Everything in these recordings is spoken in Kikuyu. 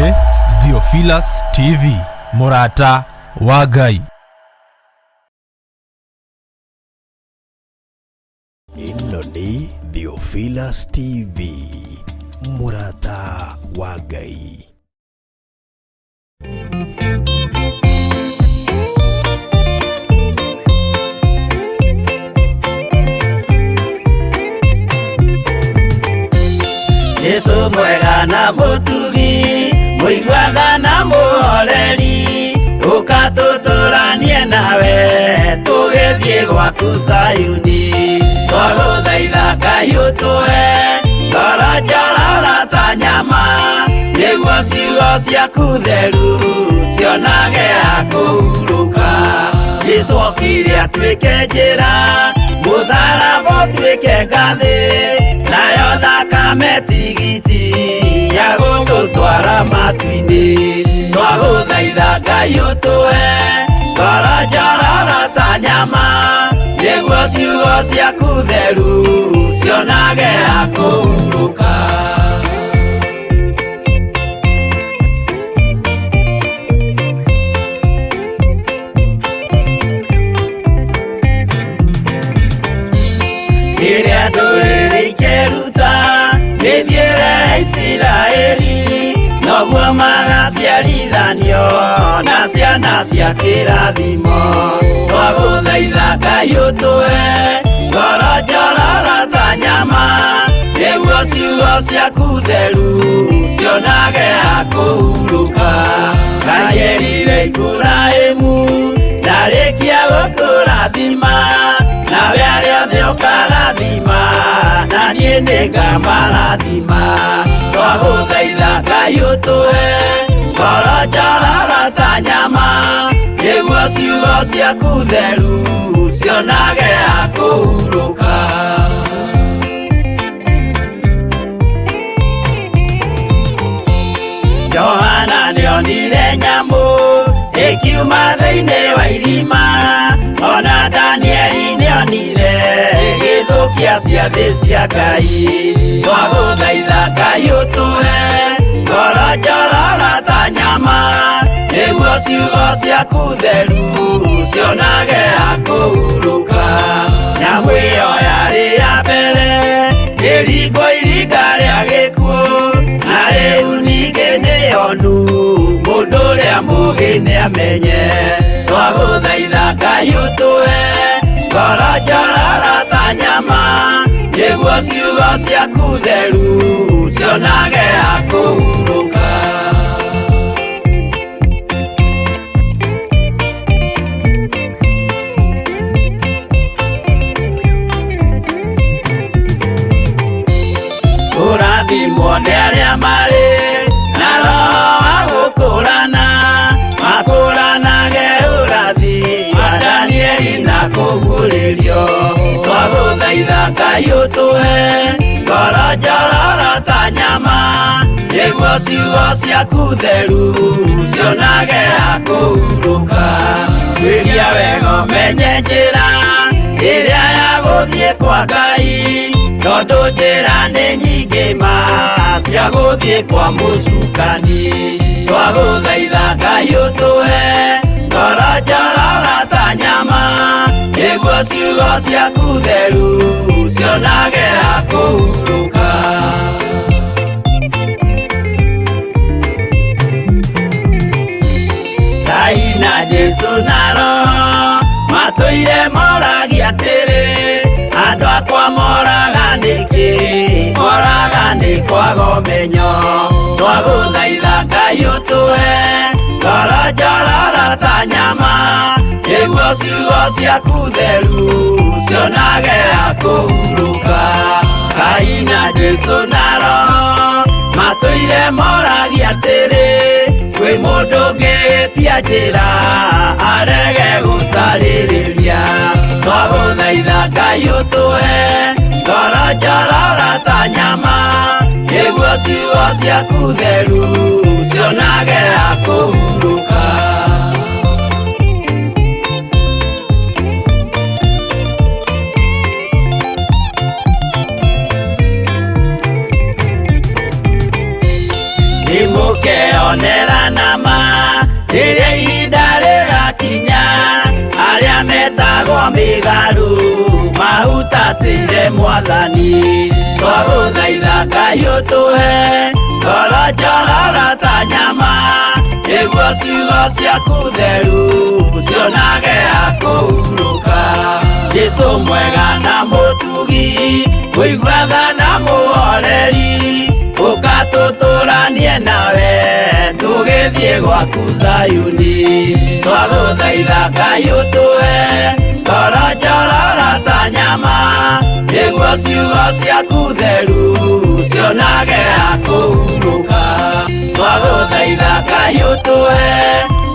Nĩ Theophilus TV, mũrata wa Ngai. Ĩno nĩ Theophilus TV, mũrata wa Ngai. Jesu mwega na mũtugi, mũiguana na mũhoreri, ũka tũtũranie nawe tũgĩthiĩ gwaku Zayuni. Twagũthaitha Ngai ũtũhe ngoro njororo ta nyama, nĩguo ciugo ciaku theru cionage ha kũhurũka. Jesu okire atuĩke njĩra, mũtharaba ũtuĩke ngathĩ, nayo thakame tigiti ya gũtũtwara matu-inĩ. Twagũthaitha Ngai ũtũhe ngoro njororo ta nyama, nĩguo ciugo ciaku theru cionage ha kũhurũka. Rĩrĩa ndũrĩrĩ ikeruta mĩthiĩre ya Isiraeli, noguo magaciarithanio na ciana cia kĩrathimo. Twagũthaitha Ngai ũtũhe ngoro njororo ta nyama, nĩguo ciugo ciaku theru cionage ha kũhurũka. Ngai erire Iburahĩmu ndarĩkia gũkũrathima, nawe arĩa othe ũkarathima, na niĩ nĩngamarathima. Twagũthaitha Ngai ũtũhe ngoro njororo ta nyama, nĩguo ciugo ciaku theru cionage ha kũhurũka. Johana nĩonire nyamũ ĩkiuma thĩinĩ wa irima, ona Danieli nĩonire ĩgĩthũkia ciathĩ cia Ngai. Twagũthaitha Ngai ũtũhe ngoro njororo ta nyama, nĩguo ciugo ciaku theru cionage ha kũhurũka. Nyamũ ĩyo yarĩ ya mbere ĩringwo iringa rĩa gĩkuũ, na rĩu ningĩ nĩyonu mũndũ ũrĩa mũũgĩ nĩamenye. Twagũthaitha Ngai ũtũhe ngoro njororo ta nyama, nĩguo ciugo ciaku theru cionage ha kũhurũka. Kũrathimwo nĩ arĩa marĩ na roho wa gũkũrana, makũranage ũrathi wa Danieli na kũguũrĩrio. Twagũthaitha Ngai ũtũhe ngoro njororo ta nyama, nĩguo ciugo ciaku theru cionage ha kũhurũka. Tuĩria wega ũmenye njĩra ĩrĩa ya gũthiĩ kwa Ngai, tondũ njĩra nĩ nyingĩ ma cia gũthiĩ kwa mũcukani. Twagũthaitha Ngai ũtũhe ngoro njororo ta nyama, nĩguo ciugo ciaku theru cionage ha kũhurũka. Ngai na Jesu na Roho matũire moragia atĩrĩ, andũ akwa moraga nĩkĩ? Moraga nĩ kwaga ũmenyo. Twagũthaitha Ngai ũtũhe ngoro njororo ta nyama, nĩguo ciugo ciaku theru cionage ha kũhurũka. Ngai na Jesu na Roho matũire moragia atĩrĩ, kwĩ mũndũ ũngĩtia njĩra arege gũcarĩrĩria. Twagũthaitha Ngai ũtũhe ngoro njororo ta nyama, nĩguo ciugo ciaku theru cionage ha kũhurũka. Nĩmũkeonera nama rĩrĩa ihinda rĩgakinya arĩa metagwo mĩgarũ mahutatĩire mwathani twagũthaitha Ngai ũtũhe ngoro njororo ta nyama nĩguo ciugo ciaku theru cionage ha kũhurũka Jesũ mwega na mũtugi kũigua tha na mũhoreri ũkatũtũranie nawe tũgĩthiĩ gwaku Zayuni twagũthaitha Ngai ũtũhe ngoro njororo ta nyama nĩguo ciugo ciaku theru cionage ha kũhurũka twagũthaitha Ngai ũtũhe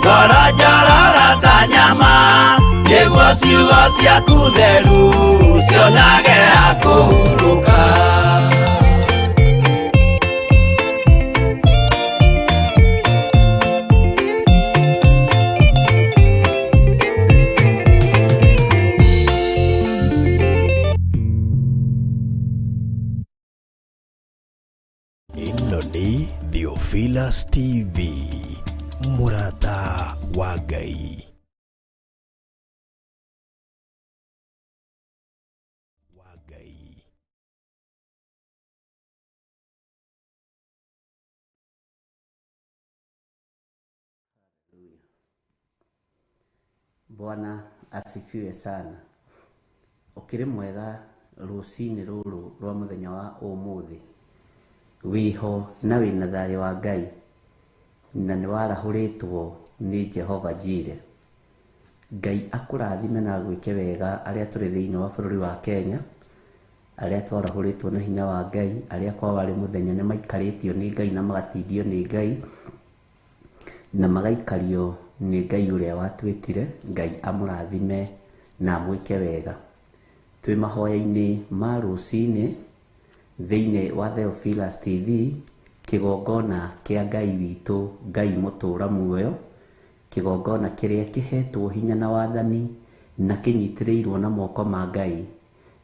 ngoro njororo ta nyama nĩguo ciugo ciaku theru cionage ha kũhurũka. Ĩno nĩ Theophilus TV, mũrata wa Ngai. Wa Ngai. Bwana asifiwe sana. Ũkĩrĩ mwega rũcinĩ rũrũ rwa mũthenya wa ũmũthĩ, wĩho na wĩna thayũ wa Ngai, na nĩ warahũrĩtwo nĩ Jehova Jireh. Ngai akũrathime na agwĩke wega arĩa tũrĩ thĩinĩ wa bũrũri wa Kenya, arĩa twarahũrĩtwo na hinya wa Ngai, arĩa kwa warĩ mũthenya nĩ maikarĩtio nĩ Ngai na magatindio nĩ Ngai, na magaikario nĩ Ngai ũrĩa watwĩtire. Ngai amũrathime na amwĩke wega. Twĩ mahoya-inĩ ma rũcinĩ thĩinĩ wa Theophilus TV, kĩgongona kĩa Ngai witũ, Ngai mũtũra muoyo, kĩgongona kĩrĩa kĩhetwo hinya na wathani na kĩnyitĩrĩirwo na moko ma Ngai,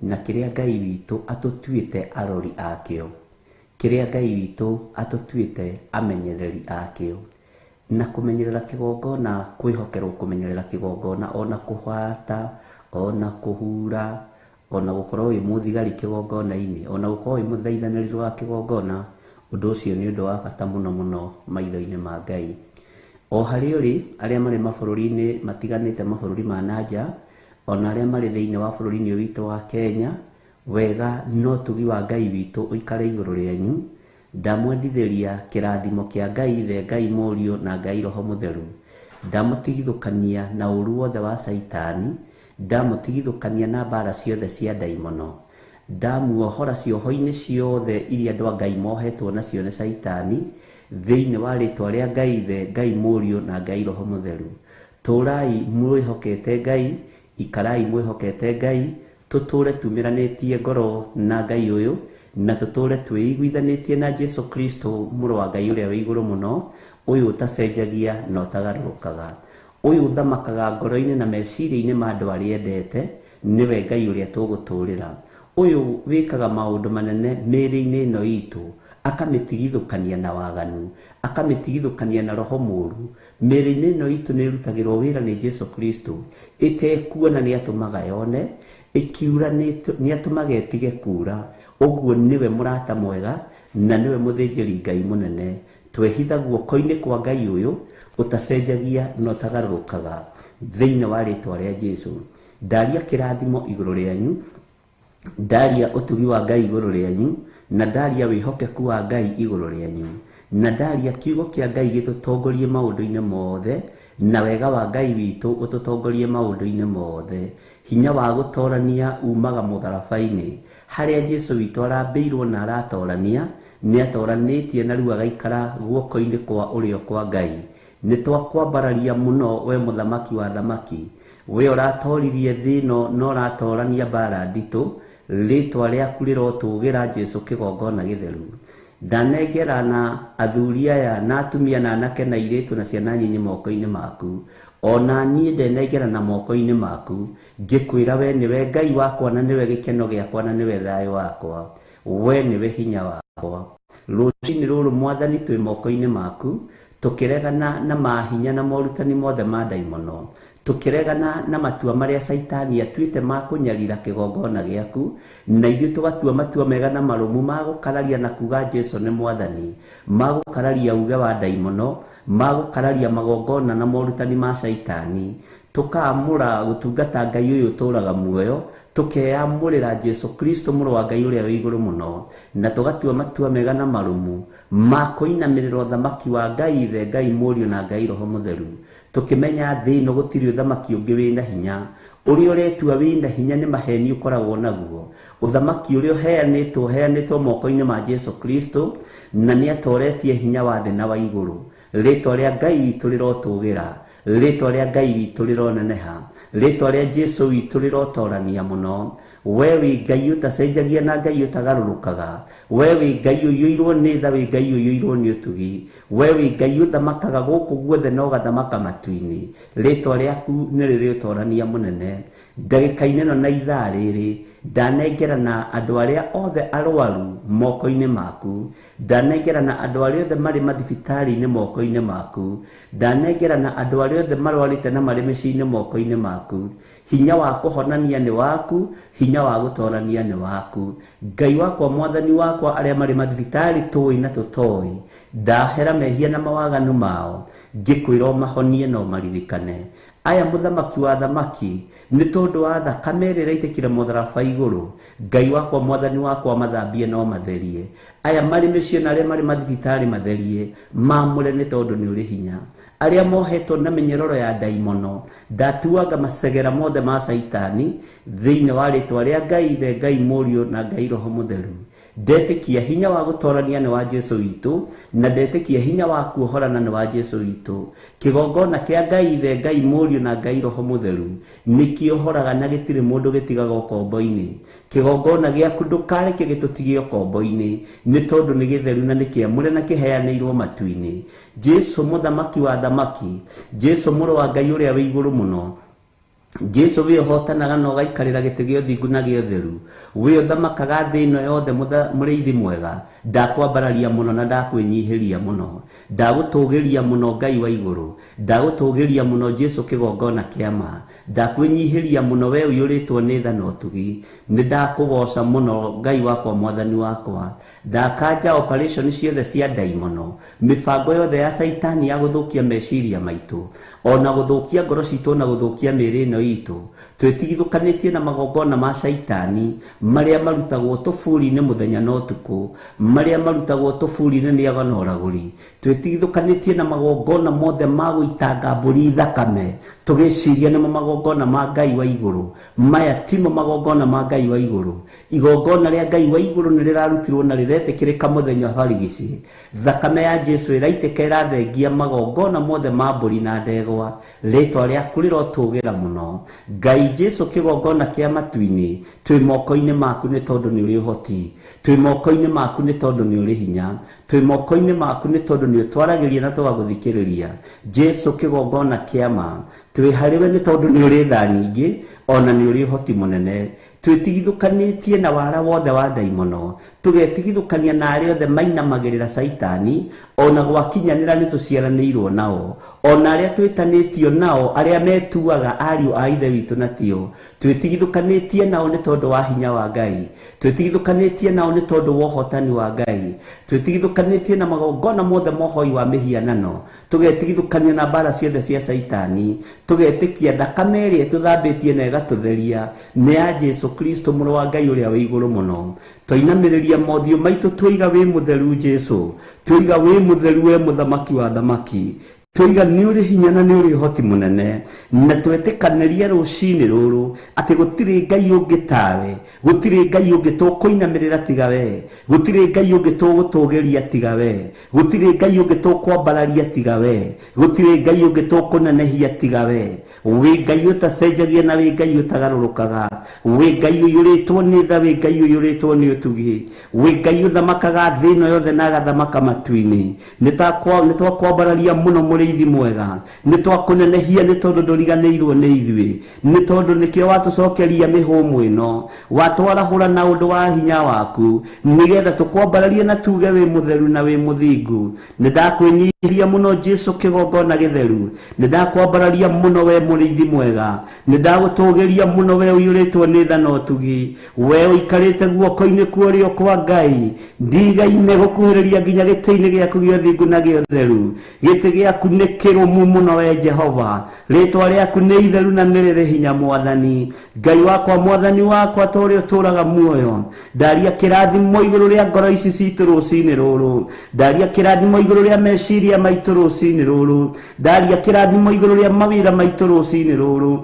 na kĩrĩa Ngai witũ atũtuĩte arori akĩo, kĩrĩa Ngai witũ atũtuĩte amenyereri akĩo. Na kũmenyerera kĩgongona, kwĩhokerwo kũmenyerera kĩgongona, ona kũhata, ona kũhura, ona gũkorwo wĩ mũthigari kĩgongona-inĩ, ona gũkorwo wĩ mũthaithanĩrĩri wa kĩgongona, ũndũ ũcio nĩ ũndũ wa bata mũno mũno maitho-inĩ ma Ngai. O harĩa ũrĩ, arĩa marĩ mabũrũri-inĩ matiganĩte, mabũrũri ma nanja, ona arĩa marĩ thĩinĩ wa bũrũri-inĩ ũyũ witũ wa Kenya, wega no ũtugi wa Ngai witũ ũikare igũrũ rĩanyu. Ndamwendithĩria kĩrathimo kĩa Ngai Ithe, Ngai Mũriũ na Ngai Roho Mũtheru. Ndamũtigithũkania na ũru wothe wa Caitani, ndamũtigithũkania na mbara ciothe cia ndaimono, ndamuohora cioho-inĩ ciothe iria andũ a Ngai mohetwo nacio nĩ Caitani, thĩinĩ wa rĩtwa rĩa Ngai Ithe, Ngai Mũriũ na Ngai Roho Mũtheru. Tũrai mwĩhokete Ngai, ikarai mwĩhokete Ngai, tũtũre tumĩranĩtie ngoro na Ngai ũyũ, na tũtũre twĩiguithanĩtie na Jesu Kristo mũrũ wa Ngai ũrĩa wĩ igũrũ mũno, ũyũ ũtacenjagia na ũtagarũrũkaga, ũyũ ũthamakaga ngoro-inĩ na meciria-inĩ ma andũ arĩa endete, nĩwe Ngai ũrĩa tũgũtũrĩra, ũyũ wĩkaga maũndũ manene mĩĩrĩ-inĩ ĩno itũ, akamĩtigithũkania na waganu, akamĩtigithũkania na roho mũũru. Mĩĩrĩ-inĩ ĩno itũ nĩ ĩrutagĩrwo wĩra nĩ Jesu Kristo, ĩtekuona nĩ atũmaga yone, ĩkiura nĩ atũmaga ĩtige kuura. Ũguo nĩwe mũrata mwega na nĩwe mũthĩnjĩri Ngai mũnene. Twehitha guoko-inĩ kwa Ngai ũyũ ũtacenjagia na ũtagarũrũkaga, thĩinĩ wa rĩtwa rĩa Jesu. Ndaria kĩrathimo igũrũ rĩanyu, ndaria ũtugi wa Ngai igũrũ rĩanyu, na ndaria wĩhokeku wa Ngai igũrũ rĩanyu, na ndaria kiugo kĩa Ngai gĩtũtongorie maũndũ-inĩ mothe, na wega wa Ngai witũ ũtũtongorie maũndũ-inĩ mothe. Hinya wa gũtorania umaga mũtharaba-inĩ, harĩa Jesu witũ arambĩirwo na aratorania, nĩ atoranĩtie na rĩu agaikara guoko-inĩ kwa ũrĩo kwa Ngai. Nĩ twakwambararia mũno we mũthamaki wa thamaki, we ũratoririe thĩ ĩno na ũratorania mbara nditũ, rĩtwa rĩaku rĩrotũgĩra Jesu kĩgongona gĩtheru. Ndanengera na athuri aya na atumia na anake na airĩtu na ciana nyinyi moko-inĩ maku, ona niĩ ndenengera na moko-inĩ maku, ngĩkwĩra we nĩwe Ngai wakwa na nĩwe gĩkeno gĩakwa na nĩwe thayũ wakwa. We nĩwe hinya wakwa. Rũcinĩ rũrũ Mwathani twĩ moko-inĩ maku, tũkĩregana na mahinya na morutani mothe ma ndaimono, tũkĩregana na matua marĩa Caitani atuĩte ma kũnyarira kĩgongona gĩaku, na ithuĩ tũgatua matua mega na marũmu ma gũkararia na kuga Jesu nĩ Mwathani, ma gũkararia uge wa ndaimono, ma gũkararia magongona na morutani ma Caitani. Tũkaamũra gũtungata Ngai ũyũ ũtũũraga muoyo, tũkeyamũrĩra Jesu Kristo mũrũ wa Ngai ũrĩa wĩ igũrũ mũno, na tũgatua matua mega na marũmu ma kũinamĩrĩra ũthamaki wa Ngai Ithe, Ngai Mũriũ na Ngai Roho Mũtheru, tũkĩmenya thĩ ĩno gũtirĩ ũthamaki ũngĩ wĩna hinya. Ũrĩa ũretua wĩna hinya nĩ maheni ũkoragwo naguo. Ũthamaki ũrĩa ũheanĩtwo ũheanĩtwo moko-inĩ ma Jesu Kristo, na nĩ atoretie hinya wa thĩ na wa igũrũ. Rĩtwa rĩa Ngai witũ rĩrotũgĩra, rĩtwa rĩa Ngai witũ rĩroneneha, rĩtwa rĩa Jesu witũ rĩrotorania mũno. We wĩ Ngai ũtacenjagia na Ngai ũtagarũrũkaga, we wĩ Ngai ũiyũirwo nĩ tha, wĩ Ngai ũiyũirwo nĩ ũtugi, we wĩ Ngai ũthamakaga gũkũ guothe na ũgathamaka matu-inĩ. Rĩtwa rĩaku nĩ rĩrĩ ũtorania mũnene. Ndagĩka-inĩ ĩno na ithaa rĩrĩ ndanengerana andũ arĩa othe arwaru moko-inĩ maku, ndanengerana andũ arĩa othe marĩ mathibitarĩ-inĩ moko-inĩ maku, ndanengerana andũ arĩa othe marwarĩte na marĩ mĩciĩ-inĩ moko-inĩ maku. Hinya wa kũhonania nĩ waku, hinya wa gũtorania nĩ waku. Ngai wakwa, Mwathani wakwa, arĩa marĩ mathibitarĩ tũĩ na tũtoĩ, ndahera mehia na mawaganu mao, ngĩkwĩra ũmahonie na ũmaririkane. Aya mũthamaki wa thamaki, nĩ tondũ wa thakame ĩrĩa ĩraitĩkire mũtharaba igũrũ, Ngai wakwa, Mwathani wakwa, mathambie na ũmatherie. Aya marĩ mĩciĩ na arĩa marĩ mathibitarĩ matherie, maamũre nĩ tondũ nĩ ũrĩ hinya. Arĩa mohetwo na mĩnyororo ya ndaimono, ndatuanga macegera mothe ma Caitani thĩinĩ wa rĩtwa rĩa Ngai Ithe, Ngai Mũriũ na Ngai Roho Mũtheru. Ndetĩkia hinya wa gũtorania nĩ wa Jesu witũ, na ndetĩkia hinya wa kuohorana nĩ wa Jesu witũ. Kĩgongona kĩa Ngai Ithe, Ngai Mũriũ na Ngai Roho Mũtheru nĩkĩohoraga na gĩtirĩ mũndũ gĩtigaga ũkombo-inĩ. Kĩgongona gĩaku ndũkareke gĩtũtige ũkombo-inĩ, nĩ tondũ nĩ gĩtheru na nĩ kĩamũre na kĩheanĩirwo matu-inĩ. Jesu mũthamaki wa thamaki, Jesu mũrũ wa Ngai ũrĩa wĩ igũrũ mũno, Jesu wĩ ũhotanaga na ũgaikarĩra gĩtĩ gĩa ũthingu na gĩa ũtheru, wĩ ũthamakaga thĩ ĩno yothe, mũrĩithi mwega, ndakwambararia mũno na ndakwĩnyihĩria mũno, ndagũtũgĩria mũno Ngai wa igũrũ, ndagũtũgĩria mũno Jesu kĩgongona kĩa ma, ndakwĩnyihĩria mũno we ũiyũrĩtwo nĩ tha na ũtugi, nĩ ndakũgoca mũno Ngai wakwa, Mwathani wakwa. Ndakanja operation ciothe cia ndaimono, mĩbango yothe ya Caitani ya gũthũkia meciria maitũ, ona gũthũkia ngoro citũ na gũthũkia mĩĩrĩ ĩno itũ. Twĩtigithũkanĩtie na magongona ma Caitani marĩa marutagwo tũburi-inĩ mũthenya na ũtukũ, marĩa marutagwo tũburi-inĩ nĩ ago na ũragũri. Twĩtigithũkanĩtie na magongona mothe ma gũitanga mbũri thakame, tũgĩciria nĩmo magongona ma Ngai wa igũrũ. Maya timo magongona ma Ngai wa igũrũ. Igongona rĩa Ngai wa igũrũ nĩ rĩrarutirwo na rĩretĩkĩrĩka mũthenya wa barigici. Thakame ya Jesu ĩraitĩka ĩrathengia magongona mothe ma mbũri na ndegwa. Rĩtwa rĩaku rĩrotũgĩra mũno Ngai Jesu kĩgongona kĩa matu-inĩ. Twĩ moko-inĩ maku nĩ tondũ nĩ ũrĩ ũhoti, twĩ moko-inĩ maku nĩ tondũ nĩ ũrĩ hinya, twĩ moko-inĩ maku nĩ tondũ nĩ ũtwaragĩria na tũgagũthikĩrĩria. Jesu kĩgongona kĩa ma, twĩ harĩwe nĩ tondũ nĩ ũrĩ tha nyingĩ ona nĩ ũrĩ ũhoti mũnene. Twĩtigithũkanĩtie na wara wothe wa ndaimono, tũgetigithũkania na arĩa othe mainamagĩrĩra Caitani, ona gwakinyanĩra nĩ tũciaranĩirwo nao, ona arĩa twĩtanĩtio nao, arĩa metuaga ariũ a Ithe witũ na tio. Twĩtigithũkanĩtie nao nĩ tondũ wa hinya wa Ngai, twĩtigithũkanĩtie nao nĩ tondũ wa ũhotani wa Ngai, twĩtigithũkanĩtie na magongona mothe ma ũhoi wa mĩhianano, tũgetigithũkania na mbara ciothe cia Caitani, tũgetĩkia thakame ĩrĩa ĩtũthambĩtie na ĩgatũtheria nĩ ya Jesu Kristo mũrũ wa Ngai ũrĩa wĩ igũrũ mũno. Twainamĩrĩria mothiũ maitũ twĩiga wĩ mũtheru Jesu, twĩiga wĩ mũtheru we mũthamaki wa thamaki, twĩiga nĩ ũrĩ hinya na nĩ ũrĩ ũhoti mũnene, na twetĩkanĩria rũcinĩ rũrũ atĩ gũtirĩ Ngai ũngĩ tawe, gũtirĩ Ngai ũngĩ tũkũinamĩrĩra tiga we, gũtirĩ Ngai ũngĩ tũgũtũgĩria tiga we, gũtirĩ Ngai ũngĩ tũkwambararia tiga we, gũtirĩ Ngai ũngĩ tũkũnenehia tiga we. Wĩ Ngai ũtacenjagia na wĩ Ngai ũtagarũrũkaga, wĩ Ngai ũiyũrĩtwo nĩ tha, wĩ Ngai ũiyũrĩtwo nĩ ũtugi, wĩ Ngai ũthamakaga thĩ ĩno yothe na agathamaka matu-inĩ. Nĩ twakwambararia mũno mũrĩithi mwega nĩ twakũnenehia nĩ tondũ ndũriganĩirwo nĩ ithuĩ nĩ tondũ nĩkĩo watũcokeria mĩhũmũ ĩno watwarahũra na ũndũ wa hinya waku nĩgetha tũkwambararie na tuge wĩ mũtheru na wĩ mũthingu. Nĩ ndakwĩnyiihia mũno Jesu kĩgongona gĩtheru, nĩ ndakwambararia mũno we mũrĩithi mwega, nĩ ndagũtũgĩria mũno we ũiyũrĩtwo nĩ tha na ũtugi, we ũikarĩte guoko-inĩ kwa ũrĩo kwa Ngai, ndigaine gũkuhĩrĩria nginya gĩtĩ-inĩ gĩaku gĩa ũthingu na gĩa ũtheru. Gĩtĩ gĩaku nĩ kĩrũmu mũno we Jehova, rĩtwa rĩaku nĩ itheru na nĩ rĩrĩ hinya Mwathani Ngai wakwa, Mwathani wakwa, ta ũrĩa ũtũũraga muoyo. Ndaria kĩrathimo igũrũ rĩa ngoro ici citũ rũcinĩ rũrũ, ndaria kĩrathimo igũrũ rĩa meciria maitũ rũcinĩ rũrũ, ndaria kĩrathimo igũrũ rĩa mawĩra maitũ rũcinĩ rũrũ.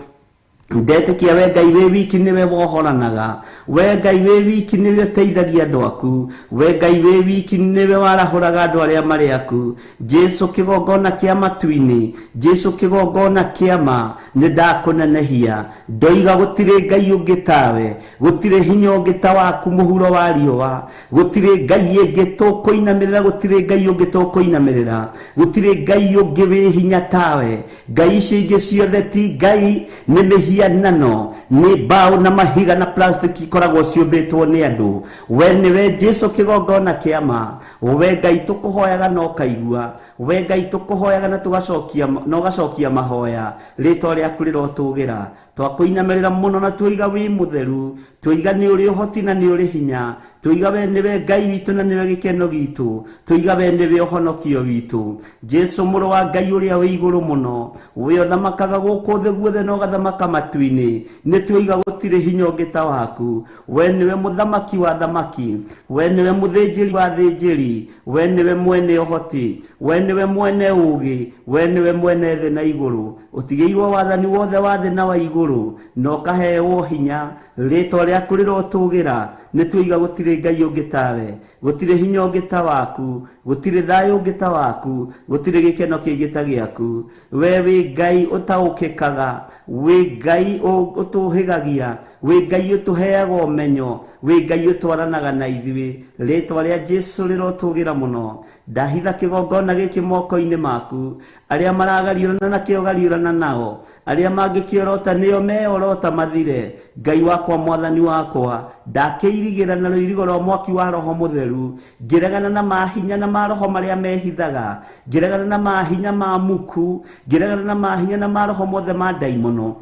Ndetĩkia we Ngai wĩ wiki nĩwe wohoranaga, we Ngai wĩ wiki nĩwe ũteithagia andũ aku, we Ngai wĩ wiki nĩwe warahũraga andũ arĩa marĩ aku. Jesu kĩgongona kĩa matu-inĩ, Jesu kĩgongona kĩa ma, nĩ ndakũnenehia. Ndoiga gũtirĩ Ngai ũngĩ tawe, gũtirĩ hinya ũngĩ ta waku mũhuro wa riũa, gũtirĩ Ngai ĩngĩ tũkũinamĩrĩra, gũtirĩ Ngai ũngĩ tũkũinamĩrĩra, gũtirĩ Ngai ũngĩ wĩ hinya tawe. Ngai icio ingĩ ciothe ti Ngai, nĩ mĩhianano, nĩ mbaũ na mahiga na plastic ikoragwo ciũmbĩtwo nĩ andũ. We nĩwe Jesu kĩgongona kĩa ma, we Ngai tũkũhoyaga na ũkaigua, we Ngai tũkũhoyaga na tũgacokia na ũgacokia mahoya, rĩtwa rĩaku rĩrotũgĩra. Twakũinamĩrĩra mũno na tuiga wĩ mũtheru, tuiga nĩ ũrĩ ũhoti na nĩ ũrĩ hinya, tuiga we nĩwe Ngai witũ na nĩwe gĩkeno gitũ, tuiga we nĩwe ũhonokio witũ. Jesu mũrũ wa Ngai ũrĩa wĩ igũrũ mũno, we ũthamakaga gũkũ thĩ guothe na ũgathamaka matu-inĩ, nĩ tuiga gũtirĩ hinya ũngĩ ta waku. We nĩwe mũthamaki wa thamaki, we nĩwe mũthĩnjĩri wa thĩnjĩri, we nĩwe mwene ũhoti, we nĩwe mwene ũũgĩ, we nĩwe mwene thĩ na igũrũ, ũtigĩirwo wathani wothe wa thĩ na wa igũrũ, na ũkaheewo hinya. Rĩtwa rĩaku rĩrotũgĩra. Nĩ tuiga gũtirĩ Ngai ũngĩ tawe, gũtirĩ hinya ũngĩ ta waku, gũtirĩ thayũ ũngĩ ta waku, gũtirĩ gĩkeno kĩngĩ ta gĩaku. We wĩ Ngai ũtaũkĩkaga, wĩ Ngai ũtũhĩgagia, wĩ Ngai ũtũheaga ũmenyo, wĩ Ngai ũtwaranaga na ithuĩ. Rĩtwa rĩa Jesu rĩrotũgĩra mũno. Ndahitha kĩgongona gĩkĩ moko-inĩ maku, arĩa maragariũrana na kĩo gariũrana nao, arĩa mangĩkĩorota nĩo meorota mathire. Ngai wakwa, Mwathani wakwa, ndakĩirigĩra na rũirigo rwa mwaki wa Roho Mũtheru, ngĩregana na mahinya na maroho marĩa mehithaga, ngĩregana na mahinya ma muku, ngĩregana na mahinya na maroho mothe ma ndaimono,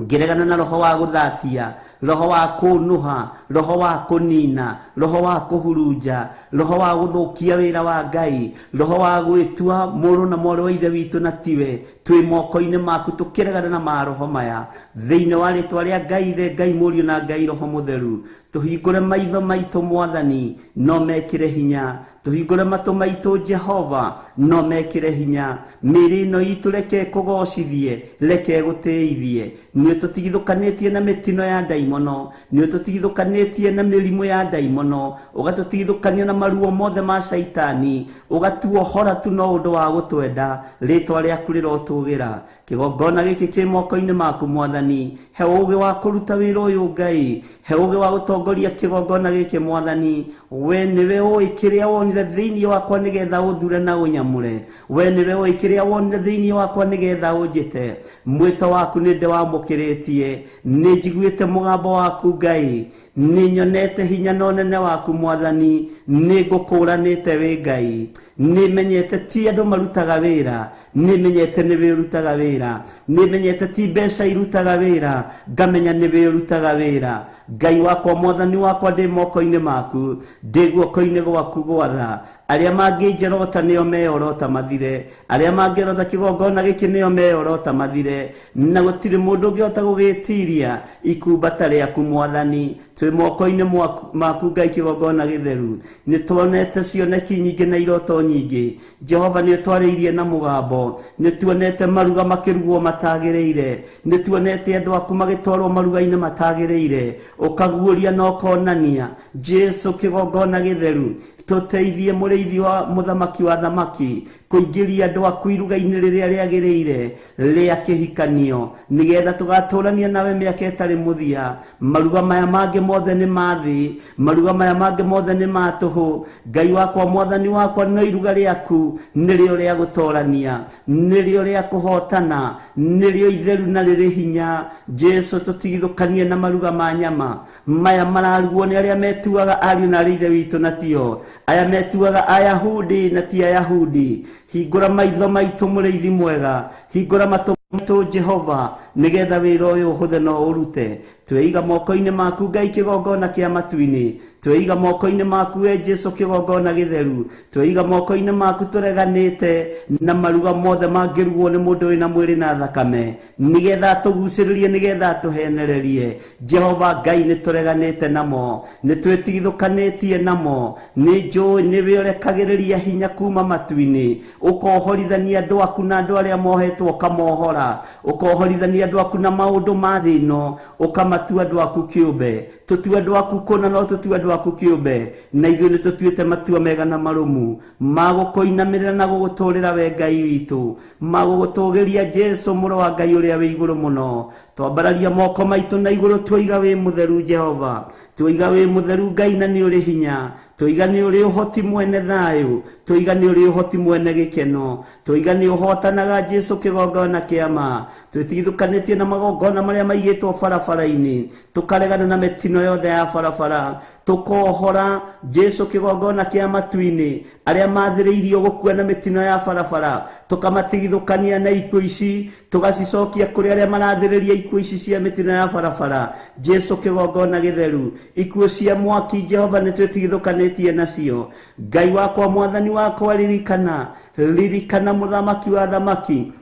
ngĩregana na roho wa gũthatia, roho wa kũnũha, roho wa kũnina, roho wa kũhurunja, roho wa gũthũkia wĩra wa Ngai, roho wa gwĩtua mũrũ na mwarĩ wa ithe witũ na tiwe. Twĩ moko-inĩ maku tũkĩregana na maroho maya thĩinĩ wa rĩtwa rĩa Ngai Ithe, Ngai Mũriũ na Ngai Roho Mũtheru. Tũhingũre maitho maitũ Mwathani, no mekĩre hinya. Tũhingũre matũ maitũ Jehova, no mekĩre hinya. Mĩĩrĩ ĩno itũ reke ĩkũgocithie, reke ĩgũtĩithie. Nĩ ũtũtigithũkanĩtie na mĩtino ya ndaimono, nĩ ũtũtigithũkanĩtie na mĩrimũ ya ndaimono, ũgatũtigithũkania na maruo mothe ma caitani, ũgatuohora tu no ũndũ wa gũtwenda. Rĩtwa rĩaku rĩrotũgĩra. Kĩgongona gĩkĩ kĩ moko-inĩ maku Mwathani, he ũũgĩ wa kũruta wĩra ũyũ Ngai, he ũũgĩ wa gũtongoria kĩgongona gĩkĩ Mwathani. We nĩwe ũĩ kĩrĩa wonire thĩinĩ wakwa nĩgetha ũthure na ũnyamũre, we nĩwe ũĩ kĩrĩa wonire thĩinĩ wakwa nĩgetha ũnjĩte. Mwĩto waku nĩ ndĩwamũkĩrĩtie, nĩ njiguĩte mũgambo waku Ngai, nĩ nyonete hinya na ũnene waku Mwathani, nĩ ngũkũũranĩte wĩ Ngai, nĩ menyete ti andũ marutaga wĩra, nĩ menyete nĩwe ũrutaga wĩra, nĩ menyete ti mbeca irutaga wĩra, ngamenya nĩwe ũrutaga wĩra. Ngai wakwa, Mwathani wakwa, ndĩ moko-inĩ maku, ndĩ guoko-inĩ gwaku gwatha. Arĩa mangĩnjerota nĩo meorota mathire, arĩa mangĩrota kĩgongona gĩkĩ nĩo meorota mathire, na gũtirĩ mũndũ ũngĩhota gũgĩtiria ikumbata rĩaku Mwathani. Twĩ moko-inĩ maku Ngai kĩgongona gĩtheru. Nĩ tuonete cioneki nyingĩ na iroto nyingĩ. Jehova nĩ ũtwarĩirie na mũgambo, nĩ tuonete maruga makĩrugwo matagĩrĩire, nĩ tuonete andũ aku magĩtwarwo maruga-inĩ matagĩrĩire, ũkaguũria na ũkonania. Jesu kĩgongona gĩtheru, tũteithie mũrĩithi mũrĩithi wa mũthamaki wa thamaki kũingĩria andũ aku iruga-inĩ rĩrĩa rĩagĩrĩire rĩa kĩhikanio nĩgetha tũgatũrania nawe mĩaka ĩtarĩ mũthia. Maruga maya mangĩ mothe nĩ ma thĩ, maruga maya mangĩ mothe nĩ ma tũhũ. Ngai wakwa mwathani wakwa, no iruga rĩaku nĩrĩo rĩa gũtorania, nĩrĩo rĩa kũhotana, nĩrĩo itheru na rĩrĩ hinya. Jesu, tũtigithũkanie na maruga ma nyama maya mararugwo nĩ arĩa metuaga ariũ na arĩ ithe witũ na tio, aya metuaga Ayahudi na ti Ayahudi. Hingũra maitho maitũ mũrĩithi mwega, hingũra matũ maitũ Jehova, nĩgetha wĩra ũyũ ũhũthe no ũrute. Tweiga moko-inĩ maku Ngai kĩgongona kĩa matu-inĩ, tweiga moko-inĩ maku we Jesu kĩgongona gĩtheru, tweiga moko-inĩ maku tũreganĩte na maruga mothe mangĩrugwo nĩ mũndũ wĩna mwĩrĩ na thakame, nĩgetha tũgucĩrĩrie, nĩgetha tũhenererie. Jehova Ngai, nĩ tũreganĩte namo, nĩ twĩtigithũkanĩtie namo. Nĩ njũĩ nĩwe ũrekagĩrĩria hinya kuma matu-inĩ, ũkohorithania andũ aku na andũ arĩa mohetwo ũkamohora, ũkohorithania andũ aku na maũndũ ma thĩ ĩno, ũkamatua andũ aku kĩũmbe. Tũtue andũ aku kũna, no tũtue andũ aku kĩũmbe, na ithuĩ nĩ tũtuĩte matua mega na marũmu ma gũkũinamĩrĩra na gũgũtũrĩra we Ngai witũ, ma gũgũtũgĩria Jesu mũrũ wa Ngai ũrĩa wĩ igũrũ mũno. Twambararia moko maitũ na igũrũ, twoiga wĩ mũtheru Jehova, twoiga wĩ mũtheru Ngai na nĩ ũrĩ hinya, twoiga nĩ ũrĩ ũhoti mwene thayũ, twoiga nĩ ũrĩ ũhoti mwene gĩkeno, twoiga nĩ ũhotanaga Jesu kĩgongona kĩa ma. Twĩtigithũkanĩtie na magongona marĩa maigĩtwo barabara-inĩ, tũkaregana na mĩtino yothe ya barabara, tũkohora Jesu kĩgongona kĩa matu-inĩ arĩa mathĩrĩirio gũkua na mĩtino ya barabara, tũkamatigithũkania na ikuũ ici, tũgacicokia kũrĩ arĩa marathĩrĩria ikuũ ici cia mĩtino ya barabara. Jesu kĩgongona gĩtheru, ikuũ cia mwaki Jehova nĩ twĩtigithũkanĩtie nacio. Ngai wakwa mwathani wakwa, ririkana, ririkana mũthamaki wa thamaki,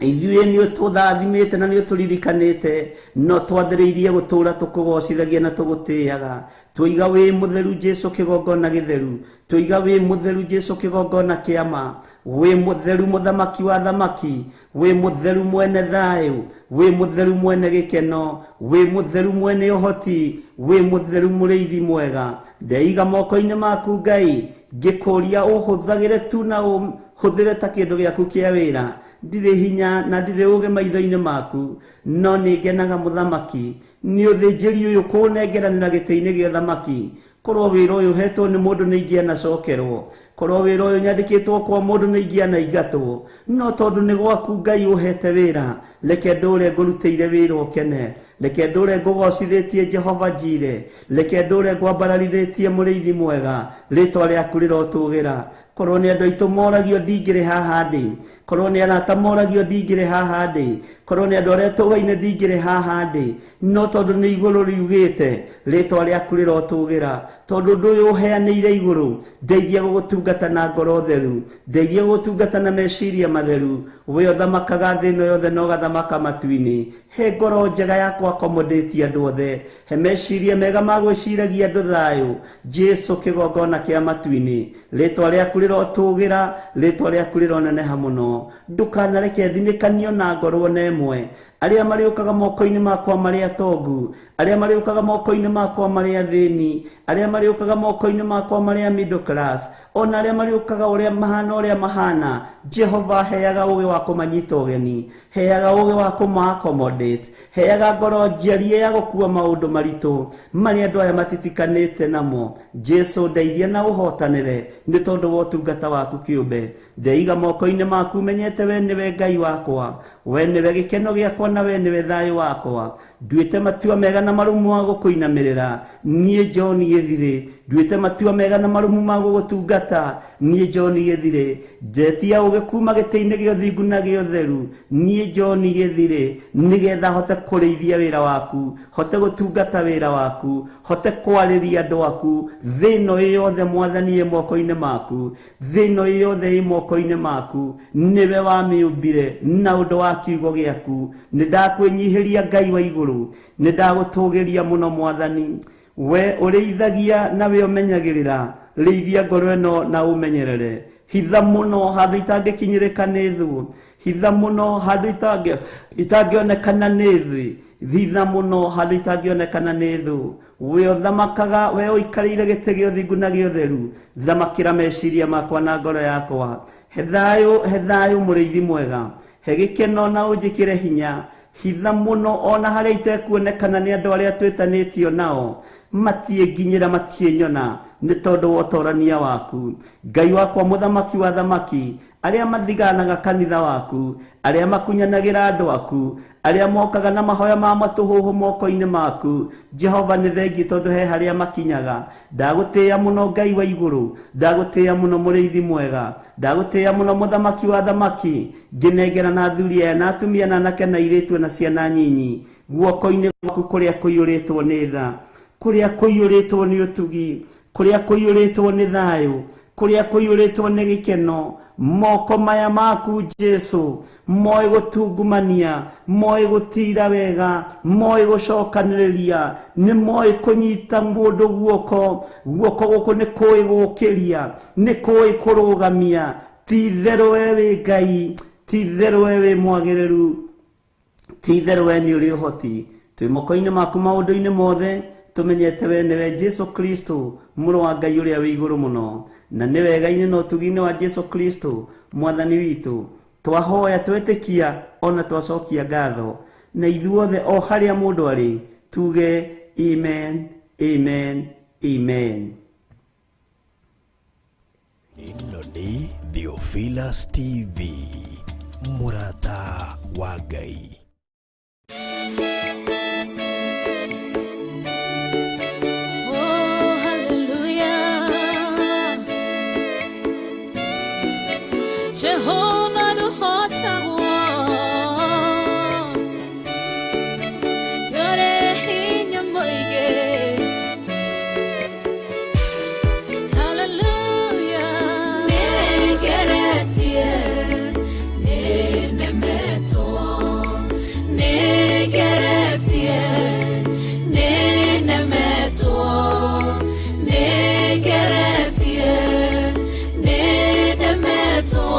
ithuĩ nĩ ũtũthathimĩte na nĩ ũtũririkanĩte, no twathĩrĩirie gũtũũra tũkũgocithagia na tũgũtĩaga. Twoiga wĩ mũtheru Jesu kĩgongona gĩtheru, twoiga wĩ mũtheru Jesu kĩgongona kĩa ma, wĩ mũtheru mũthamaki wa thamaki, wĩ mũtheru mwene thayũ, wĩ mũtheru mwene gĩkeno, wĩ mũtheru mwene ũhoti, wĩ mũtheru mũrĩithi mwega. Ndeiga moko-inĩ maku Ngai, ngĩkũria ũhũthagĩre tu na ũhũthĩre ta kĩndũ gĩaku kĩa wĩra. Ndirĩ hinya na ndirĩ ũũgĩ maitho-inĩ maku, no nĩ ngenaga mũthamaki nĩ ũthĩnjĩri ũyũ kũnengeranĩra gĩtĩ-inĩ gĩa ũthamaki. Korwo wĩra ũyũ ũhetwo nĩ mũndũ nĩ ingĩanacokerwo, korwo wĩra ũyũ nyandĩkĩtwo kwa mũndũ nĩ ingĩanaingatwo, no tondũ nĩ gwaku Ngai ũhete wĩra, reke ndũre ngũrutĩire wĩra ũkene, reke ndũre ngũgocithĩtie Jehova Njire, reke ndũre ngwambararithĩtie mũrĩithi mwega, rĩtwa rĩaku rĩrotũgĩra. Korwo nĩ andũ aitũ moragio ndingĩrĩ haha ndĩ, korwo nĩ arata moragio ndingĩrĩ haha ndĩ, korwo nĩ andũ arĩa tũgaine ndingĩrĩ haha ndĩ, no tondũ nĩ igũrũ riugĩte rĩtwa rĩaku rĩrotũgĩra. Tondũ ũndũ ũyũ ũheanĩire igũrũ, ndeithia gũgũtungata na ngoro theru, ndeithia gũgũtungata na meciria matheru. We ũthamakaga thĩ ĩno yothe na ũgathamaka matu-inĩ. He ngoro njega ya kũ-accommodate andũ othe, he meciria mega ma gwĩciragia andũ thayũ. Jesu kĩgongona kĩa matu-inĩ, rĩtwa rĩaku rĩrotũgĩra, rĩtwa rĩaku rĩroneneha mũno. Ndũkanareke thinĩkanio na ngorwo na ĩmwe. Arĩa marĩũkaga moko-inĩ makwa marĩ atongu, arĩa marĩũkaga moko-inĩ makwa marĩ athĩni, arĩa marĩũkaga moko-inĩ makwa marĩ a middle class, ona arĩa marĩũkaga ũrĩa mahana ũrĩa mahana, Jehova heaga ũũgĩ wa kũmanyita ũgeni, heaga ũũgĩ wa kũma accommodate, heaga ngoro njarie ya gũkua maũndũ maritũ marĩa andũ aya matitikanĩte namo. Jesu ndeithia na ũhotanĩre nĩ tondũ wa ũtungata waku kĩũmbe. Ndeiga moko-inĩ maku menyete we nĩwe Ngai wakwa, we nĩwe gĩkeno gĩakwa na we nĩwe thayũ wakwa. Nduĩte matua mega na marũmu ma gũkũinamĩrĩra niĩ John Gĩthirĩ, nduĩte matua mega na marũmu ma gũgũtungata niĩ John Gĩthirĩ. Njetia ũũgĩ kuma gĩtĩ-inĩ gĩa ũthingu na gĩa ũtheru niĩ John Gĩthirĩ, nĩgetha hote kũrĩithia wĩra waku, hote gũtungata wĩra waku, hote kwarĩria andũ aku. Thĩ ĩno ĩ yothe mwathani ĩ moko-inĩ maku, thĩ ĩno ĩ yothe ĩ moko-inĩ maku, nĩwe wamĩũmbire na ũndũ wa kiugo gĩaku. Nĩ ndakwĩnyihĩria Ngai wa igũrũ, nĩ ndagũtũgĩria mũno mwathani. We ũrĩithagia na we ũmenyagĩrĩra, rĩithia ngoro ĩno na ũmenyerere. Hitha mũno handũ itangĩkinyĩrĩka nĩ thũ, hitha mũno handũ itangĩonekana nĩ thĩ, hitha mũno handũ itangĩonekana nĩ thũ. We ũthamakaga, we ũikarĩire gĩtĩ gĩa ũthingu na gĩa ũtheru, thamakĩra meciria makwa na ngoro yakwa. He thayũ, he thayũ mũrĩithi mwega, he gĩkeno na ũnjĩkĩre hinya. Hitha mũno ona harĩa itekuonekana nĩ andũ arĩa twĩtanĩtio nao, matiĩnginyĩra, matiĩnyona, nĩ tondũ wa ũtorania waku. Ngai wakwa, mũthamaki wa thamaki, arĩa mathiganaga kanitha waku, arĩa makunyanagĩra andũ aku, arĩa mokaga na mahoya ma matũhũhũ moko-inĩ maku, Jehova nĩ thengi tondũ he harĩa makinyaga. Ndagũtĩĩa mũno Ngai wa igũrũ, ndagũtĩĩa mũno mũrĩithi mwega, ndagũtĩĩa mũno mũthamaki wa thamaki. Ngĩnengera na athuri aya na atumia na anake na airĩtu na ciana nyinyi guoko-inĩ gwaku kũrĩa kũiyũrĩtwo nĩ tha, kũrĩa kũiyũrĩtwo nĩ ũtugi, kũrĩa kũiyũrĩtwo nĩ thayũ, kũrĩa kũiyũrĩtwo nĩ gĩkeno. Moko maya maku Jesu moĩ gũtungumania, moĩ gũtira wega, moĩ gũcokanĩrĩria, nĩ moĩ kũnyita mũndũ guoko. Guoko gũkũ nĩ kũĩ gũkĩria, nĩ kũĩ kũrũgamia. Ti itherũ we wĩ Ngai, ti itherũ we wĩ mwagĩrĩru, ti itherũ we nĩ ũrĩ ũhoti. Twĩ moko-inĩ maku maũndũ-inĩ mothe, tũmenyete we nĩwe Jesu Kristo, mũrũ wa Ngai ũrĩa wĩ igũrũ mũno, na nĩ wega-inĩ na ũtugi-inĩ wa Jesu Kristo mwathani witũ. Twahoya, twetĩkia, ona twacokia ngatho, na ithuothe o harĩa mũndũ arĩ tuge amen, amen, amen. Ĩno nĩ Theophilus TV, mũrata wa Ngai. Oh, hallelujah. Jehovah nũhotagwo, nĩũrĩ hinya mũingĩ. Hallelujah. Nĩngeretie, nĩnemetwo, nĩngeretie, nĩnemetwo, nĩngeretie, nĩnemetwo.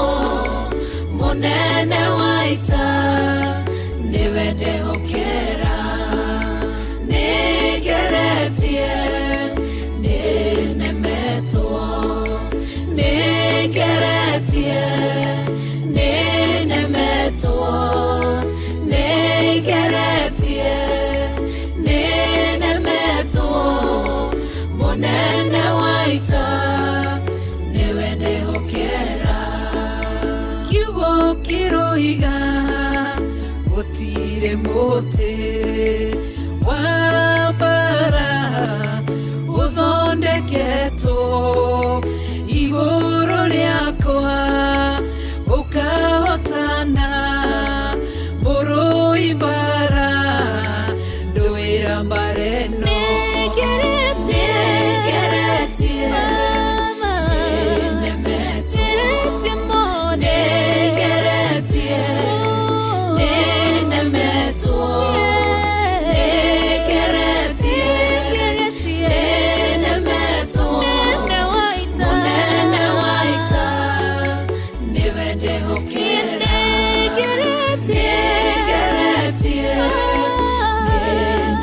Mũnene wa ita nĩwe ndehokera. Nĩngeretie, nĩnemetwo, nĩngeretie, nĩnemetwo, nĩngeretie, nĩnemetwo. Mũnene wa ita nĩwe ndehokera. Kiugo kĩroiga gũtirĩ mũtĩ wa mbara ũthondeketwo igũrũ rĩakwa ũkahotana. Mũrũi mbara ndũĩra mbara ĩno. Nĩngeretie, nĩnemetwo, nĩngeretie, nĩnemetwo, nĩngeretie, nĩnemetwo. Mũnene wa ita nĩwe ndehokera. Nĩngeretie,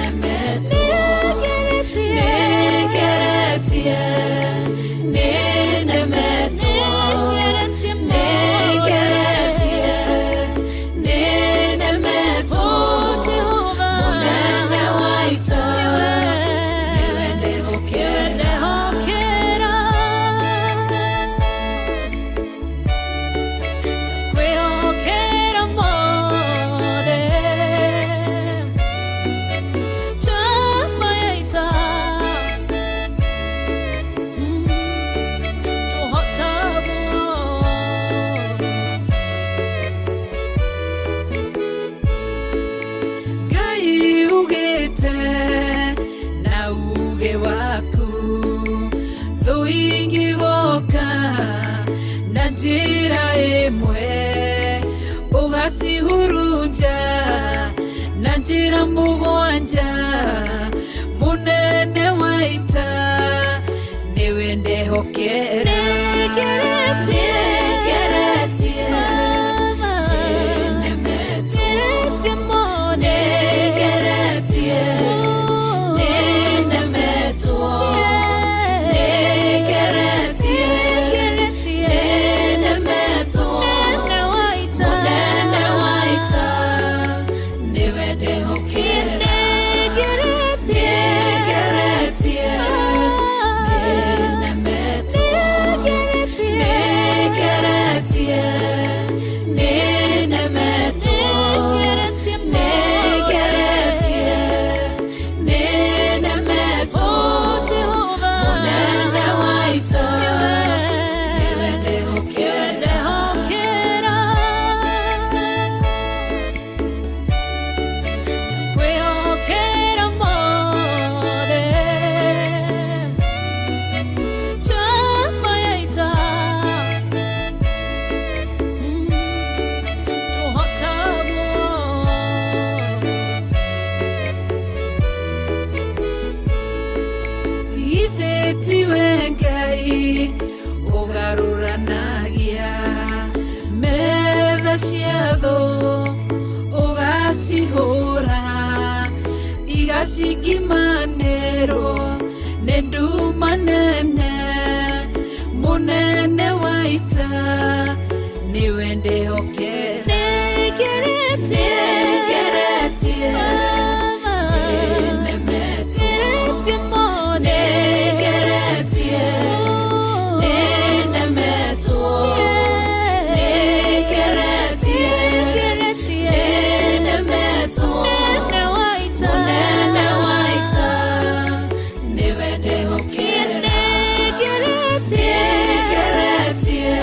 nĩnemetwo, nĩngeretie, nĩnemetwo, nĩngeretie, nĩnemetwo. Mũnene wa ita nĩwe ndehokera. Kwĩhokera mothe chama ya ita tũhotagwo. Ngai ugĩte na uge waku, thũ ingĩgoka na njĩra ĩmwe ũgacihurunja na njĩra mũgwanja. Mũnene wa ita nĩwe ndehokera. Nĩngeretie, nĩnemetwo, nĩngeretie, nĩnemetwo, Igacihũra igacikimanĩrwo nĩ nduma nene mũnene wa ita nĩwe ndĩhokera nĩngeretie nĩnemetwo nĩngeretie nĩnemetwo nĩngeretie nĩnemetwo mũnene wa ita nĩwe ndĩhokera nĩngeretie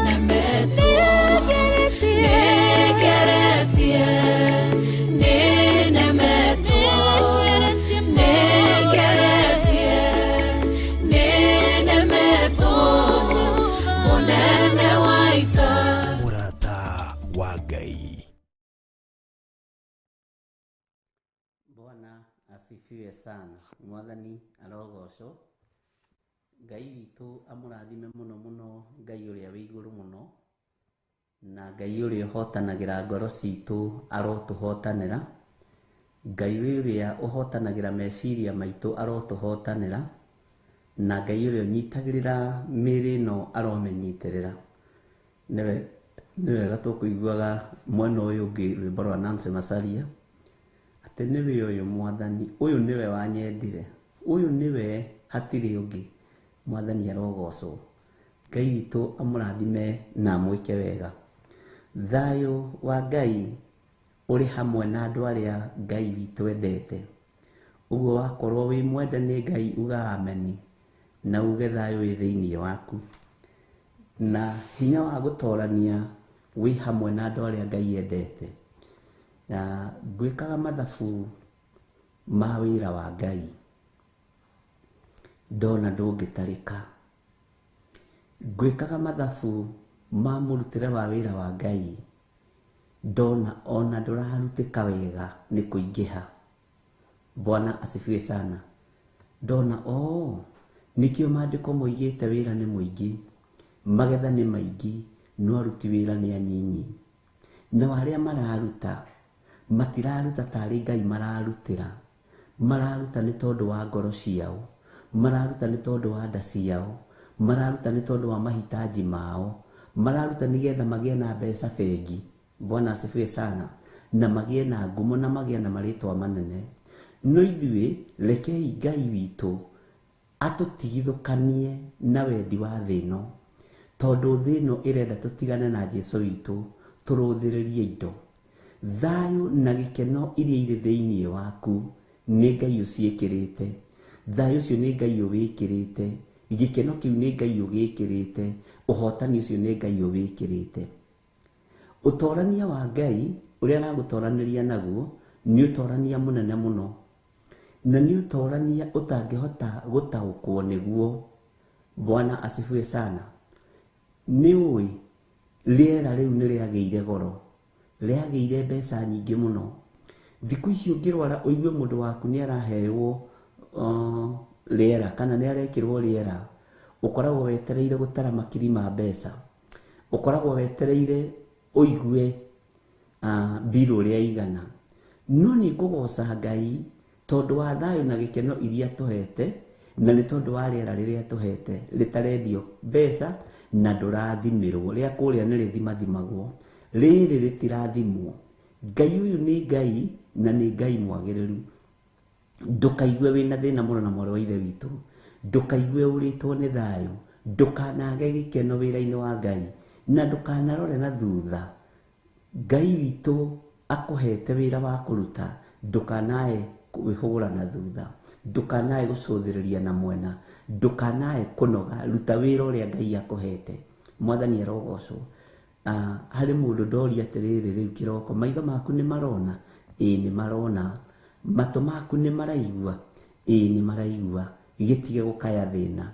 nĩnemetwo nĩngeretie nĩnemetwo nĩngeretie nĩnemetwo mũnene wa ita. Mũrata wa Ngai. Bwana asifiwe sana. Mwathani arogocwo. Ngai witũ amũrathime mũno mũno, Ngai ũrĩa wĩ igũrũ mũno, na Ngai ũrĩa ũhotanagĩra ngoro citũ arotũhotanĩra. Ngai ũrĩa ũhotanagĩra meciria maitũ arotũhotanĩra, na Ngai ũrĩa ũnyitagĩrĩra mĩĩrĩ ĩno aromĩnyitĩrĩra. Nĩ wega tũkũiguaga mwena ũyũ ũngĩ rwĩmbo rwa Nancy Macharia atĩ nĩwe ũyũ Mwathani, ũyũ nĩwe wanyendire, ũyũ nĩwe, hatirĩ ũngĩ. Mwathani arogocwo. Ngai witũ amũrathime na amwĩke wega. Thayũ wa Ngai ũrĩ hamwe na andũ arĩa Ngai witũ endete. Ũguo wakorwo wĩ mwende nĩ Ngai uga ameni na uge thayũ wĩ thĩinĩ waku. Na hinya wa gũtorania wĩ hamwe na andũ arĩa Ngai endete. Na ngwĩkaga mathabu ma wĩra wa Ngai ndona ndũngĩtarĩka. Ngwĩkaga mathabu ma mũrutĩre wa wĩra wa Ngai ndona ona ndũrarutĩka wega nĩ kũingĩha. Bwana asifiwe sana. Ndona nĩkĩo maandĩko moigĩte wĩra nĩ mũingĩ, magetha nĩ maingĩ, no aruti wĩra nĩ anyinyi. Nao arĩa mararuta matiraruta tarĩ Ngai mararutĩra, mararuta nĩ tondũ wa ngoro ciao, mararuta nĩ tondũ wa nda ciao, mararuta nĩ tondũ wa mahitaji mao, mararuta nĩgetha magĩe na mbeca bengi. Bwana asifiwe sana. Na magĩe na ngumo na magĩe na marĩtwa manene. No ithuĩ rekei Ngai witũ atũtigithũkanie na wendi wa thĩ ĩno, tondũ thĩ ĩno ĩrenda tũtigane na Jesũ witũ tũrũthĩrĩrie indo. Thayũ na gĩkeno iria irĩ thĩinĩ waku nĩ Ngai ũciĩkĩrĩte. Thayũ ũcio nĩ Ngai ũwĩkĩrĩte, gĩkeno kĩu nĩ Ngai ũgĩkĩrĩte, ũhotani ũcio nĩ Ngai ũwĩkĩrĩte. Ũtorania wa Ngai ũrĩa aragũtoranĩria naguo nĩ ũtorania mũnene mũno, na nĩ ũtorania ũtangĩhota gũtaũkwo nĩguo. Bwana asifiwe sana. Nĩ ũĩ rĩera rĩu nĩ rĩagĩire goro, rĩagĩire mbeca nyingĩ mũno. Thikũ ici ũngĩrwara ũigue mũndũ waku nĩ araheo rĩera kana nĩ arekĩrwo rĩera, ũkoragwo wetereire gũtara makiri ma mbeca, ũkoragwo wetereire ũigue mbirũ ũrĩa igana. No nĩ ngũgoca Ngai tondũ wa thayũ na gĩkeno iria tũhete, na nĩ tondũ wa rĩera rĩrĩa tũhete rĩtarendio mbeca na ndũrathimĩrwo. Rĩa kũrĩa nĩ rĩthimathimagwo, rĩrĩ rĩtirathimwo. Ngai ũyũ nĩ Ngai na nĩ Ngai mwagĩrĩru. Ndũkaigue wĩna thĩna mũno na mwarĩ wa ithe witũ, ndũkaigue ũrĩtwo nĩ thayũ, ndũkanage gĩkeno wĩra-inĩ wa Ngai, na ndũkanarore na thutha. Ngai witũ akũhete wĩra wa kũruta, ndũkanae kwĩhũgũra na thutha, ndũkanae gũcũthĩrĩria na mwena, ndũkanae kũnoga, ruta wĩra ũrĩa Ngai akũhete. Mwathani arogocwo. Harĩ mũndũ ndoria atĩrĩrĩ rĩu kĩroko, maitho maku nĩ marona? Ĩĩ nĩ marona. Matũ maku nĩ maraigua? Ĩĩ nĩ maraigua. Gĩtige gũkaya thĩna.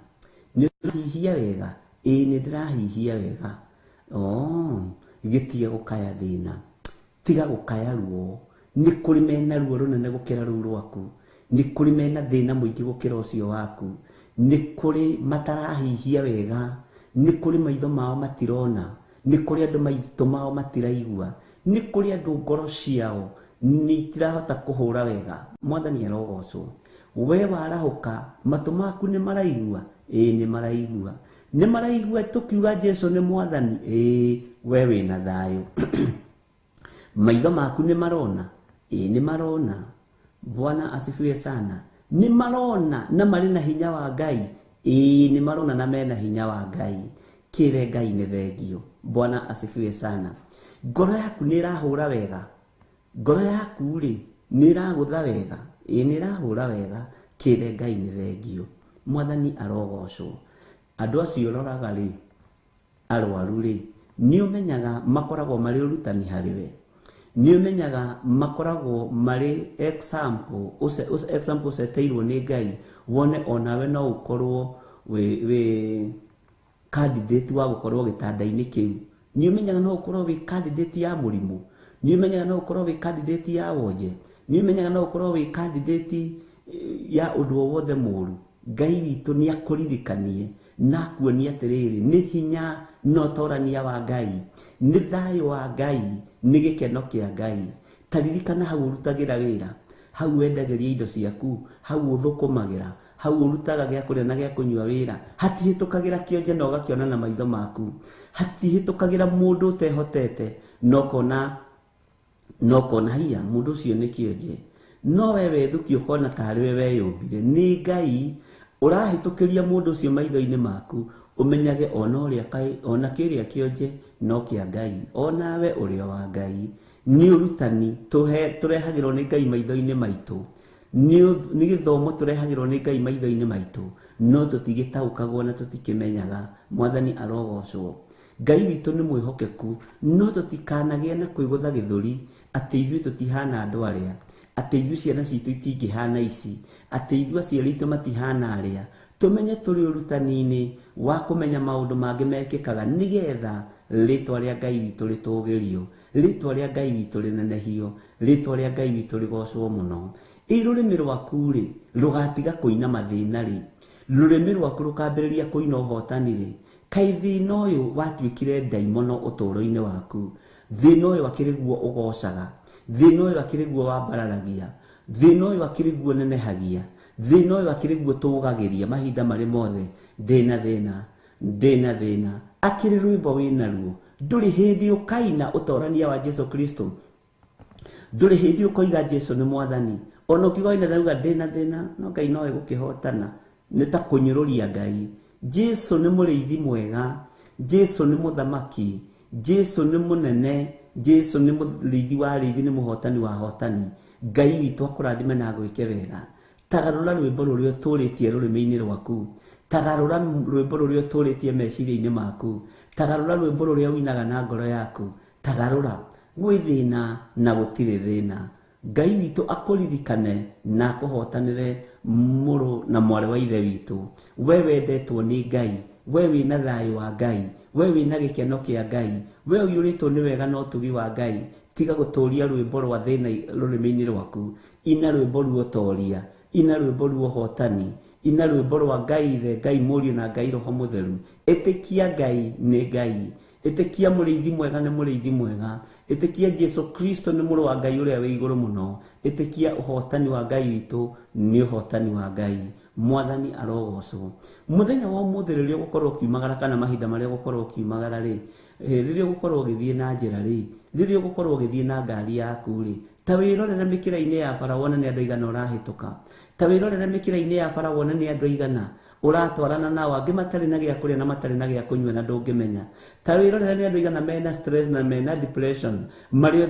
Nĩ ũrahihia wega? Ĩĩ nĩ ndĩrahihia wega. Gĩtige gũkaya thĩna. Tiga gũkaya ruo. Nĩ kũrĩ mena ruo rũnene gũkĩra rũu rwaku, nĩ kũrĩ mena thĩna mũingĩ gũkĩra ũcio waku, nĩ kũrĩ matarahihia wega, nĩ kũrĩ maitho mao matirona, nĩ kũrĩ andũ maitũ mao matiraigua. Nĩ kũrĩ andũ ngoro ciao nĩ itirahota kũhũra wega. Mwathani arogocwo. We warahũka, matũ maku nĩ maraigua? Ĩĩ nĩ maraigua. Nĩ maraigua tũkiuga Jesu nĩ mwathani? Ĩĩ, we wĩna thayũ. Maitho maku nĩ marona? Ĩĩ nĩ marona. Bwana asifiwe sana. Nĩ marona na marĩ na hinya wa Ngai? Ĩĩ nĩ marona na mena hinya wa Ngai. Kĩre Ngai nĩ thengio. Bwana asifiwe sana. Ngoro yaku nĩ ĩrahũra wega? Ngoro yaku rĩ nĩ ĩragũtha wega? Ĩĩ nĩ ĩrahũra wega. Kĩre Ngai nĩ thengio. Mwathani arogocwo. Andũ acio ũroraga rĩ, arwaru rĩ, nĩ ũmenyaga makoragwo marĩ ũrutani harĩ we. Nĩ ũmenyaga makoragwo marĩ example, example ũceteirwo nĩ Ngai, wone onawe no ũkorwo wĩ candidate wa gũkorwo gĩtanda-inĩ kĩu. Nĩ ũmenyaga no ũkorwo wĩ candidate ya mũrimũ. Nĩ ũmenyaga no ũkorwo wĩ candidate ya wonje. Nĩ ũmenyaga no ũkorwo wĩ candidate ya ũndũ o wothe mũũru. Ngai witũ nĩ akũririkanie na akuonie atĩrĩrĩ, nĩ hinya na ũtorania wa Ngai, nĩ thayũ wa Ngai, nĩ gĩkeno kĩa Ngai. Ta ririkana hau ũrutagĩra wĩra, hau wendagĩria indo ciaku, hau ũthũkũmagĩra, hau ũrutaga gĩa kũrĩa na gĩa kũnyua wĩra, hatihĩtũkagĩra kĩonje na ũgakĩona na maitho maku, hatihĩtũkagĩra mũndũ ũtehotete na ũkona hiya mũndũ ũcio nĩ kĩonje. No we wethuki ũkona tarĩ we weyũmbire. Nĩ Ngai ũrahĩtũkĩria mũndũ ũcio maitho-inĩ maku, ũmenyage ona ũrĩa ona kĩrĩa kĩonje no kĩa Ngai, onawe ũrĩa wa Ngai. Nĩ ũrutani tũrehagĩrwo nĩ Ngai maitho-inĩ maitũ, nĩ gĩthomo tũrehagĩrwo nĩ Ngai maitho-inĩ maitũ, no tũtigĩtaũkagwo na tũtikĩmenyaga. Mwathani arogocwo. Ngai witũ nĩ mwĩhokeku, no tũtikanagĩe na kwĩgũtha gĩthũri atĩ ithuĩ tũtihana andũ arĩa, atĩ ithuĩ ciana citũ itingĩhana ici, atĩ ithuĩ aciari aitũ matihana arĩa. Tũmenye tũrĩ ũrutani-inĩ wa kũmenya maũndũ mangĩ mekĩkaga nĩgetha rĩtwa rĩa Ngai witũ rĩtũgĩrio, rĩtwa rĩa Ngai witũ rĩnenehio, rĩtwa rĩa Ngai witũ rĩgocwo mũno. Ĩ rũrĩmĩ rwaku rĩ rũgatiga kũina mathĩna rĩ, rũrĩmĩ rwaku rũkambĩrĩria kũina ũhotani rĩ, kaĩ thĩna ũyũ watuĩkire ndaimono ũtũũro-inĩ waku? Thĩna ũyũ akĩrĩ guo ũgocaga, thĩna ũyũ akĩrĩ guo wambararagia, thĩna ũyũ akĩrĩ guo nenehagia, thĩna ũyũ akĩrĩ guo tũgagĩria mahinda marĩ mothe. Ndĩna thĩna, ndĩna thĩna, akĩrĩ rwĩmbo wĩnaruo. Ndũrĩ hĩndĩ ũkaina ũtorania wa Jesu Kristo, ndũrĩ hĩndĩ ũkoiga Jesu nĩ mwathani. Ona ũkiuga wĩna thĩna, ndĩna thĩna, no Ngai no egũkĩhotana. Nĩ ta kũnyũrũria Ngai. Jesu nĩ mũrĩithi mwega, Jesu nĩ mũthamaki, Jesu nĩ mũnene, Jesu nĩ mũrĩithi wa arĩithi, nĩ mũhotani wa ahotani. Ngai witũ akũrathime na agwĩke wega. Tagarũra rwĩmbo rũrĩa ũtũrĩtie rũrĩmĩ-inĩ rwaku, tagarũra rwĩmbo rũrĩa ũtũrĩtie meciria-inĩ maku, tagarũra rwĩmbo rũrĩa ũinaga na ngoro yaku, tagarũra. Gwĩ thĩna na gũtirĩ thĩna. Ngai witũ akũririkane na akũhotanĩre mũrũ na mwarĩ wa ithe witũ. We wendetwo nĩ Ngai, we wĩna thayũ wa Ngai, we wĩna gĩkeno kĩa Ngai, we ũiyũrĩtwo nĩ wega na ũtugi wa Ngai. Tiga gũtũria rwĩmbo rwa thĩna rũrĩmĩ-inĩ rwaku, ina rwĩmbo rwa ũtoria, ina rwĩmbo rwa ũhotani, ina rwĩmbo rwa Ngai Ithe, Ngai Mũriũ na Ngai Roho Mũtheru. Ĩtĩkia Ngai nĩ Ngai, ĩtĩkia mũrĩithi mwega nĩ mũrĩithi mwega, ĩtĩkia Jesu Kristo nĩ mũrũ wa Ngai ũrĩa wĩ igũrũ mũno, ĩtĩkia ũhotani wa Ngai witũ nĩ ũhotani wa Ngai. Mwathani arogocwo. Mũthenya wa ũmũthĩ rĩrĩa ũgũkorwo ũkiumagara, kana mahinda marĩa ũgũkorwo ũkiumagara rĩ, rĩrĩa ũgũkorwo ũgĩthiĩ na njĩra rĩ, rĩrĩa ũgũkorwo ũgĩthiĩ na ngari yaku rĩ, ta wĩrorere mĩkĩra-inĩ ya bara wone nĩ andũ aigana ũrahĩtũka, ta wĩrorere mĩkĩra-inĩ ya bara wone nĩ andũ aigana ũratwarana nao, angĩ matarĩ na gĩa kũrĩa na matarĩ na gĩa kũnyua na ndũngĩmenya. Ta wĩrorere nĩ andũ aigana mena stress na mena depression marĩ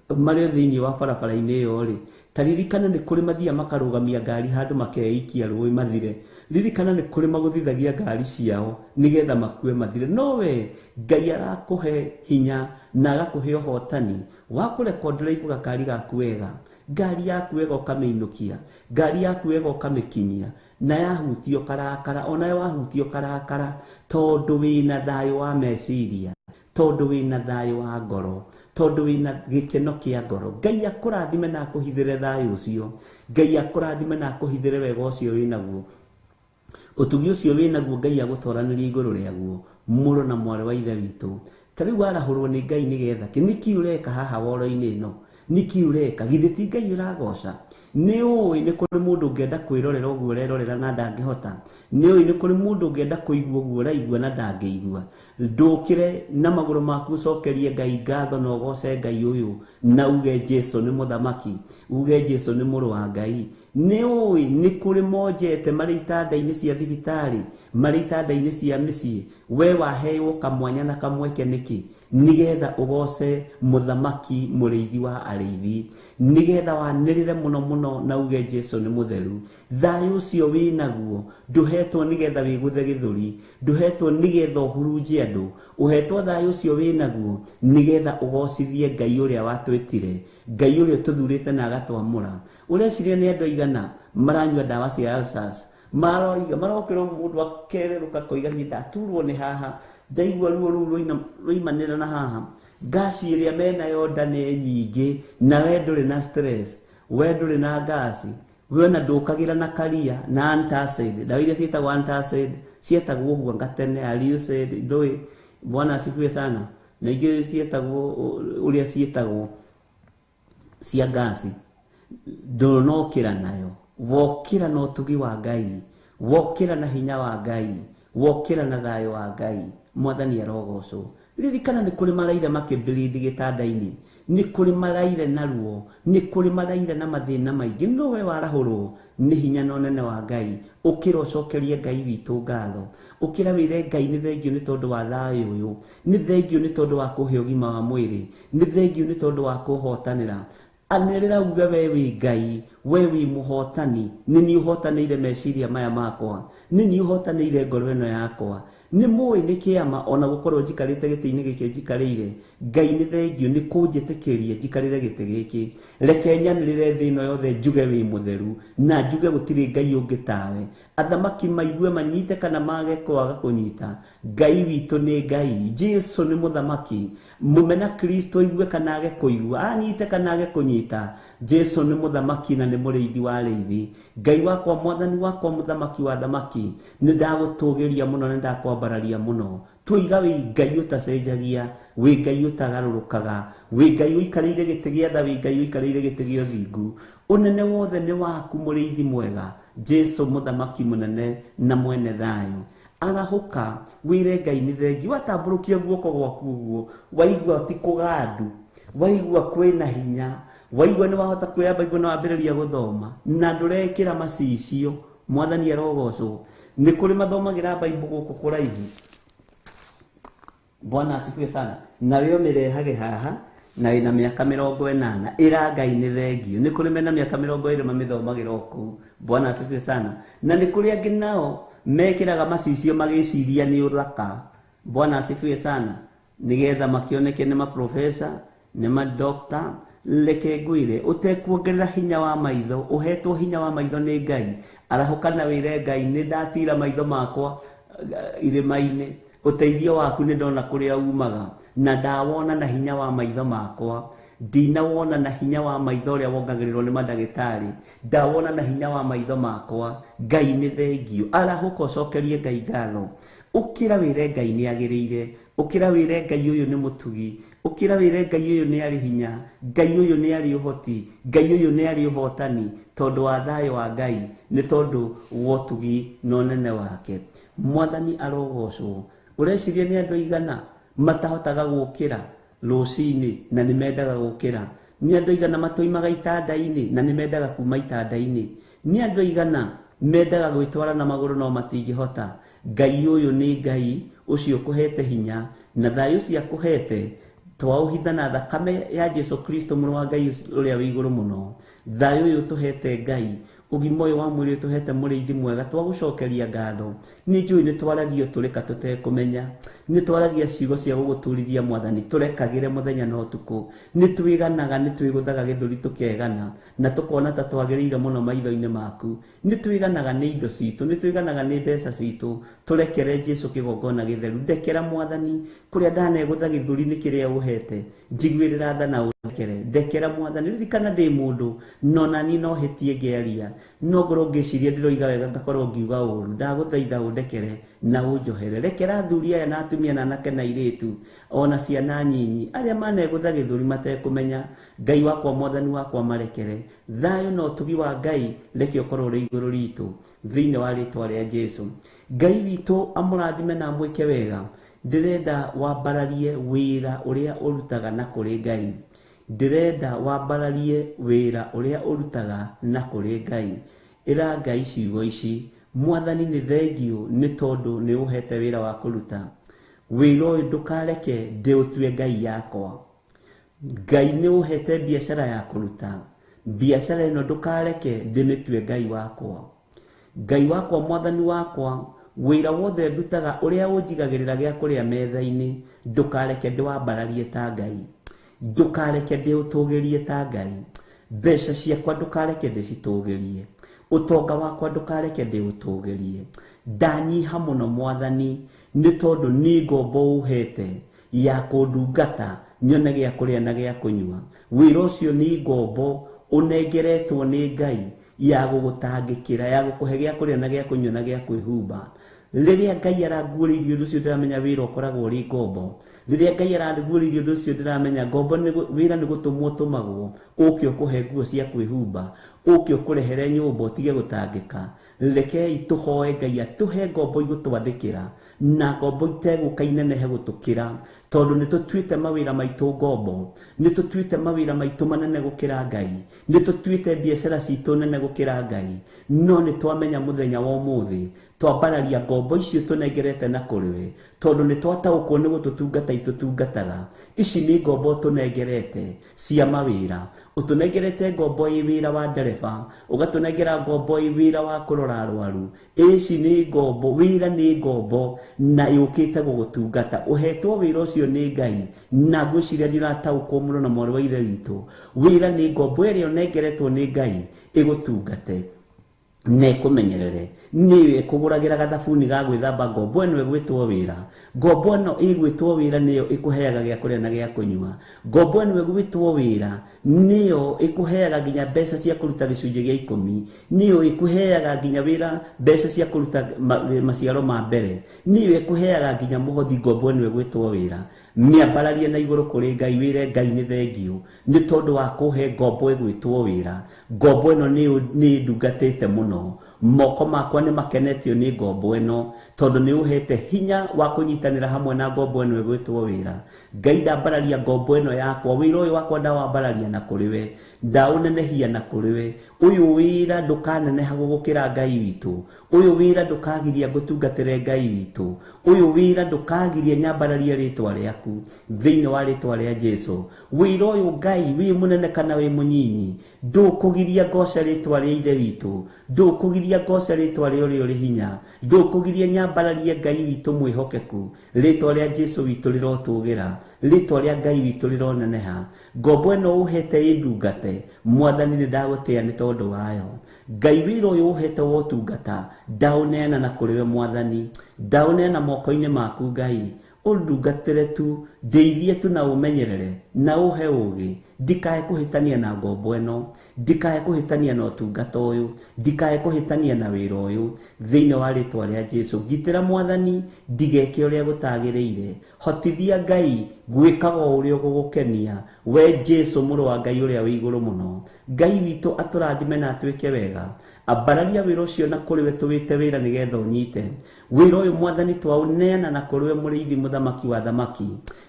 thĩinĩ wa barabara-inĩ ĩyo rĩ. Ta ririkana nĩ kũrĩ mathiaga makarũgamia ngari handũ makeikia rũĩ mathire. Ririkana nĩ kũrĩ magũthithagia ngari ciao nĩgetha makue mathire. No we Ngai arakũhe hinya na agakũhe ũhotani wa kũrecord drive gakari gaku wega, ngari yaku wega ũkamĩinũkia, ngari yaku wega ũkamĩkinyia, na yahutio karakara, ona wahutio karakara, tondũ wĩna thayũ wa meciria, tondũ wĩna thayũ wa ngoro, tondũ wĩna gĩkeno kĩa ngoro. Ngai akũrathime na akũhithĩre thayũ ũcio, Ngai akũrathime na akũhithĩre wega ũcio wĩnaguo, ũtugi ũcio wĩnaguo, Ngai agũtoranĩrie igũrũ rĩaguo. Mũrũ na mwarĩ wa ithe witũ, Ta rĩu warahũrwo nĩ Ngai nĩgetha kĩ? Nĩkĩ ũreka haha woro-inĩ ĩno? Nĩkĩ ũreka? Githĩ ti Ngai ũragoca? Nĩ ũĩ nĩ kũrĩ mũndũ ũngĩenda kwĩrorera ũguo ũrerorera na ndangĩhota? Nĩ ũĩ nĩ kũrĩ mũndũ ũngĩenda kũigua ũguo ũraigua na ndangĩigua? Ndũkĩre na magũrũ maku ũcokerie Ngai ngatho na ũgoce Ngai ũyũ na uge Jesu nĩ mũthamaki, uge Jesu nĩ mũrũ wa Ngai. Nĩ ũĩ nĩ kũrĩ monjete marĩ itanda-inĩ cia thibitarĩ, marĩ itanda-inĩ cia mĩciĩ? We waheirwo kamwanya na kamweke nĩkĩ? Nĩgetha ũgoce mũthamaki mũrĩithi wa arĩithi, nĩgetha wanĩrĩre mũno mũno na uge Jesu nĩ mũtheru. Thayũ ũcio wĩnaguo ndũhetwo nĩgetha wĩgũthe gĩthũri, ndũhetwo nĩgetha ũhurunje andũ, ũhetwo thayũ ũcio wĩnaguo nĩgetha ũgocithie Ngai ũrĩa watwĩtire, Ngai ũrĩa ũtũthurĩte na agatwamũra. Ũreciria nĩ andũ aigana maranyua ndawa cia ulcers? Maroiga marokĩra ũguo mũndũ akererũka koiga niĩ ndaturwo nĩ haha, ndaigua ruo rũu rũimanĩra na haha. Ngaci ĩrĩa menayo nda nĩ nyingĩ, na we ndũrĩ na stress, we ndũrĩ na ngaci, we ona ndũkagĩra na karia na antacid. Ndawa iria ciĩtagwo antacid cietagwo ũguo anga tene, Ariocid, ndũĩ. Bwana asifiwe sana. Na ingĩ cietagwo ũrĩa ciĩtagwo cia ngaci, ndũnokĩra nayo. Wokĩra na ũtugi wa Ngai, wokĩra na hinya wa Ngai, wokĩra na thayũ wa Ngai. Mwathani arogocwo. Ririkana nĩ kũrĩ maraire makĩbirindi gĩtanda-inĩ, nĩ kũrĩ maraire na ruo, nĩ kũrĩ maraire na mathĩna maingĩ, no we warahũrwo nĩ hinya na ũnene wa Ngai. Ũkĩra ũcokerie Ngai witũ ngatho, ũkĩra wĩre Ngai nĩ thengio nĩ tondũ wa thayũ ũyũ, nĩ thengio nĩ tondũ wa kũhe ũgima wa mwĩrĩ, nĩ thengio nĩ tondũ wa kũhotanĩra. Anĩrĩra uge we wĩ Ngai, we wĩ mũhotani, nĩ niĩ ũhotanĩire meciria maya makwa, nĩ niĩ ũhotanĩire ngoro ĩno yakwa. Nĩ mũĩ nĩ kĩama ona gũkorwo njikarĩte gĩtĩ-inĩ gĩkĩ njikarĩire. Ngai nĩ thengio nĩ kũnjĩtĩkĩria njikarĩre gĩtĩ gĩkĩ. Reke nyanĩrĩre thĩ ĩno yothe njuge wĩ mũtheru, na njuge gũtirĩ Ngai ũngĩ tawe. Athamaki maigue manyite kana mage kwaga kũnyita, Ngai witũ nĩ Ngai. Jesu nĩ mũthamaki. Mũmena Kristo aigue kana age kũigua, anyite kana age kũnyita, Jesu nĩ mũthamaki na nĩ mũrĩithi wa arĩithi. Ngai wakwa, mwathani wakwa, mũthamaki wa athamaki, nĩ ndagũtũgĩria mũno, nĩ ndakwambararia mũno. Tuiga wĩ Ngai ũtacenjagia, wĩ Ngai ũtagarũrũkaga, wĩ Ngai ũikarĩire gĩtĩ gĩa tha, wĩ Ngai ũikarĩire gĩtĩ gĩa ũthingu. Ũnene wothe nĩ waku mũrĩithi mwega, Jesu mũthamaki mũnene na mwene thayũ. Arahũka wĩre Ngai nĩ thengi. Watambũrũkia guoko gwaku ũguo, waigua ti kũgandu, waigua kwĩna hinya, waigua nĩ wahota kuoya Bible na wambĩrĩria gũthoma, na ndũrekĩra macicio. Mwathani arogocwo. Nĩ kũrĩ mathomagĩra Bible gũkũ kũraihu. Bwana asifiwe sana. Nawe ũmĩrehage haha na wĩna mĩaka 80, ĩra Ngai nĩ thengio. Nĩ kũrĩ mena mĩaka 20 mamĩthomagĩra o kũu. Bwana asifiwe sana. Na nĩ kũrĩ angĩ nao mekĩraga macicio magĩciria nĩ ũthaka. Bwana asifiwe sana. Nĩgetha makĩoneke nĩ maprofesa, nĩ madokta. Reke ngwĩre, ũtekuongerera hinya wa maitho, ũhetwo hinya wa maitho nĩ Ngai. Arahũka na wĩre Ngai, nĩ ndatira maitho makwa irĩma-inĩ, ũteithio waku nĩ ndona kũrĩa umaga, na ndawona na hinya wa maitho makwa. Ndinawona na hinya wa maitho ũrĩa wongagĩrĩrwo nĩ mandagĩtarĩ, ndawona na hinya wa maitho makwa. Ngai nĩ thengio. Arahũka ũcokerie Ngai ngatho. Ũkĩra wĩre Ngai nĩ agĩrĩire, ũkĩra wĩre Ngai ũyũ nĩ mũtugi, ũkĩra wĩre Ngai ũyũ nĩ arĩ hinya, Ngai ũyũ nĩ arĩ ũhoti, Ngai ũyũ nĩ arĩ ũhotani, tondũ wa thayũ wa Ngai, nĩ tondũ wa ũtugi na ũnene wake. Mwathani arogocwo. Ũreciria nĩ andũ aigana matahotaga gũkĩra rũcinĩ na nĩ mendaga gũkĩra? Nĩ andũ aigana matoimaga itanda-inĩ na nĩ mendaga kuma itanda-inĩ? Nĩ andũ aigana mendaga gwĩtwara na magũrũ no matingĩhota? Ngai ũyũ nĩ Ngai ũcio ũkũhete hinya, na thayũ ũcio akũhete twaũhitha na thakame ya Jesu Kristo mũrũ wa Ngai ũrĩa wĩ igũrũ mũno. Thayũ ũyũ ũtũhete Ngai, ũgima ũyũ wa mwĩrĩ ũtũhete mũrĩithi mwega, twagũcokeria ngatho. Nĩ njũĩ nĩ twaragio tũrĩka tũtekũmenya, nĩ twaragia ciugo cia gũgũturithia Mwathani, tũrekagĩre mũthenya na ũtukũ. Nĩ twĩganaga, nĩ twĩgũthaga gĩthũri tũkegana, na tũkona ta twagĩrĩire mũno maitho-inĩ maku. Nĩ twĩganaga nĩ indo citũ, nĩ twĩganaga nĩ mbeca citũ. Tũrekere Jesu kĩgongona gĩtheru. Ndekera Mwathani kũrĩa ndanegũtha gĩthũri nĩ kĩrĩa ũhete, njiguĩrĩra tha na ũndekere. Ndekera Mwathani, ririkana ndĩ mũndũ No nani no hĩtie ngĩaria, no ngorwo ngĩciria ndĩroiga wega ngakorwo ngiuga ũru. Ndagũthaitha ũndekere na ũnjohere. Rekera athuri aya na atumia na anake na airĩtu ona ciana nyinyi arĩa manegũtha gĩthũri matekũmenya. Ngai wakwa, mwathani wakwa, marekere. Thayũ na ũtugi wa Ngai reke ũkorwo ũrĩ igũrũ ritũ thĩinĩ wa rĩtwa rĩa Jesu. Ngai witũ amũrathime na amwĩke wega. Ndĩrenda wambararie wĩra ũrĩa ũrutaga na kũrĩ Ngai. Ndĩrenda wambararie wĩra ũrĩa ũrutaga na kũrĩ Ngai. Ĩra Ngai ciugo ici: Mwathani, nĩ thengiũ nĩ tondũ nĩ ũhete wĩra wa kũruta. Wĩra ũyũ ndũkareke ndĩũtue Ngai yakwa. Ngai nĩ ũhete biacara ya kũruta. Biacara ĩno ndũkareke ndĩmĩtue Ngai wakwa. Ngai wakwa, mwathani wakwa, wĩra wothe ndutaga ũrĩa ũnjigagĩrĩra gĩa kũrĩa metha-inĩ, ndũkareke ndĩwambararie ta Ngai. Ndũkareke ndĩũtũgĩrie ta Ngai. Mbeca ciakwa ndũkareke ndĩcitũgĩrie. Ũtonga wakwa ndũkareke ndĩũtũgĩrie. Ndanyiha mũno mwathani, nĩ tondũ nĩ ngombo ũhete ya kũndungata nyone gĩa kũrĩa na gĩa kũnyua. Wĩra ũcio nĩ ngombo ũnengeretwo nĩ Ngai ya gũgũtangĩkĩra, ya gũkũhe gĩa kũrĩa na gĩa kũnyua na gĩa kwĩhumba. Rĩrĩa Ngai aranguũrĩirie ũndũ ũcio ndĩramenya wĩra ũkoragwo ũrĩ ngombo. Rĩrĩa Ngai aranguũrĩirie ũndũ ũcio ndĩramenya ngombo nĩ wĩra nĩ gũtũmwo ũtũmagwo, ũke ũkũhe nguo cia kwĩhumba, ũke ũkũrehere nyũmba ũtige gũtangĩka. Rekei tũhoe Ngai atũhe ngombo igũtwathĩkĩra na ngombo itegũka inenehe gũtũkĩra, tondũ nĩ tũtuĩte mawĩra maitũ ngombo, nĩ tũtuĩte mawĩra maitũ manene gũkĩra Ngai, nĩ tũtuĩte biacara citũ nene gũkĩra Ngai. No nĩ twamenya mũthenya wa ũmũthĩ twambararia ngombo icio tũnengerete na kũrĩ we, tondũ nĩ twataũkwo nĩ gũtũtungata itũtungataga. Ici nĩ ngombo tũnengerete cia mawĩra. Ũtũnengerete ngombo ĩ wĩra wa ndereba, ũgatũnengera ngombo ĩ wĩra wa kũrora arwaru. Ici nĩ ngombo, wĩra nĩ ngombo na yũkĩte gũgũtungata. Ũhetwo wĩra ũcio nĩ Ngai, na ngwĩciria nĩ ũrataũkwo mũno na mwarĩ wa ithe witũ. Wĩra nĩ ngombo ĩrĩa ũnengeretwo nĩ Ngai ĩgũtungate na ĩkũmenyerere. Nĩyo ĩkũgũragĩra gathabuni ga gwĩthamba. Ngombo ĩno ĩgwĩtwo wĩra. Ngombo ĩno ĩgwĩtwo wĩra nĩyo ĩkũheaga gĩa kũrĩa na gĩa kũnyua. Ngombo ĩno ĩgwĩtwo wĩra nĩyo ĩkũheaga nginya mbeca cia kũruta gĩcunjĩ gĩa ikũmi. Nĩyo ĩkũheaga nginya wĩra mbeca cia kũruta maciaro ma mbere. Nĩyo ĩkũheaga nginya mũhothi. Ngombo ĩno ĩgwĩtwo wĩra. Mĩambararie na igũrũ kũrĩ Ngai, wĩre Ngai nĩ thengiũ nĩ tondũ wa kũhe ngombo ĩgwĩtwo wĩra. Ngombo ĩno nĩ ndungatĩte mũno. Moko makwa nĩ makenetio nĩ ngombo ĩno, tondũ nĩ ũhete hinya wa kũnyitanĩra hamwe na ngombo ĩno ĩgwĩtwo wĩra. Ngai, ndambararia ngombo ĩno yakwa, wĩra ũyũ wakwa ndawambararia na kũrĩ we, ndaũnenehia na kũrĩ we. Ũyũ wĩra ndũkaneneha gũgũkĩra Ngai witũ. Ũyũ wĩra ndũkagiria ngũtungatĩre Ngai witũ. Ũyũ wĩra ndũkagiria nyambararie rĩtwa rĩaku thĩinĩ wa rĩtwa rĩa Jesu. Wĩra ũyũ Ngai, wĩ mũnene kana wĩ mũnyinyi, ndũkũgiria ngoce rĩtwa rĩa ithe witũ, ndũkũgiria ngoce rĩtwa rĩa ũrĩa ũrĩ hinya, ndũkũgiria nyambararie Ngai witũ mwĩhokeku. Rĩtwa rĩa Jesu witũ rĩrotũgĩra, rĩtwa rĩa Ngai witũ rĩroneneha. Ngombo ĩno ũhete ĩndungate, mwathani nĩ ndagũtĩa nĩ tondũ wayo. Ngai, wĩra ũyũ ũhete wa ũtungata ndaũneana na kũrĩ we mwathani, ndaũneana moko-inĩ maku Ngai. Ũndungatĩre tu, ndeithie tu na ũmenyerere na ũhe ũgĩ, ndikae kũhĩtania na ngombo ĩno, ndikae kũhĩtania na ũtungata ũyũ, ndikae kũhĩtania na wĩra ũyũ thĩinĩ wa rĩtwa rĩa Jesu. Ngitĩra mwathani ndigeke ũrĩa gũtagĩrĩire. Hotithia Ngai gwĩkaga o ũrĩa ũgũgũkenia, we Jesu mũrũ wa Ngai ũrĩa wĩ igũrũ mũno. Ngai witũ atũrathime na atwĩke wega. Ambararia wĩra ũcio na kũrĩ we tũwĩte wĩra nĩgetha ũnyite wĩra ũyũ mwathani. Twaũneana na kũrĩ we mũrĩithi, mũthamaki wa thamaki.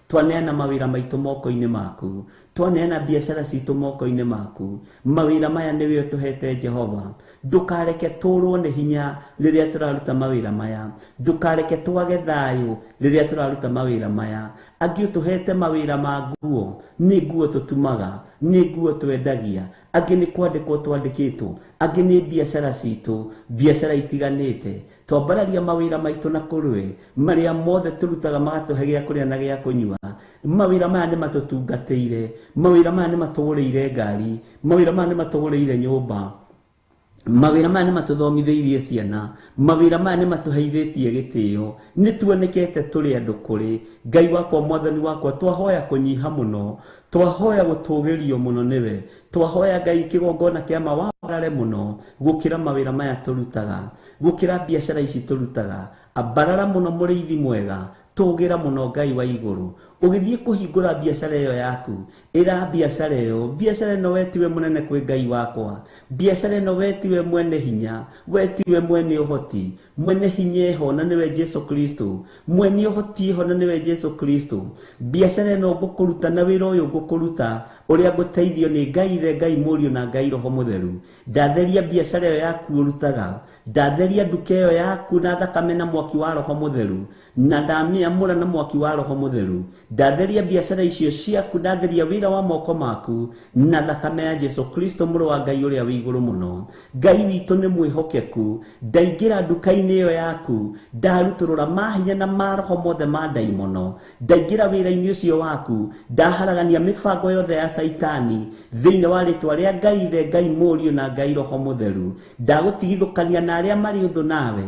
Twaneana mawĩra maitũ moko-inĩ maku, twaneana biacara citũ moko-inĩ maku. Mawĩra maya nĩwe ũtũhete Jehova. Ndũkareke tũrwo nĩ hinya rĩrĩa tũraruta mawĩra maya, ndũkareke twage thayũ rĩrĩa tũraruta mawĩra maya. Angĩ ũtũhete mawĩra ma nguo, nĩ nguo tũtumaga, nĩ nguo twendagia. Angĩ nĩ kwandĩkwo twandĩkĩtwo, angĩ nĩ biacara citũ, biacara itiganĩte. Twambararia mawĩra maitũ na kũrĩ we, marĩa mothe tũrutaga magatũhe gĩa kũrĩa na gĩa kũnyua. Mawĩra maya nĩ matũtungatĩire, mawĩra maya nĩ matũgũrĩire ngari, mawĩra maya nĩ matũgũrĩire nyũmba. Mawĩra maya nĩ matũthomithĩirie ciana, mawĩra maya nĩ matũheithĩtie gĩtĩo, nĩ tuonekete tũrĩ andũ kũrĩ Ngai wakwa mwathani wakwa. Twahoya kũnyiha mũno, twahoya gũtũgĩrio mũno nĩwe, twahoya Ngai kĩgongona kĩa ma wambarare mũno gũkĩra mawĩra maya tũrutaga, gũkĩra biacara ici tũrutaga. Ambarara mũno mũrĩithi mwega, tũgĩra mũno Ngai wa igũrũ. Ũgĩthiĩ kũhingũra biacara ĩyo yaku, ĩra biacara ĩyo, biacara ĩno we tiwe mũnene kwĩ Ngai wakwa, biacara ĩno we tiwe mwene hinya, we tiwe mwene ũhoti, mwene hinya eho na nĩwe Jesu Kristo, mwene ũhoti eho na nĩwe Jesu Kristo. Biacara ĩno ngũkũruta na wĩra ũyũ ngũkũruta ũrĩa ngũteithio nĩ Ngai Ithe, Ngai Mũriũ na Ngai Roho Mũtheru. Ndatheria biacara ĩyo yaku ũrutaga, ndatheria nduka ĩyo yaku na thakame na mwaki wa Roho Mũtheru, na ndamĩamũra na mwaki wa Roho Mũtheru. Ndatheria biacara icio ciaku, ndatheria wĩra wa moko maku na thakame ya Jesu Kristo mũrũ wa Ngai ũrĩa wĩ igũrũ mũno. Ngai witũ nĩ mwĩhokeku, ndaingĩra nduka-inĩ ĩyo yaku, ndarutũrũra mahinya na maroho mothe ma ndaimono, ndaingĩra wĩra-inĩ ũcio waku, ndaharagania mĩbango yothe ya Caitani thĩinĩ wa rĩtwa rĩa Ngai Ithe, Ngai Mũriũ na Ngai Roho Mũtheru. Ndagũtigithũkania na arĩa marĩ ũthũ nawe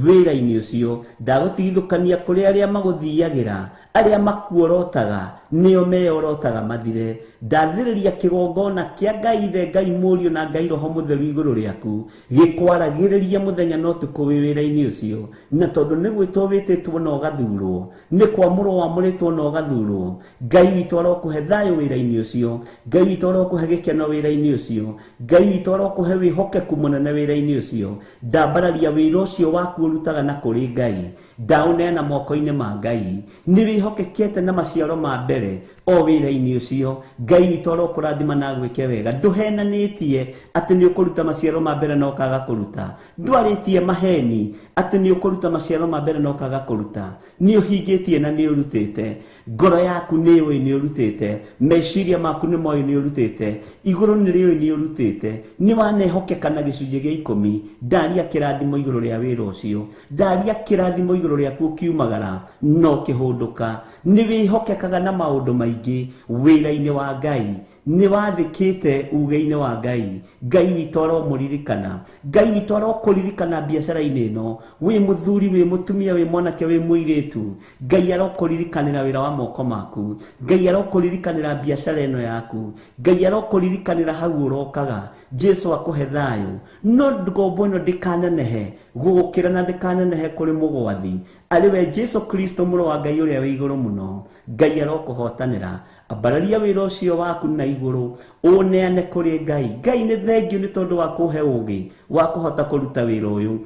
wĩra-inĩ ũcio, ndagũtigithũkania kũrĩ arĩa magũthiagĩra, arĩa makuorotaga nĩo meyorotaga mathire. Ndathĩrĩria kĩgongona kĩa Ngai Ithe, Ngai Mũriũ na Ngai Roho Mũtheru igũrũ rĩaku, gĩkwaragĩrĩria mũthenya na ũtukũ wĩ wĩra-inĩ ũcio. Na tondũ nĩ gwĩtwo wĩtĩtwo na ũgathurwo, nĩ kwamũrwo wamũrĩtwo na ũgathurwo, Ngai witũ arokũhe thayũ wĩra-inĩ ũcio, Ngai witũ arokũhe gĩkeno wĩra-inĩ ũcio, Ngai witũ arokũhe wĩhokeku mũnene wĩra-inĩ ũcio. Ndambararia wĩra ũcio waku ũrutaga na kũrĩ Ngai, ndaũneana moko-inĩ ma Ngai. Nĩ wĩhokekete na maciaro ma mbere o wĩra-inĩ ũcio. Ngai witũ arokũrathima na agwĩke wega. Ndũhenanĩtie atĩ nĩ ũkũruta maciaro ma mbere na ũkaga kũruta, ndwarĩtie maheni atĩ nĩ ũkũruta maciaro ma mbere na ũkaga kũruta. Nĩ ũhingĩtie na nĩ ũrutĩte, ngoro yaku nĩ yũĩ nĩ ũrutĩte, meciria maku nĩ moĩ nĩ ũrutĩte, igũrũ nĩ rĩũĩ nĩ ũrutĩte. Nĩ wanehokeka na gĩcunjĩ gĩa 10. Ndaria kĩrathimo igũrũ rĩa wĩra ũcio, ndaria kĩrathimo igũrũ rĩaku ũkiumagara no kĩhũndũka. Nĩ wĩhokekaga na maũndũ maingĩ wĩra-inĩ wa Ngai, nĩ wathĩkĩte uge-inĩ wa Ngai. Ngai witũ aromũririkana, Ngai witũ arokũririkana biacara-inĩ ĩno. Wĩ mũthuri, wĩ mũtumia, wĩ mwanake, wĩ mũirĩtu, Ngai arokũririkanĩra wĩra wa moko maku, Ngai arokũririkanĩra biacara ĩno yaku, Ngai arokũririkanĩra hau ũrokaga. Jesu akũhe thayũ. No ngombo ĩno ndĩkanenehe gũgũkĩra na ndĩkanenehe kũrĩ mũgwathi, arĩ we Jesu Kristo mũrũ wa Ngai ũrĩa wĩ igũrũ mũno. Ngai arokũhotanĩra. Ambararia wĩra ũcio waku na igũrũ, ũneane kũrĩ Ngai. Ngai nĩ thengio nĩ tondũ wa kũhe ũũgĩ wa kũhota kũruta wĩra ũyũ.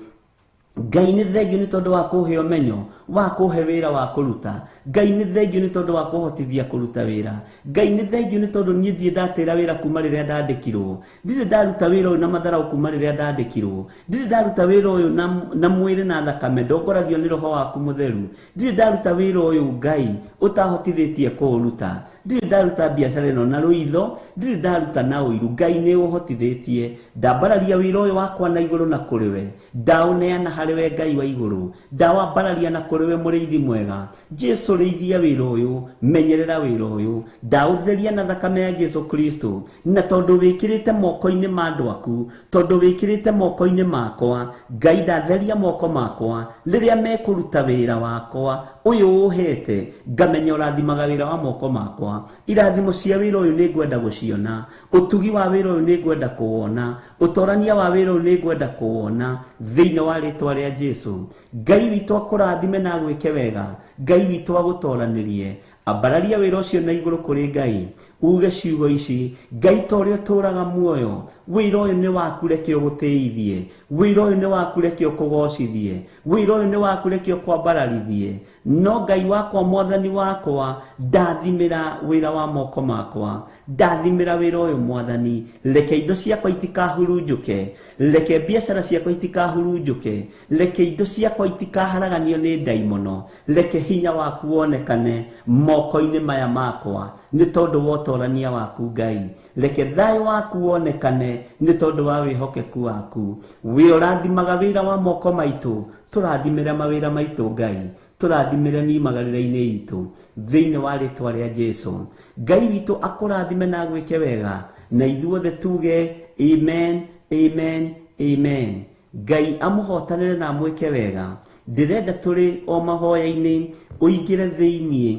Ngai nĩ thengio nĩ tondũ wa kũhe ũmenyo wa kũhe wĩra wa kũruta. Ngai nĩ thengio nĩ tondũ wa kũhotithia kũruta wĩra. Ngai nĩ thengio nĩ tondũ niĩ ndirĩ ndatĩra wĩra kuma rĩrĩa ndandĩkirwo, ndirĩ ndaruta wĩra ũyũ na matharau kuma rĩrĩa ndandĩkirwo, ndirĩ ndaruta wĩra ũyũ na mwĩrĩ na thakame, ndongoragio nĩ Roho waku Mũtheru, ndirĩ ndaruta wĩra ũyũ Ngai ũtahotithĩtie kũũruta, ndirĩ ndaruta biacara ĩno na rũitho, ndirĩ ndaruta na ũiru. Ngai nĩ ũhotithĩtie. Ndambararia wĩra ũyũ wakwa na igũrũ na kũrĩ we, ndaũneana harĩ we Ngai wa igũrũ, ndawambararia na kũrĩ we mũrĩithi mwega. Jesu rĩithia wĩra ũyũ, menyerera wĩra ũyũ, ndaũtheria na thakame ya Jesu Kristo. Na tondũ wĩkĩrĩte moko-inĩ ma andũ aku, tondũ wĩkĩrĩte moko-inĩ makwa, Ngai ndatheria moko makwa rĩrĩa mekũruta wĩra wakwa ũyũ ũhete, ngamenya ũrathimaga wĩra wa moko makwa. Irathimo cia wĩra ũyũ nĩ ngwenda gũciona, ũtugi wa wĩra ũyũ nĩ ngwenda kũwona, ũtorania wa wĩra ũyũ nĩ ngwenda kũwona thĩinĩ wa rĩtwa rĩa Jesu. Ngai witũ akũrathime na agwĩke wega, Ngai witũ agũtoranĩrie. Ambararia wĩra ũcio na igũrũ kũrĩ Ngai, uge ciugo ici: Ngai ta ũrĩa ũtũũraga muoyo, wĩra ũyũ nĩ waku, reke ũgũtĩithie, wĩra ũyũ nĩ waku, reke ũkũgocithie, wĩra ũyũ nĩ waku, reke ũkwambararithie. No Ngai wakwa, mwathani wakwa, ndathimĩra wĩra wa moko makwa, ndathimĩra wĩra ũyũ mwathani. Reke indo ciakwa itikahurunjũke, reke biacara ciakwa itikahurunjũke, reke indo ciakwa itikaharaganio nĩ ndaimono, reke hinya waku wonekane moko-inĩ maya makwa nĩ tondũ wa ũtorania waku Ngai. Reke thayũ waku wonekane nĩ tondũ wa wĩhokeku waku. Wĩ ũrathimaga wĩra wa moko maitũ, tũrathimĩre mawĩra maitũ Ngai, tũrathimĩre miumagarĩre-inĩ itũ thĩinĩ wa rĩtwa rĩa Jesu. Ngai witũ akũrathime na agwĩke wega, na ithuothe tuge amen, amen, amen. Ngai amũhotanĩre na amwĩke wega. Ndĩrenda tũrĩ o mahoya-inĩ ũingĩre thĩinĩ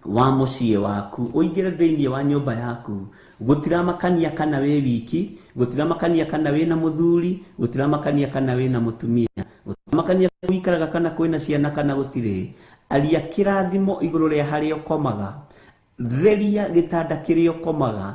wa mũciĩ waku, ũingĩre thĩinĩ wa nyũmba yaku. Gũtiramakania kana wĩ wiki, gũtiramakania kana wĩna mũthuri, gũtiramakania kana wĩna mũtumia, gũtiramakania wikaraga kana kwĩna ciana kana gũtirĩ. Aria kĩrathimo igũrũ rĩa harĩa ũkomaga, theria gĩtanda kĩrĩa ũkomaga,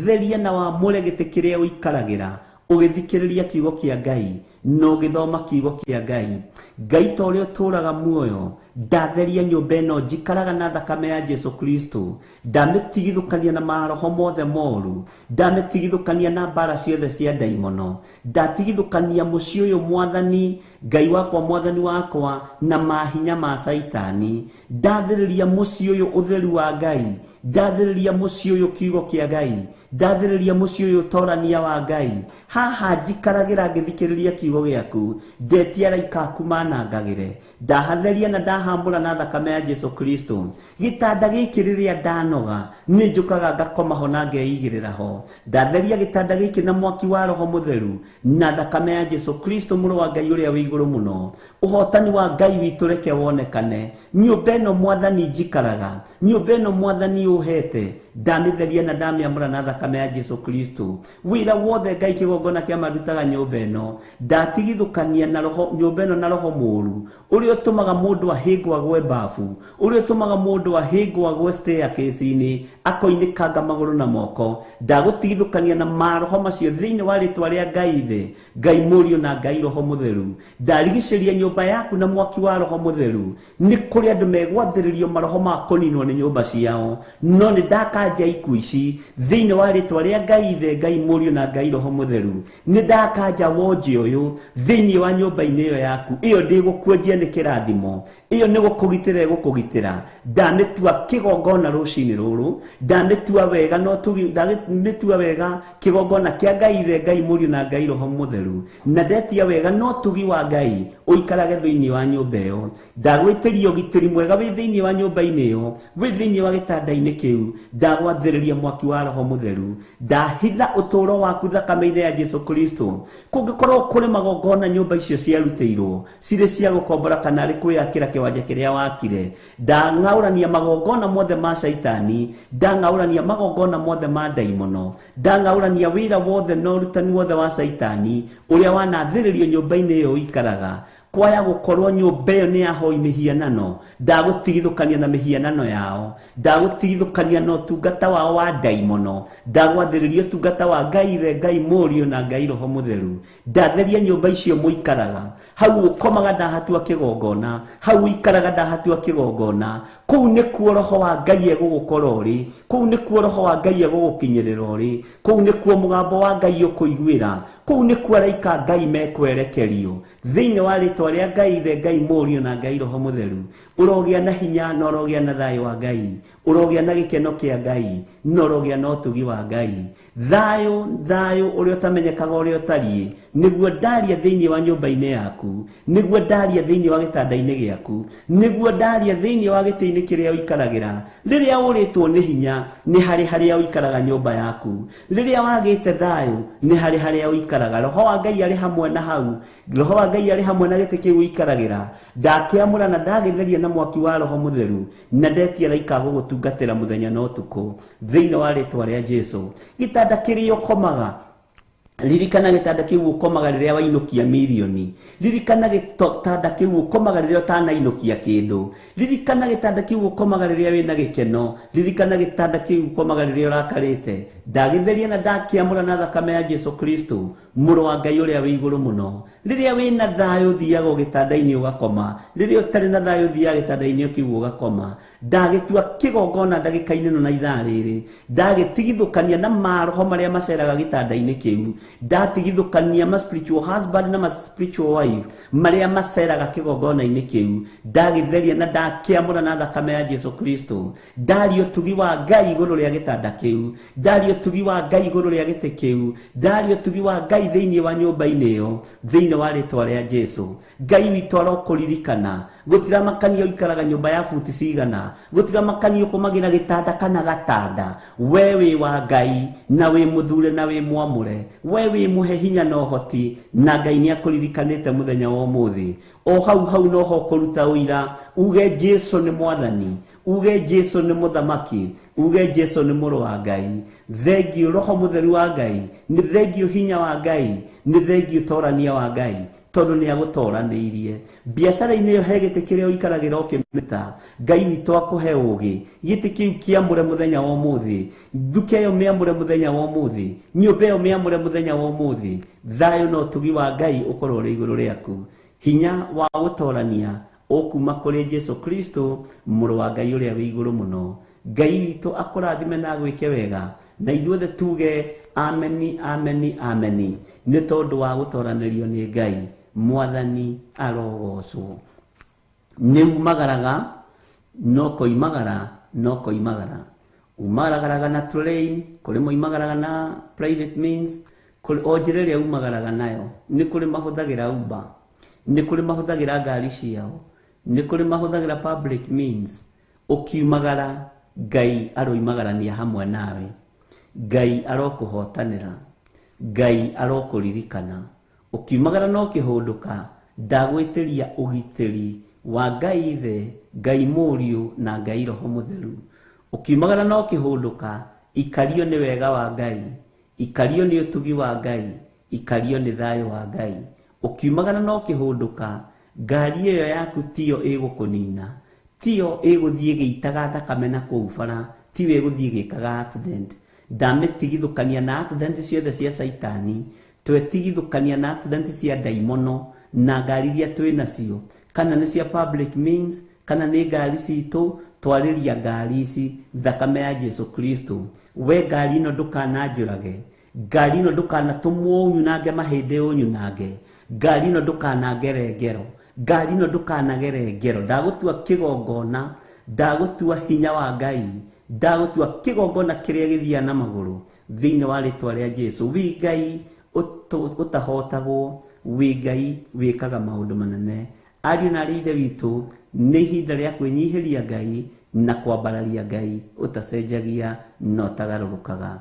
theria na wamũre gĩtĩ kĩrĩa ũikaragĩra, ũgĩthikĩrĩria kiugo kĩa Ngai na ũgĩthoma kiugo kĩa Ngai. Ngai ta ũrĩa ũtũũraga muoyo, ndatheria nyũmba ĩno njikaraga na thakame ya Jesu Kristo, ndamĩtigithũkania na maroho mothe moru, ndamĩtigithũkania na mbara ciothe cia ndaimono, ndatigithũkania mũciĩ ũyũ Mwathani Ngai wakwa, Mwathani wakwa, na mahinya ma Caitani. Ndathĩrĩria mũciĩ ũyũ ũtheru wa Ngai, ndathĩrĩria mũciĩ ũyũ kiugo kĩa Ngai, ndathĩrĩria mũciĩ ũyũ ũtorania wa Ngai. Haha njikaragĩra ngĩthikĩrĩria kiugo gĩaku, ndetia araika aku manangagĩre, ndahatheria na ndahamũra na thakame ya Jesu Kristo. Gĩtanda gĩkĩ rĩrĩa ndanoga nĩ njũkaga ngakoma ho na ngeigĩrĩra ho. Ndatheria gĩtanda gĩkĩ na mwaki wa Roho Mũtheru na thakame ya Jesu Kristo mũrũ wa Ngai ũrĩa wĩ igũrũ mũno. Ũhotani wa Ngai witũ reke wonekane. Nyũmba ĩno Mwathani njikaraga, nyũmba ĩno Mwathani ũhete, ndamĩtheria na ndamĩamũra na thakame ya Jesu Kristo. Wĩra wothe Ngai kĩgongona kĩa marutaga nyũmba ĩno, ndatigithũkania na roho nyũmba ĩno na roho mũũru ũrĩa ũtũmaga mũndũ ahĩngwo agwe bafu, ũrĩa ũtũmaga mũndũ ahĩngwo agwe staircase-inĩ akoinĩkanga magũrũ na moko. Ndagũtigithũkania na maroho macio thĩinĩ wa rĩtwa rĩa Ngai Ithe, Ngai Mũriũ na Ngai Roho Mũtheru. Ndarigicĩria nyũmba yaku na mwaki wa Roho Mũtheru. Nĩ kũrĩ andũ megwathĩrĩrio maroho ma kũninwo nĩ nyũmba ciao, no nĩ ndakanja ikuũ ici thĩinĩ wa rĩtwa rĩa Ngai Ithe, Ngai Mũriũ na Ngai Roho Mũtheru. Nĩ ndakanja wonje ũyũ thĩinĩ wa nyũmba-inĩ ĩyo yaku, ĩyo ndĩgũkuonjia nĩ kĩrathimo, ĩyo nĩ gũkũgitĩra ĩgũkũgitĩra. Ndamĩtua kĩgongona rũcinĩ rũrũ, ndamĩtua wega no tugi, ndamĩtua wega kĩgongona kĩa Ngai Ithe, Ngai Mũriũ na Ngai Roho Mũtheru, na ndetia wega no tugi wa Ngai ũikarage thĩinĩ wa nyũmba ĩyo. Ndagwĩtĩria ũgitĩri mwega wĩ thĩinĩ wa nyũmba-inĩ ĩyo, wĩ thĩinĩ wa gĩtanda-inĩ kĩu. Ndagwathĩrĩria mwaki wa Roho Mũtheru, ndahitha ũtũũro waku thakame-inĩ ya Jesu Kristo. Kũngĩkorwo kũrĩ magongona nyũmba icio ciarutĩirwo cirĩ cia gũkombora kana arĩ kwĩyakĩra kĩwanja kĩrĩa wakire, ndang'aũrania magongona mothe ma Caitani, ndang'aũrania magongona mothe ma ndaimono, ndang'aũrania wĩra wothe na ũrutani wothe wa Caitani ũrĩa wanathĩrĩrio nyũmba-inĩ ĩyo ũikaraga. Kwaya gũkorwo nyũmba ĩyo nĩ ahoi mĩhianano, ndagũtigithũkania na mĩhianano yao, ndagũtigithũkania na ũtungata wao wa ndaimono, ndagwathĩrĩria ũtungata wa Ngai Ithe, Ngai Mũriũ na Ngai Roho Mũtheru. Ndatheria nyũmba icio mũikaraga, hau ũkomaga ndahatua kĩgongona, hau ũikaraga ndahatua kĩgongona. Kũu nĩkuo Roho wa Ngai egũgũkora ũrĩ, kũu nĩkuo Roho wa Ngai egũgũkinyĩrĩra ũrĩ, kũu nĩkuo mũgambo wa Ngai ũkũiguĩra, kũu nĩkuo araika Ngai mekwerekerio. Thĩinĩ wa rĩtwa rĩa Ngai Ithe, Ngai Mũriũ na Ngai Roho Mũtheru, ũrogĩa na hinya na ũrogĩa na thayũ wa Ngai, ũrogĩa na gĩkeno kĩa Ngai na ũrogĩa na ũtugi wa Ngai. Thayũ, thayũ ũrĩa ũtamenyekaga ũrĩa ũtariĩ, nĩguo ndaria thĩinĩ wa nyũmba-inĩ yaku, nĩguo ndaria thĩinĩ wa gĩtanda-inĩ gĩaku, nĩguo ndaria thĩinĩ wa gĩtĩ-inĩ kĩrĩa ũikaragĩra. Rĩrĩa ũrĩtwo nĩ hinya, nĩ harĩ harĩa ũikaraga nyũmba yaku. Rĩrĩa wagĩte thayũ, nĩ harĩ harĩa ũikaraga. Roho wa Ngai arĩ hamwe na hau, Roho wa Ngai arĩ hamwe na gĩtĩ kĩu ũikaragĩra. Ndakĩamũra na ndagĩtheria na mwaki wa Roho Mũtheru, na ndetia araika gũgũtungatĩra mũthenya na ũtukũ thĩinĩ wa rĩtwa rĩa Jesu. Gĩtanda kĩrĩa ũkomaga, ririkana gĩtanda kĩu ũkomaga rĩrĩa wainũkia mirioni, ririkana gĩtanda kĩu ũkomaga rĩrĩa ũtanainũkia kĩndũ, ririkana gĩtanda kĩu ũkomaga rĩrĩa wĩna gĩkeno, ririkana gĩtanda kĩu ũkomaga rĩrĩa ũrakarĩte. Ndagĩtheria na ndakĩamũra na thakame ya Jesu Kristo mũrũ wa Ngai ũrĩa wĩ igũrũ mũno. Rĩrĩa wĩna thayũ ũthiaga gĩtanda-inĩ ũgakoma, rĩrĩa ũtarĩ na thayũ ũthiaga gĩtanda-inĩ kĩu ũgakoma. Ndagĩtua kĩgongona ndagĩka-inĩ ĩno na ithaa rĩrĩ, ndagĩtigithũkania na maroho marĩa maceraga gĩtanda-inĩ kĩu, ndatigithũkania ma spiritual husband na ma spiritual wife marĩa maceraga kĩgongona-inĩ kĩu, ndagĩtheria na ndakĩamũra na thakame ya Jesu Kristo. Ndaria ũtugi wa Ngai igũrũ rĩa gĩtanda kĩu, ndaria ũtugi wa Ngai igũrũ rĩa gĩtĩ kĩu, ndaria ũtugi wa Ngai thĩinĩ wa nyũmba-inĩ ĩyo thĩinĩ wa rĩtwa rĩa Jesu. Ngai witũ arokũririkana. Gũtiramakania ũikaraga nyũmba ya buti cigana, gũtiramakania ũkomagĩra gĩtanda kana gatanda, we wĩ wa Ngai na wĩ mũthure na wĩ mwamũre, we We wĩ mũhe hinya na ũhoti, na Ngai nĩ akũririkanĩte mũthenya wa ũmũthĩ. O hau hau noho kũruta ũira, uge Jesu nĩ mwathani, uge Jesu nĩ mũthamaki, uge Jesu nĩ mũrũ wa Ngai. Thengiũ Roho Mũtheru wa Ngai, nĩ thengiũ hinya wa Ngai, nĩ thengiũ torania wa Ngai, tondũ nĩ agũtoranĩirie. Biacara-inĩ ĩyo he gĩtĩ kĩrĩa ũikaragĩra ũkĩmĩta, Ngai witũ akũhe ũũgĩ. Gĩtĩ kĩu kĩamũre mũthenya wa ũmũthĩ, nduka ĩyo mĩamũre mũthenya wa ũmũthĩ, nyũmba ĩyo mĩamũre mũthenya wa ũmũthĩ. Thayũ na ũtugi wa Ngai ũkorwo ũrĩ igũrũ rĩaku. Hinya wa gũtorania ũkuma kũrĩ Jesu Kristo, mũrũ wa Ngai ũrĩa wĩ igũrũ mũno. Ngai witũ akũrathime na agwĩke wega, na ithuothe tuge ameni, ameni, ameni, nĩ tondũ wa gũtoranĩrio nĩ Ngai. Mwathani arogocwo. Nĩ umagaraga no koimagara no koimagara, umagaragaraga na train, kũrĩ moimagaraga na private means, kũrĩ o njĩra ĩrĩa umagaraga nayo. Nĩ kũrĩ mahũthagĩra Uber, nĩ kũrĩ mahũthagĩra ngari ciao, nĩ kũrĩ mahũthagĩra public means. Ũkiumagara, Ngai aroimagarania hamwe nawe, Ngai arokũhotanĩra, Ngai arokũririkana. Ũkiumagara na ũkĩhũndũka, ndagwĩtĩria ũgitĩri wa Ngai Ithe, Ngai Mũriũ na Ngai Roho Mũtheru. Ũkiumagara na ũkĩhũndũka, ikario nĩ wega wa Ngai, ikario nĩ ũtugi wa Ngai, ikario nĩ thayũ wa Ngai. Ũkiumagara na ũkĩhũndũka, ngari ĩyo yaku tiyo ĩgũkũnina, tiyo ĩgũthiĩ ĩgĩitaga thakame na kũu bara, tiyo ĩgũthiĩ ĩgĩkaga accident. Ndamĩtigithũkania na accident ciothe cia Caitani, twetigithũkania na accident cia ndaimono na ngari iria twĩ nacio, kana nĩ cia public means, kana nĩ ngari citũ. Twarĩria ngari ici thakame ya Jesu Kristo. We ngari ĩno ndũkananjũrage, ngari ĩno ndũkanatũmwo ũnyunange mahĩndĩ ũnyunange, ngari ĩno ndũkanangere ngero, ngari ĩno ndũkanagere ngero. Ndagũtua kĩgongona, ndagũtua hinya wa Ngai, ndagũtua kĩgongona kĩrĩa gĩthiaga na magũrũ thĩinĩ wa rĩtwa rĩa Jesu. Wi Ngai ũtahotagwo, wi Ngai wĩkaga maũndũ manene. Ariũ na aarĩ Ithe witũ, nĩ ihinda rĩa kwĩnyihĩria Ngai na kwambararia Ngai ũtacenjagia na ũtagarũrũkaga.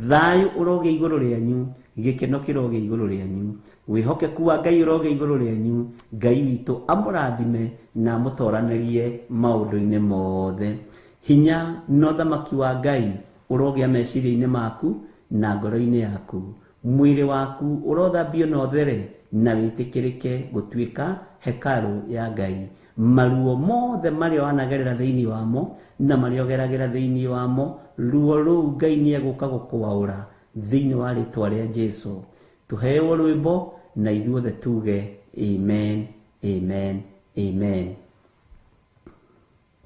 Thayũ ũrogĩa igũrũ rĩanyu, gĩkeno kĩrogĩa igũrũ rĩanyu, wĩhokeku wa Ngai ũrogĩa igũrũ rĩanyu. Ngai witũ amũrathime na amũtoranĩrie maũndũ-inĩ mothe. Hinya na ũthamaki wa Ngai ũrogĩa meciria-inĩ maku na ngoro-inĩ yaku. Mwĩrĩ waku ũrothambio na ũthere na wĩtĩkĩrĩke gũtuĩka hekarũ ya Ngai. Maruo mothe marĩa wanagerera thĩinĩ wamo na marĩa ũgeragĩra thĩinĩ wamo, ruo rũu Ngai nĩ egũka gũkwaũra thĩinĩ wa rĩtwa rĩa Jesu. Tũheo rwĩmbo na ithuothe tuge amen, amen, amen.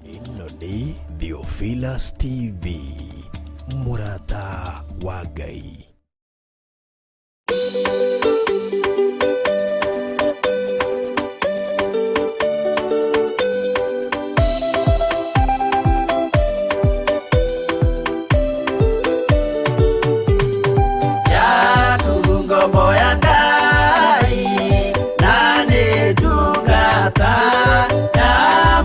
Ĩno nĩ Theophilus TV, mũrata wa Ngai. Yaku ngombo ya Ngai, na nĩ ndungata ya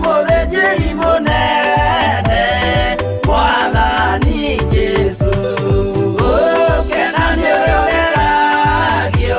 mũthĩnjĩri mũnene, Mwathani Jesũ. Ũkena nĩ ũrĩa ũgeragio,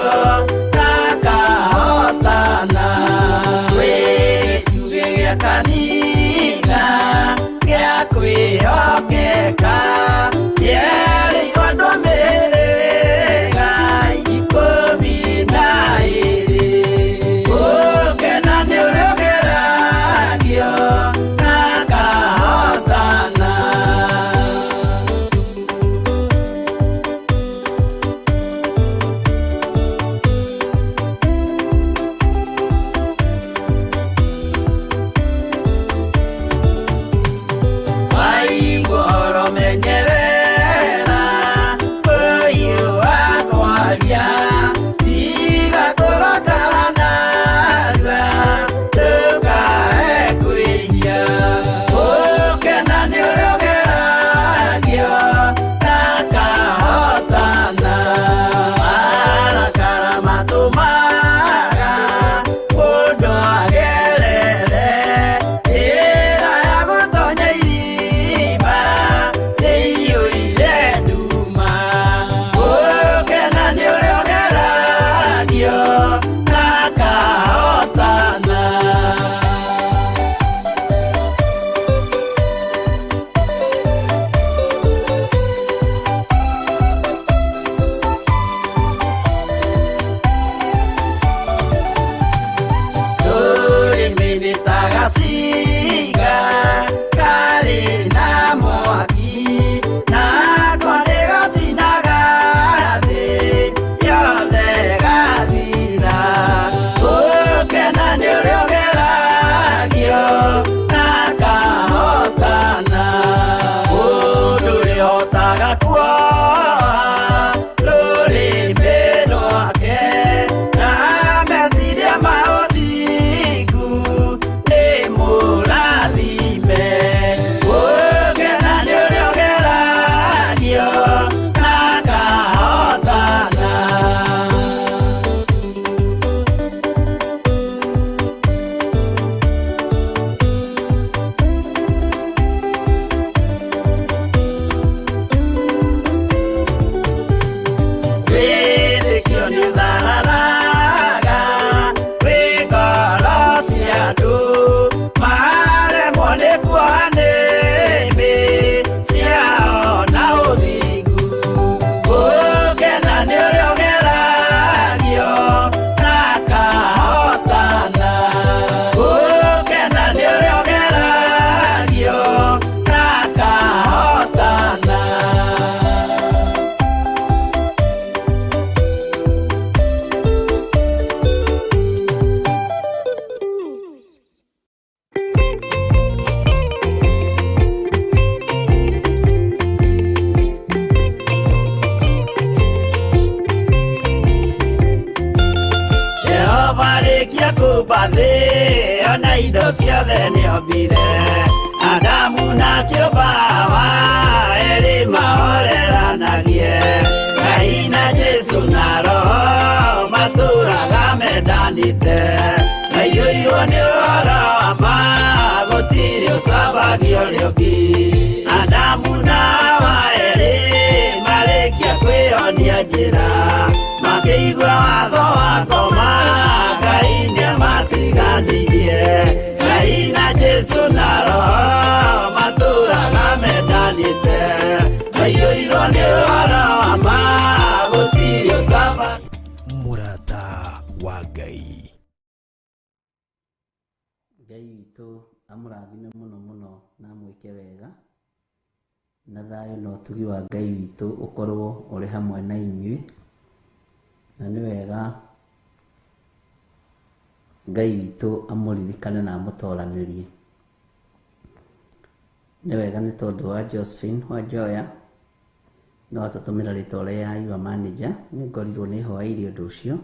Kwaga kuoha rũrĩmĩ rwake na meciria ma ũthingu nĩ mũrathime. Gũkena nĩ ũrĩa ũgeragio na akahotana. Wĩtĩkio nĩũthararaga wĩ ngoro cia andũ maremwo nĩ kuoha nĩmĩ ciao na ũthingu. Gũkena nĩ ũrĩa ũgeragio na akahotana. Gũkena nĩ ũrĩa ũgeragio na akahotana. Jehova arĩkia kũmba thĩ ona indo ciothe nĩombire Adamu na kĩũmba Hawa erĩ mahoreranagie Ngai na Jesũ na Roho matũraga mendanĩte maiyũirwo nĩ ũhoro wa ma gũtirĩ ũcambagio ũrĩa ũngĩ Adamu na Hawa erĩ marĩkia kwĩyonia njĩra makĩigua watho wa ngoma Ngai nĩamatiganirie Ngai na Jesũ na Roho matũraga mendanĩte maiyũirwo nĩ ũhoro wa ma gũtirĩ ũcamba Mũrata wa Ngai. Ngai witũ amũrathime mũno mũno na amwĩke wega na thayũ na ũtugi wa Ngai witũ ũkorwo ũrĩ hamwe na inyuĩ. Na nĩ wega Ngai witũ amũririkane na amũtoranĩrie. Nĩ wega nĩ tondũ wa Josephine Wanjoya no atũtũmĩra rĩtwa rĩa your manager nĩ ngorirwo nĩ hoeire ũndũ ũcio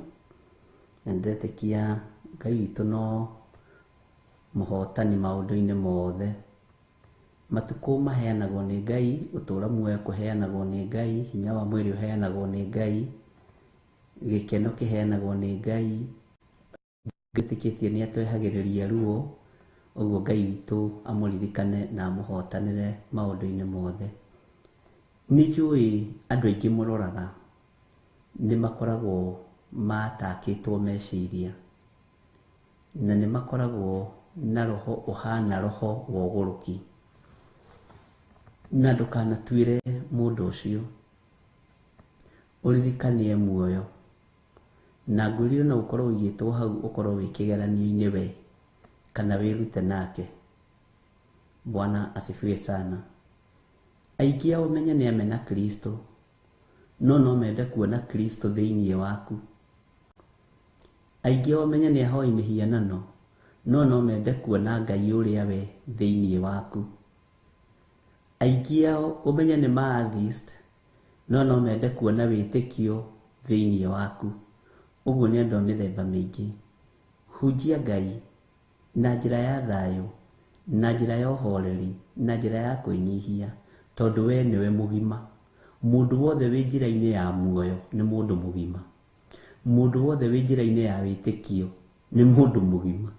na nĩndetĩkia Ngai witũ no mũhotani maũndũ-inĩ mothe. Matukũ maheanagwo nĩ Ngai, ũtũũra muoyo kũheanagwo nĩ Ngai, hinya wa mwĩrĩ ũheanagwo nĩ Ngai, gĩkeno kĩheanagwo nĩ Ngai. Ngĩtĩkĩtie nĩ atwehagĩrĩria ruo, ũguo Ngai witũ amũririkane na amũhotanĩre maũndũ-inĩ mothe. Nĩ njũĩ andũ aingĩ mũroraga nĩ makoragwo matakĩtwo meciria na nĩ makoragwo na roho ũhana roho wa ũgũrũki. Na ndũkanatuĩre mũndũ ũcio, ũririkanie muoyo na ngwĩrire no ũkorwo ũigĩtwo hau ũkorwo wĩ kĩgeranio-inĩ we kana wĩrute nake. Bwana asifiwe sana. Aingĩ ao menye nĩ amena Kristo no mende kuona Kristo thĩinĩ waku. Aingĩ ao menye nĩ ahoi mĩhianano no mende kuona Ngai ũrĩa we thĩinĩ waku. Aingĩ ao ũmenye nĩ ma atheist no mende kuona wĩtĩkio thĩinĩ waku. Ũguo nĩ andũ a mĩthemba mĩingĩ. Hunjia Ngai na njĩra ya thayũ, na njĩra ya ũhoreri, na njĩra ya kwĩnyihia, tondũ we nĩwe mũgima. Mũndũ wothe wĩ njĩra-inĩ ya muoyo nĩ mũndũ mũgima. Mũndũ wothe wĩ njĩra-inĩ ya wĩtĩkio nĩ mũndũ mũgima.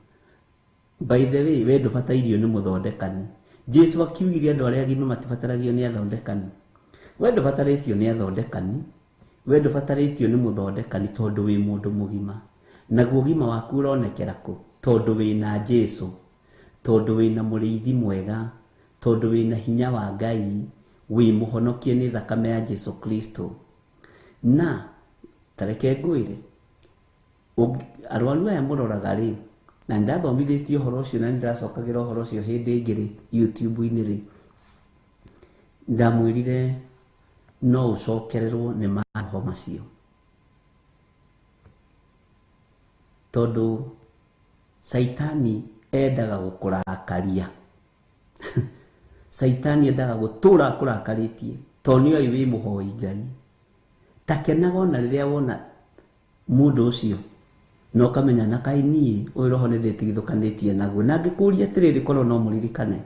By the way, we ndũbatairio nĩ mũthondekani. Jesu akiugire andũ arĩa agima matibataragio nĩ athondekani. We ndũbatarĩtio nĩ athondekani, we ndũbatarĩtio nĩ mũthondekani tondũ wĩ mũndũ mũgima. Naguo ũgima waku ũronekera kũ? Tondũ wĩna Jesu, tondũ wĩna mũrĩithi mwega, tondũ wĩna hinya wa Ngai, wĩ mũhonokie nĩ thakame ya Jesu Kristo. Na tareke ngwĩre, arwaru aya mũroraga rĩ, na nĩndathomithĩtie ũhoro ũcio na nĩndĩracokagĩra ũhoro ũcio hĩndĩ ĩngĩ rĩ, YouTube-inĩ rĩ, ndamwĩrire no ũcokererwo nĩ maroho macio tondũ Saitani endaga gũkũrakaria. Saitani endaga gũtũra akũrakarĩtie. Tondũ nĩoĩ wĩ mũhoi Ngai. Ta kenaga ona rĩrĩa wona mũndũ ũcio na ũkamenya na kaĩ niĩ ũyũ roho nĩ ndĩtigithũkanĩtie naguo. Na ngĩkũria atĩrĩrĩ, korwo no mũririkane,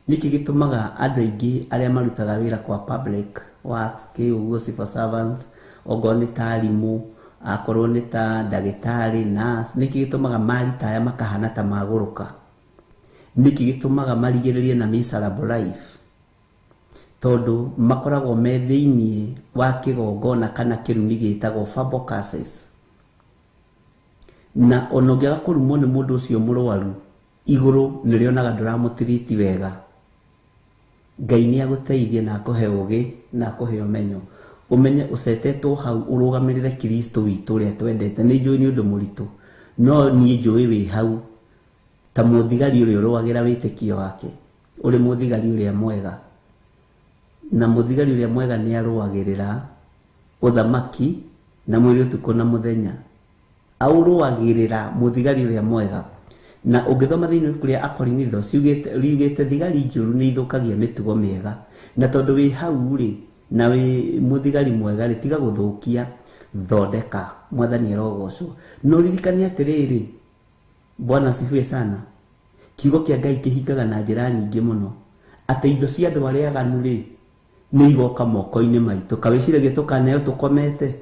nĩkĩ gĩtũmaga andũ aingĩ arĩa marutaga wĩra kwa public works, kĩ ũguo civil servants, ongorwo nĩ ta arimũ, akorwo nĩ ta ndagĩtarĩ, nurse, nĩkĩ gĩtũmaga maritaya makahana ta magũrũka? Nĩkĩ gĩtũmaga marigĩrĩrie na miserable life? Tondũ makoragwo me thĩiniĩ wa kĩgongona kana kĩrumi gĩtagwo verbal curses. Na ona ũngĩaga kũrumwo nĩ mũndũ ũcio mũrwaru, igũrũ nĩrĩonaga ndũramũtiriti wega. Ngai nĩ agũteithie na akũhe ũgĩ na akũhe ũmenyo. Ũmenye ũcetetwo hau ũrũgamĩrĩre Kristo witũ ũrĩa twendete. Nĩ njũĩ nĩ ũndũ mũritũ, no niĩ njũĩ wĩ hau ta mũthigari ũrĩa ũrũagĩra wĩtĩkio wake, ũrĩ mũthigari ũrĩa mwega. Na mũthigari ũrĩa mwega nĩ arũagĩrĩra ũthamaki na mwĩrĩ ũtukũ na mũthenya. Aũrũagĩrĩra mũthigari ũrĩa mwega. Na ũngĩthoma thĩinĩ wa ibuku rĩa Akorinitho, riugĩte thigari njũru nĩ ithũkagia mĩtugo mĩega. Na tondũ wĩ hau rĩ, na wĩ mũthigari mwega rĩ, tiga gũthũkia, thondeka. Mwathani arogocwo. Na ũririkane atĩrĩrĩ, Bwana asifiwe sana, kiugo kĩa Ngai kĩhingaga na njĩra nyingĩ mũno, atĩ indo cia andũ arĩa aganu rĩ, nĩ igoka moko-inĩ maitũ. Kawĩciragia tũkaneo tũkomete?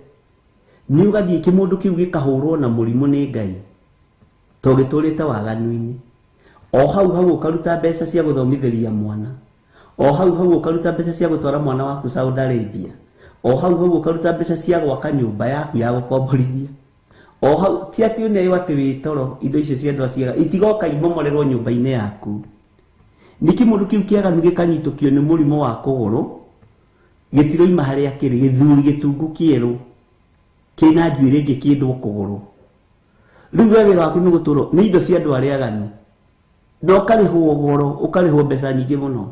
Nĩ ũgathiĩ kĩmũndũ kĩu gĩkahũrwo na mũrimũ nĩ Ngai, tondũ gĩtũrĩte waganu-inĩ. O hau hau ũkaruta mbeca cia gũthomithĩria mwana, o hau hau ũkaruta mbeca cia gũtwara mwana waku Saudi Arabia, o hau hau ũkaruta mbeca cia gwaka nyũmba yaku ya gũkomborithia. O hau ti atĩ ũneo atĩ wĩ toro, indo icio cia andũ acio itigoka imomorerwo nyũmba-inĩ yaku. Nĩkĩ mũndũ kĩu kĩaganu gĩkanyitũkio nĩ mũrimũ wa kũgũrũ, gĩtiroima harĩa kĩrĩ, gĩthuri gĩtungu kĩerũ kĩna njuĩrĩ ĩngĩ kĩndwo kũgũrũ. Rĩu we wĩra waku nĩ gũtũrwo nĩ indo cia andũ arĩa aganu, na ũkarĩhwo goro, ũkarĩhwo mbeca nyingĩ mũno.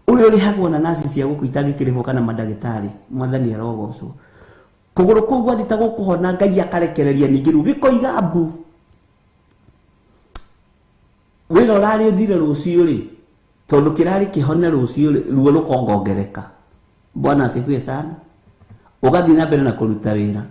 Ũrĩa ũrĩhagwo na naci cia gũkũ itangĩkĩrĩhwo kana mandagĩtarĩ, Mwathani arogocwo. Kũgũrũ kũu gwathiĩ ta gũkũhona, Ngai akarekereria ningĩ rĩu gĩkoiga mbu. Wĩra ũrarĩ ũthire rũciũ rĩ, tondũ kĩrarĩ kĩhone rũciũ rĩ, ruo rũkongongereka. Bwana asifiwe sana. Ũgathiĩ na mbere na kũruta wĩra.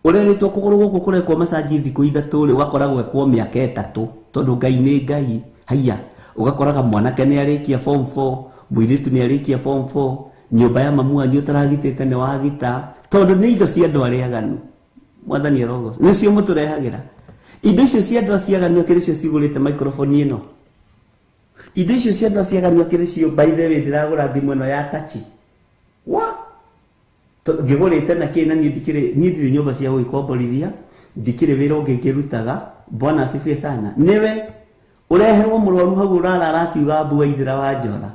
Ũrerĩtwo kũgũrũ gũkũ kũrekwo macaji thikũ ithatũ rĩ, ũgakora gwekwo mĩaka ĩtatũ, tondũ Ngai nĩ Ngai. Haiya, ũgakoraga mwanake nĩ arĩkia form 4, mũirĩtu nĩ arĩkia form 4, nyũmba ya mamu wanyu ũtaragitĩte nĩ wagita, tondũ nĩ indo cia andũ arĩa aganu. Mwathani arogocwo. Nĩcio mũtũrehagĩra. Indo icio cia andũ acio aganu akĩrĩ cio cigũrĩte microphone ĩno. Indo icio cia andũ acio aganu akĩrĩ cio, by the way, ndĩragũra thimũ ĩno ya touch. Wa? Ngĩgũrĩte na kĩ, na niĩ ndikĩrĩ, niĩ ndirĩ nyũmba cia gũgĩkomborithia, ndikĩrĩ wĩra ũngĩ ngĩrutaga. Bwana asifiwe sana. Nĩwe ũreherwo mũrwaru hau ũrarara akiuga mbu waithĩra wa njora.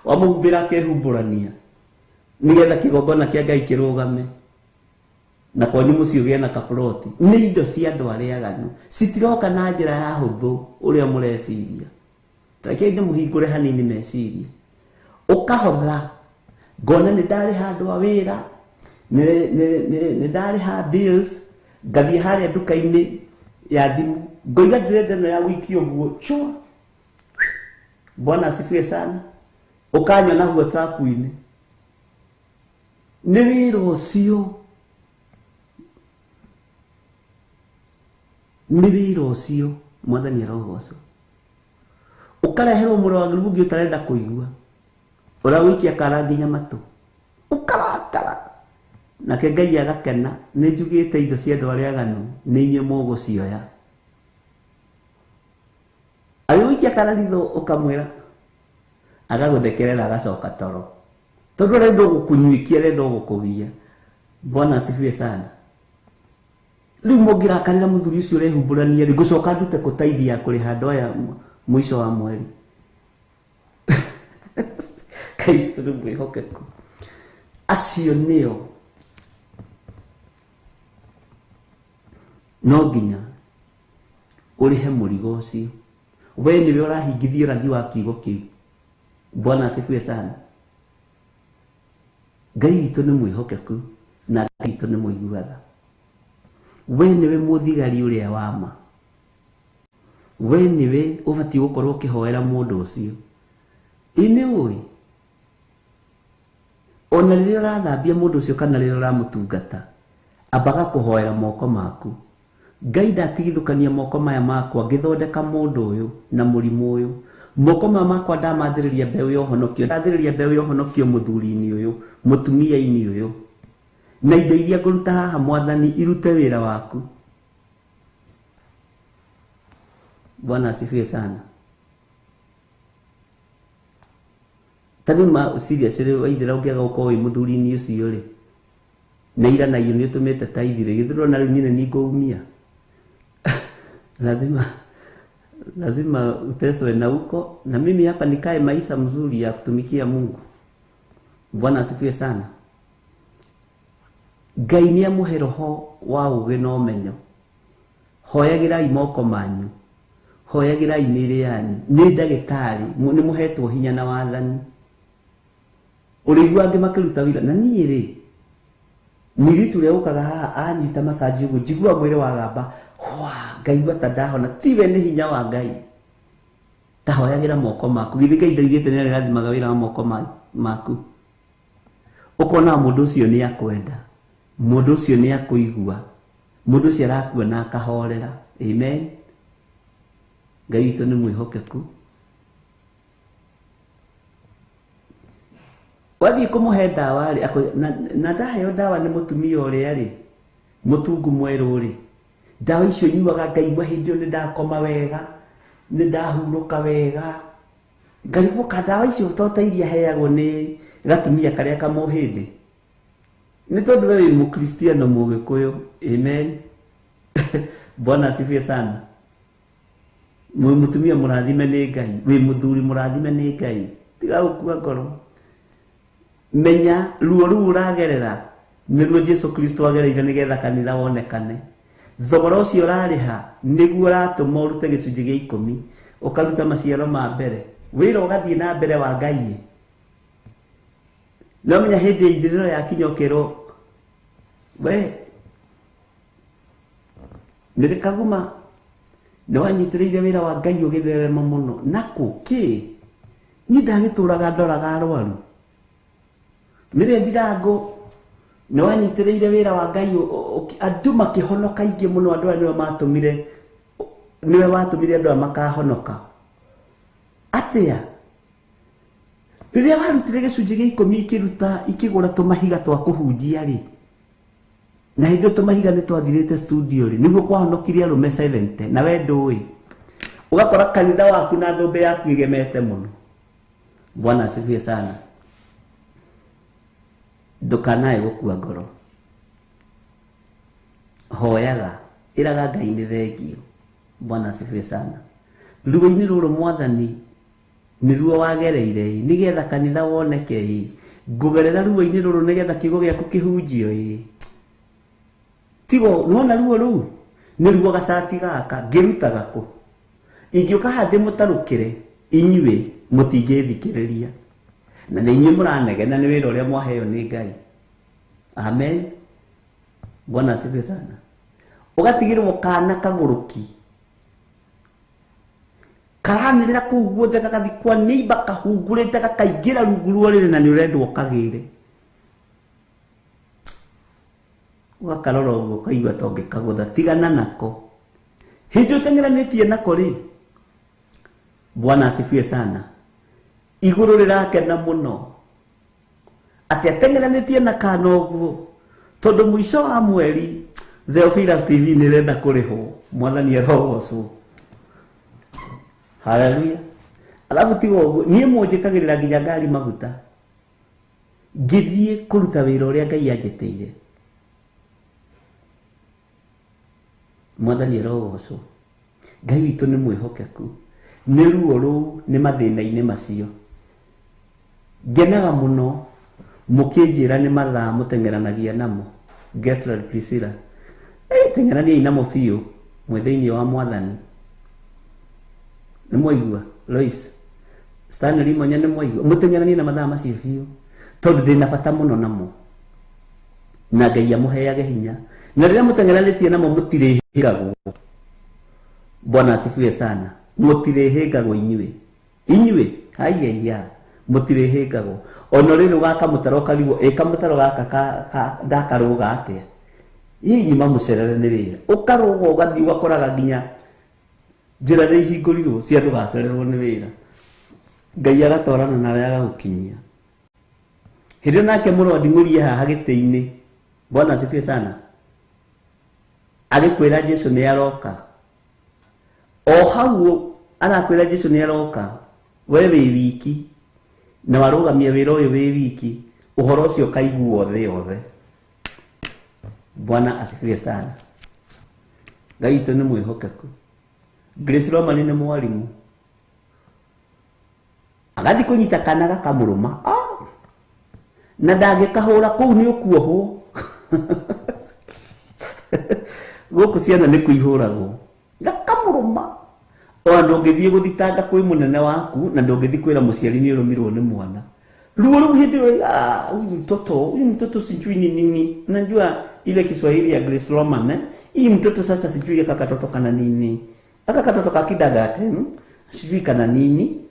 Wamũhumbĩra akehumbũrania nĩgetha kĩgongona kĩa Ngai kĩrũgame, na kwanyu mũciĩ ũgĩe na kaploti. Nĩ indo cia andũ arĩa aganu, citiroka na njĩra ya hũthũ ũrĩa mũreciria. Rekei ndĩmũhingũre hanini meciria. Ũkahotha, ngona nĩ ndarĩha andũ a wĩra, nĩ ndarĩha bills, ngathiĩ harĩa nduka-inĩ ya thimũ, ngoiga ndĩrenda ĩno ya wiki ũguo, chua. Bwana asifiwe sana. Ũkanyona WhatsApp-inĩ. Nĩ wĩra ũcio, nĩ wĩra ũcio, Mwathani arogocwo. Ũkareherwo mũrwaru ũngĩ ũtarenda kũigua, ũragũikia kara nginya matũ, ũkarakara. Nake Ngai agakena, nĩ njugĩte indo cia andũ arĩa aganu nĩ inyuĩ mũgũcioya. Agĩgũikia kara ritho ũkamwĩra, agagũthekerera agacoka toro, tondũ arenda gũkũnyuikia, arenda gũkũgia. Bwana asifiwe sana. Rĩu mũngĩrakarĩra mũthuri ũcio ũrehumbũrania rĩ, ngũcoka ndute kũ taithi ya kũrĩha andũ aya mũico wa mweri. Kristo nĩ mwĩhokeku. Acio nĩo no nginya ũrĩhe mũrigo ũcio. We nĩwe ũrahingithia ũrathi wa kiugo kĩu. Bwana asifiwe sana. Ngai witũ nĩ mwĩhokeku na Ngai witũ nĩ mũigua tha. We nĩwe mũthigari ũrĩa wa ma. We nĩwe ũbatiĩ gũkorwo ũkĩhoera mũndũ ũcio. Ĩ nĩ ũĩ ona rĩrĩa ũrathambia mũndũ ũcio kana rĩrĩa ũramũtungata, ambaga kũhoera moko maku. Ngai ndatigithũkania moko maya makwa ngĩthondeka mũndũ ũyũ na mũrimũ ũyũ. Moko maya makwa ndamathĩrĩria mbeũ ya ũhonokio, ndathĩrĩria mbeũ ya ũhonokio mũthuri-inĩ ũyũ, mũtumia-inĩ ũyũ, na indo iria ngũruta haha Mwathani irute wĩra waku. Bwana asifiwe sana. Tani ma serious rĩ waithĩra ũngĩaga gũkorwo wĩ mũthuri-inĩ ũcio rĩ, na ira na iyo nĩ ũtũmĩte ta ithire, githĩ ndũrona rĩu niĩ nĩ niĩ ngũumia. Lazima lazima uteswe na huko, na mimi hapa nikae maisha mzuri ya kutumikia Mungu. Bwana asifiwe sana. Ngai nĩ amũhe roho wa ũũgĩ na ũmenyo. Hoyagĩrai moko manyu, hoyagĩrai mĩĩrĩ yanyu. Nĩ ndagĩtarĩ, nĩ mũhetwo hinya na wathani. Ũrĩigua angĩ makĩruta wĩra na niĩ rĩ, mũirĩtu ũrĩa ũkaga haha anyita macanji ũguo, njiguaga mwĩrĩ wagamba hwa, ngaigua ta ndahona. Tiwe nĩ hinya wa Ngai. Ta hoyagĩra moko maku. Githĩ Ngai ndaugĩte nĩ arĩrathimaga wĩra wa moko maku. Ũkona mũndũ ũcio nĩ akwenda, mũndũ ũcio nĩ akũigua, mũndũ ũcio arakuona akahorera. Amen. Ngai witũ nĩ mwĩhokeku. Wathiĩ kũmũhe ndawa rĩ, na ndaheo ndawa nĩ mũtumia ũrĩa rĩ, mũtungu mwerũ rĩ, ndawa icio nyuaga ngaigua hĩndĩ ĩyo nĩ ndakoma wega, nĩ ndahurũka wega. Ngarigwo ka ndawa icio to ta iria heagwo nĩ gatumia karĩa kamũhĩndĩ. Nĩ tondũ we wĩ mũkristiano mũgĩkũyũ. Amen. Bwana asifiwe sana. Mwĩ mũtumia mũrathime nĩ Ngai, wĩ mũthuri mũrathime nĩ Ngai. Tiga gũkua ngoro. Menya ruo rũu ũragerera nĩruo Jesu Kristo agereire nĩgetha kanitha wonekane. Thogora ũcio ũrarĩha nĩguo ũratũma ũrute gĩcunjĩ gĩa ikũmi, ũkaruta maciaro ma mbere, wĩra ũgathiĩ na mbere wa Ngai. No menya hĩndĩ ya ithirĩro yakinya ũkerwo we nĩ kaguma nĩ wanyitĩrĩire wĩra wa Ngai ũgĩtherema mũno. Nakũ kĩ niĩ ndagĩtũraga ndoraga arwaru. Nĩrĩa ndirango nĩ wanyitĩrĩire wĩra wa Ngai, andũ makĩhonoka aingĩ mũno. Andũ aya nĩwe matũmire, nĩwe watũmire andũ aya makahonoka. Atĩa rĩrĩa warutire gĩcunjĩ gĩa ikũmi ikĩruta ikĩgũra tũmahiga twa kũhunjia rĩ, na hĩndĩ ĩyo tũmahiga nĩ twathirĩte studio rĩ, nĩguo kwahonokirie arũme 70 na we ndũĩ. Ũgakora kanitha waku na thũmbĩ yaku ĩgemete mũno. Bwana asifiwe sana. Ndũkanae gũkua ngoro. Hoyaga, ĩraga Ngai nĩ thengio. Bwana asifiwe sana. Ruo-inĩ rũrũ Mwathani nĩruo wagereire ĩ, nĩgetha kanitha woneke ĩ, ngũgerera ruo-inĩ rũrũ nĩgetha kiugo gĩaku kĩhunjio ĩ. Tigo nĩwona ruo rũu nĩruo gacati gaka ngĩrutaga kũ? Ingĩũka haha ndĩmũtarũkĩre inyuĩ mũtingĩthikĩrĩria, na nĩ inyuĩ mũranegena nĩ wĩra ũrĩa mwaheo nĩ Ngai. Amen. Bwana asifiwe sana. Ũgatigĩrwo kana kagũrũki karanĩrĩra kũu guothe, gagathi kwa neighbor kahungurĩte gakaingĩra rungu rwa ũrĩrĩ na nĩ ũrendwo ũkagĩre. Ũgakarora ũguo ũkaigua ta ũngĩkagũtha. Tigana nako. Hĩndĩ ĩyo ũteng'eranĩtie nako rĩ, Bwana asifiwe sana, igũrũ rĩrakena mũno atĩ ateng'eranĩtie na kana ũguo, tondũ mũico wa mweri Theophilus TV nĩ ĩrenda kũrĩhwo. Mwathani arogocwo. Haleluya. Alafu tiga ũguo, niĩ mũnjĩkagĩrĩra nginya ngari maguta ngĩthiĩ kũruta wĩra ũrĩa Ngai anjĩtĩire. Mwathani arogocwo. Ngai witũ nĩ mwĩhokeku. Nĩ ruo rũu, nĩ mathĩna-inĩ macio. Ngenaga mũno mũkĩnjĩra nĩ mathaa mũteng'eranagia namo. Gertrude Priscilla, teng'eraniai namo biũ mwĩ thĩinĩ wa Mwathani. Nĩ mwaigua Lois Stanley Monya, nĩ mwaigua mũteng'eranie na mathaa macio biũ, tondũ ndĩna bata mũno namo, na Ngai amũheage hinya. Na rĩrĩa mũteng'eranĩtie namo mũtirĩhĩngagwo. Bwana asifiwe sana. Mũtirĩhĩngagwo inyuĩ. Inyuĩ haiya. Mũtirĩhĩngagwo. Ona rĩrĩ gaka mũtaro karigwo ĩ kamũtaro gaka ndakarũga atĩa. Ĩ nyuma mũcerere nĩ wĩra. Ũkarũga ũgathiĩ ũgakoraga nginya njĩra nĩ ihingũrirwo cia ndũgacererwo nĩ wĩra. Ngai agatwarana nawe agagũkinyia. Hĩndĩ ĩyo nake mũrũ nding'ũrie haha gĩtĩ-inĩ. Bwana asifiwe sana. Agĩkwĩra Jesu nĩ aroka. O hau arakwĩra Jesu nĩ aroka. We wĩ wiki na warũgamia wĩra ũyũ wĩ wiki, ũhoro ũcio ũkaiguo thĩ yothe. Bwana asifiwe sana. Ngai witũ nĩ mwĩhokeku. Grace Romani nĩ mwarimũ. Agathiĩ kũnyita kana gakamũrũma. Na ndangĩkahũra kũu nĩ ũkuohwo. Gũkũ ciana nĩ kũihũragwo. Gakamũrũma. Ona ndũngĩthiĩ gũthitanga kwĩ mũnene waku na ndũngĩthiĩ kwĩra mũciari nĩ ũrũmirwo nĩ mwana. Ruo rũu hĩndĩ ĩyo, huyu mtoto sijui ni nini. Unajua ile Kiswahili ya Grace Roman, eh? Hii mtoto sasa sijui aka katoto kana nini. Aka katoto ka kidagate, sijui kana nini.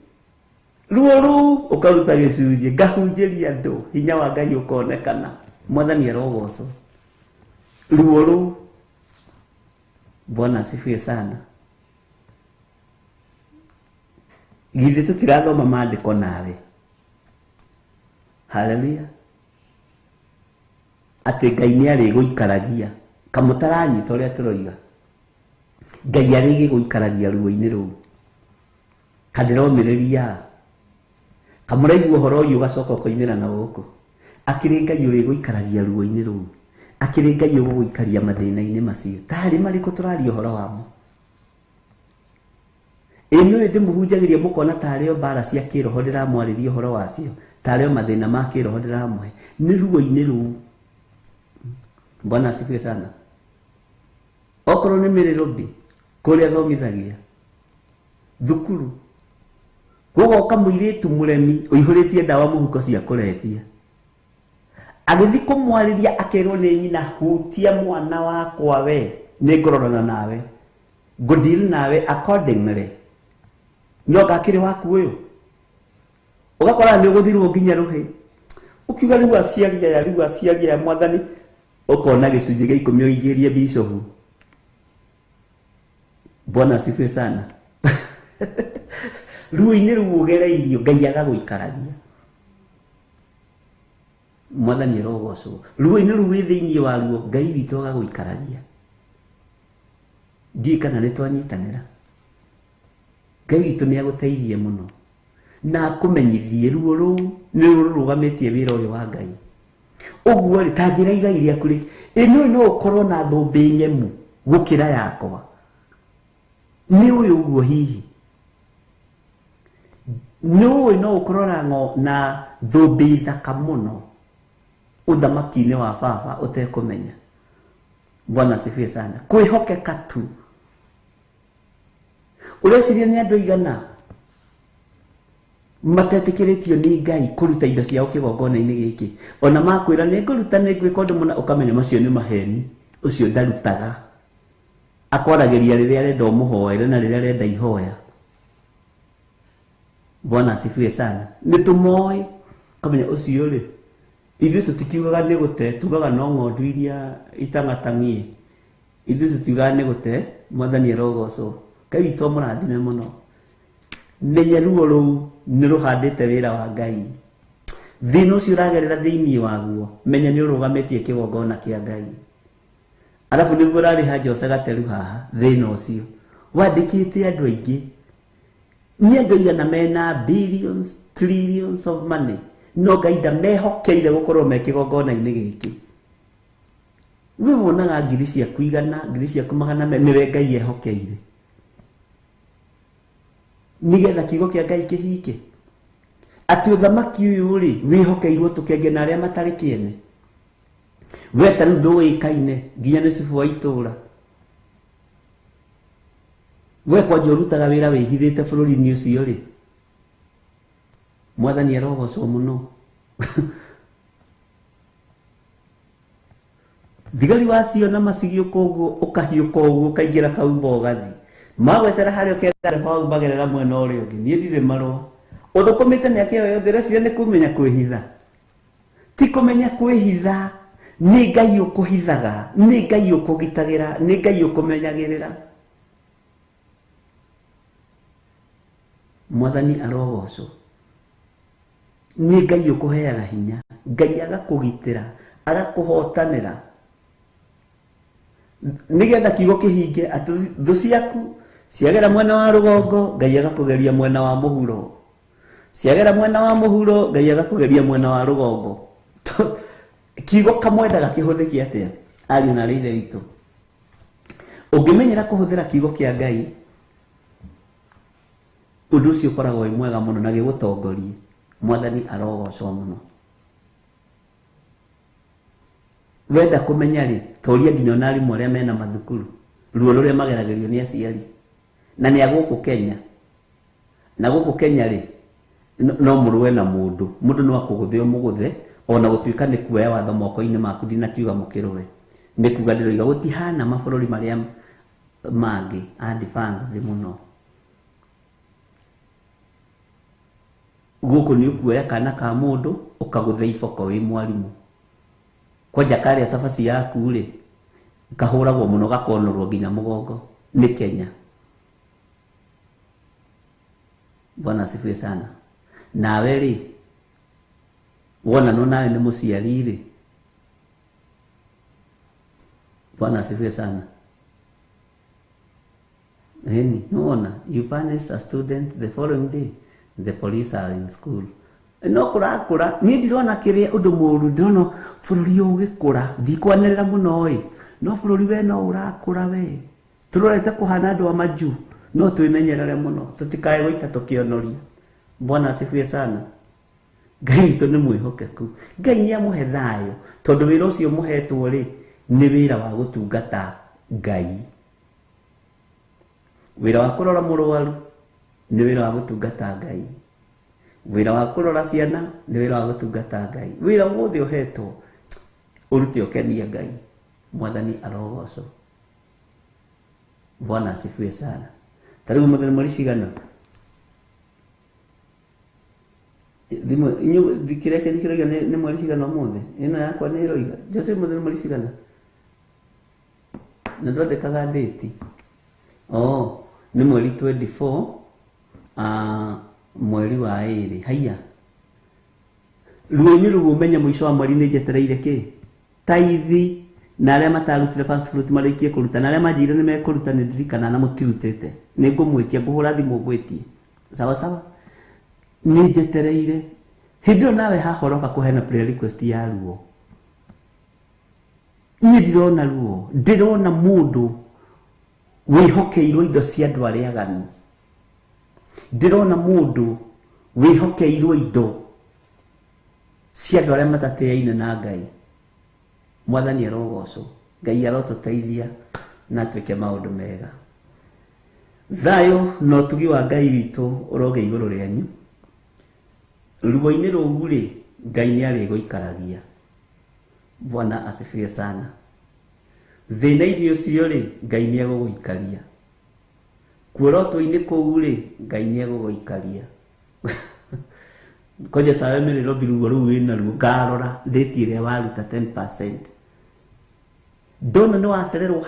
Ruo rũu ũkaruta gĩcunjĩ, ngahunjĩria andũ, hinya wa Ngai ũkonekana. Mwathani arogocwo. Ruo rũu. Bwana asifiwe sana. Githĩ tũtirathoma maandĩko nawe. Haleluya. Atĩ Ngai nĩ arĩgũikaragia. Kamũtaranyita ũrĩa tũroiga. Ngai arĩgĩgũikaragia ruo-inĩ rũu. Kandĩromĩrĩria. Kamũraigua ũhoro ũyũ ũgacoka ũkoimĩra na gũkũ. Akĩrĩ Ngai ũrĩgũikaragia ruo-inĩ rũu. Akĩrĩ Ngai ũgũgũikaria mathĩna-inĩ macio. Tarĩ marĩkũ tũraria ũhoro wamo? Ĩ nĩũĩ ndĩmũhunjagĩria mũkona tarĩ o mbara cia kĩroho ndĩramwarĩria ũhoro wacio, tarĩ o mathĩna ma kĩroho ndĩramũhe. Nĩ ruo-inĩ rũu. Bwana asifiwe sana. Okorwo nĩ mĩrĩrũmbi kũrĩa thomithagia thukuru, gũgoka mũirĩtu mũremi ũihũrĩtie ndawa mũhuko cia kũrebia. Agĩthiĩ kũmwarĩria akerwo nĩ nyina, hutia mwana wakwa we, nĩ ngũrorana nawe, ngũdeal nawe accordingly. No gakĩrĩ waku ũyũ. Ũgakora nĩ ũgũthirwo nginya rũhĩ. Ũkiuga rĩu aciari aya, rĩu aciari aya mwathani, ũkona gĩcunjĩ gĩa ikũmi ũingĩrie bishofu. Bwana asifiwe sana. Ruo-inĩ rũu ũgereirio Ngai agagũikaragia. Mwathani arogocwo. Ruo-inĩ rũu wĩ thĩinĩ waruo Ngai witũ agagũikaragia. Ndiũĩ kana nĩ twanyitanĩra. Ngai witũ nĩ agũteithie mũno na akũmenyithie ruo rũu nĩ rũrũgamĩtie wĩra ũyũ wa Ngai. Ũguo rĩ, ta njĩra igai rĩaku rĩ, ĩ nĩũĩ no ũkorwo na thũmbĩ nyemu gũkĩra yakwa. Nĩ ũyũ ũguo hihi. Nĩũĩ no ũkorwo na thũmbĩ thaka mũno ũthamaki-inĩ wa baba ũtekũmenya. Bwana asifiwe sana. Kwĩhokeka tu. Ũreciria nĩ andũ aigana matetĩkĩrĩtio nĩ Ngai kũruta indo ciao kĩgongona-inĩ gĩkĩ. Ona makwĩra nĩ ngũruta nĩ ngwĩka ũndũ mũna, ũkamenya macio nĩ maheni. Ũcio ndarutaga. Akwaragĩria rĩrĩa arenda ũmũhoere na rĩrĩa arenda ihoya. Bwana asifiwe sana. Nĩ tũmoĩ. Ũkamenya ũcio rĩ, ithuĩ tũtikiugaga nĩ gũte, tugaga no ng'ondu iria itang'atang'ie. Ithuĩ tũtiugaga nĩ gũte, Mwathani arogocwo. Ngai witũ amũrathime mũno. Menya ruo rũu nĩ rũhandĩte wĩra wa Ngai. Thĩna ũcio ũragerera thĩinĩ waguo, menya nĩ ũrũgamĩtie kĩgongona kĩa Ngai. Arabu nĩguo ũrarĩha Jose Gateru haha, thĩna ũcio. Wandĩkĩte andũ aingĩ. Nĩ andũ aigana mena billions, trillions of money. No Ngai ndamehokeire gũkorwo me kĩgongona-inĩ gĩkĩ. We wonaga ngiri ciaku igana, ngiri ciaku magana merĩ, nĩwe Ngai ehokeire. Nĩgetha kiugo kĩa Ngai kĩhinge. Atĩ ũthamaki ũyũ rĩ, wĩhokeirwo tũkenge na arĩa matarĩ kĩene. We ta rĩu ndũĩkaine nginya nĩ cibũ wa itũũra. We kwanja ũrutaga wĩra wĩhithĩte bũrũri-inĩ ũcio rĩ. Mwathani arogocwo mũno. Thigari waciona macigiũka ũguo, ũkahiũka ũguo, ũkaingĩra kaumba ũgathiĩ. Magwetera harĩa ũkera ndereba waumagĩrĩra mwena ũrĩa ũngĩ. Niĩ ndirĩ marũa. Ũthũkũmĩte mĩaka ĩyo yothe ũreciria nĩ kũmenya kwĩhitha. Ti kũmenya kwĩhitha, nĩ Ngai ũkũhithaga, nĩ Ngai ũkũgitagĩra, nĩ Ngai ũkũmenyagĩrĩra. Mwathani arogocwo. Nĩ Ngai ũkũheaga hinya, Ngai agakũgitĩra, agakũhotanĩra. Nĩgetha kiugo kĩhinge atĩ thũ ciaku ciagera mwena wa rũgongo, Ngai agakũgeria mwena wa mũhuro. Ciagera mwena wa mũhuro, Ngai agakũgeria mwena wa rũgongo. Kiugo kamwendaga kĩhũthĩke atĩa? Ariũ na aarĩ a Ithe witũ. Ũngĩmenyera kũhũthĩra kiugo kĩa Ngai, ũndũ ũcio ũkoragwo wĩ mwega mũno na gĩgũtongorie. Mwathani arogocwo mũno. Wenda kũmenya rĩ, toria nginya ona arimũ arĩa mena mathukuru, ruo rũrĩa mageragĩrio nĩ aciari. Na nĩ a gũkũ Kenya. Na gũkũ Kenya rĩ, no mũrũe na mũndũ. Mũndũ no akũgũthe ũmũgũthe, ona gũtuĩka nĩ kuoya watho moko-inĩ maku ndinakiuga mũkĩrũe. Nĩ kuga ndĩroiga gũtihana mabũrũri marĩa mangĩ advanced mũno. Gũkũ nĩ ũkuoya kana ka mũndũ ũkagũthe iboko wĩ mwarimũ. Kwanja karĩa cabaci yaku rĩ, kahũragwo mũno gakonorwo nginya mũgongo. Nĩ Kenya. Bwana asifiwe sana. Nawe rĩ, wona no nawe nĩ mũciari rĩ. Bwana asifiwe sana. Heni, nĩwona, you punish a student the following day, the police are in school. No kũrakũra, niĩ ndirona kĩrĩa ũndũ mũũru, ndĩrona bũrũri ũyũ ũgĩkũra, ndikwanĩrĩra mũno ĩ, no bũrũri we no ũrakũra we. Tũrorete kũhana andũ a majuu, no twĩmenyerere mũno, tũtikae gũita tũkĩonoria. Bwana asifiwe sana. Ngai witũ nĩ mwĩhokeku. Ngai nĩ amũhe thayũ, tondũ wĩra ũcio mũhetwo rĩ, nĩ wĩra wa gũtungata Ngai. Wĩra wa kũrora mũrwaru nĩ wĩra wa gũtungata Ngai. Wĩra wa kũrora ciana nĩ wĩra wa gũtungata Ngai. Wĩra wothe ũhetwo ũrute ũkenie Ngai. Mwathani arogocwo. Bwana asifiwe sana. Ta rĩu ũmũthĩ nĩ mweri cigana? Thimũ inyuĩ kĩrĩa kĩanyu kĩroiga nĩ mweri cigana ũmũthĩ? Ĩno yakwa nĩ ĩroiga. Jose ũmũthĩ nĩ mweri cigana? Na ndwandĩkaga date. Oh, nĩ mweri 24 mweri wa ĩrĩ. Haiya. Ruo-inĩ rũu ũmenye mũico wa mweri nĩ njetereire kĩ? Taithi na arĩa matarutire first fruit marĩkie kũruta, na arĩa manjĩrire nĩ mekũruta nĩ ndirikana na mũtirutĩte. Nĩ ngũmwĩtia, ngũhũra thimũ ngwĩtie. Sawa sawa. Nĩ njetereire. Hĩndĩ ĩyo nawe hahoroka kũheana prayer request ya ruo. Niĩ ndirona ruo, ndĩrona mũndũ wĩhokeirwo indo cia andũ arĩa aganu. Ndĩrona mũndũ wĩhokeirwo indo cia andũ arĩa matatĩaine na Ngai. Mwathani arogocwo. Ngai arotũteithia na atwĩke maũndũ mega. Thayũ na ũtugi wa Ngai witũ ũroge igũrũ rĩanyu. Ruo-inĩ rũu rĩ, Ngai nĩ arĩgũikaragia. Bwana asifiwe sana. Thĩna-inĩ ũcio rĩ, Ngai nĩ egũgũikaria. Kuorotwo-inĩ kũu rĩ, Ngai nĩ egũgũikaria. Kwanja tawe Nairobi ruo rũu wĩna ruo, ngarora rate ĩrĩa waruta 10%. Ndona nĩ wacererwo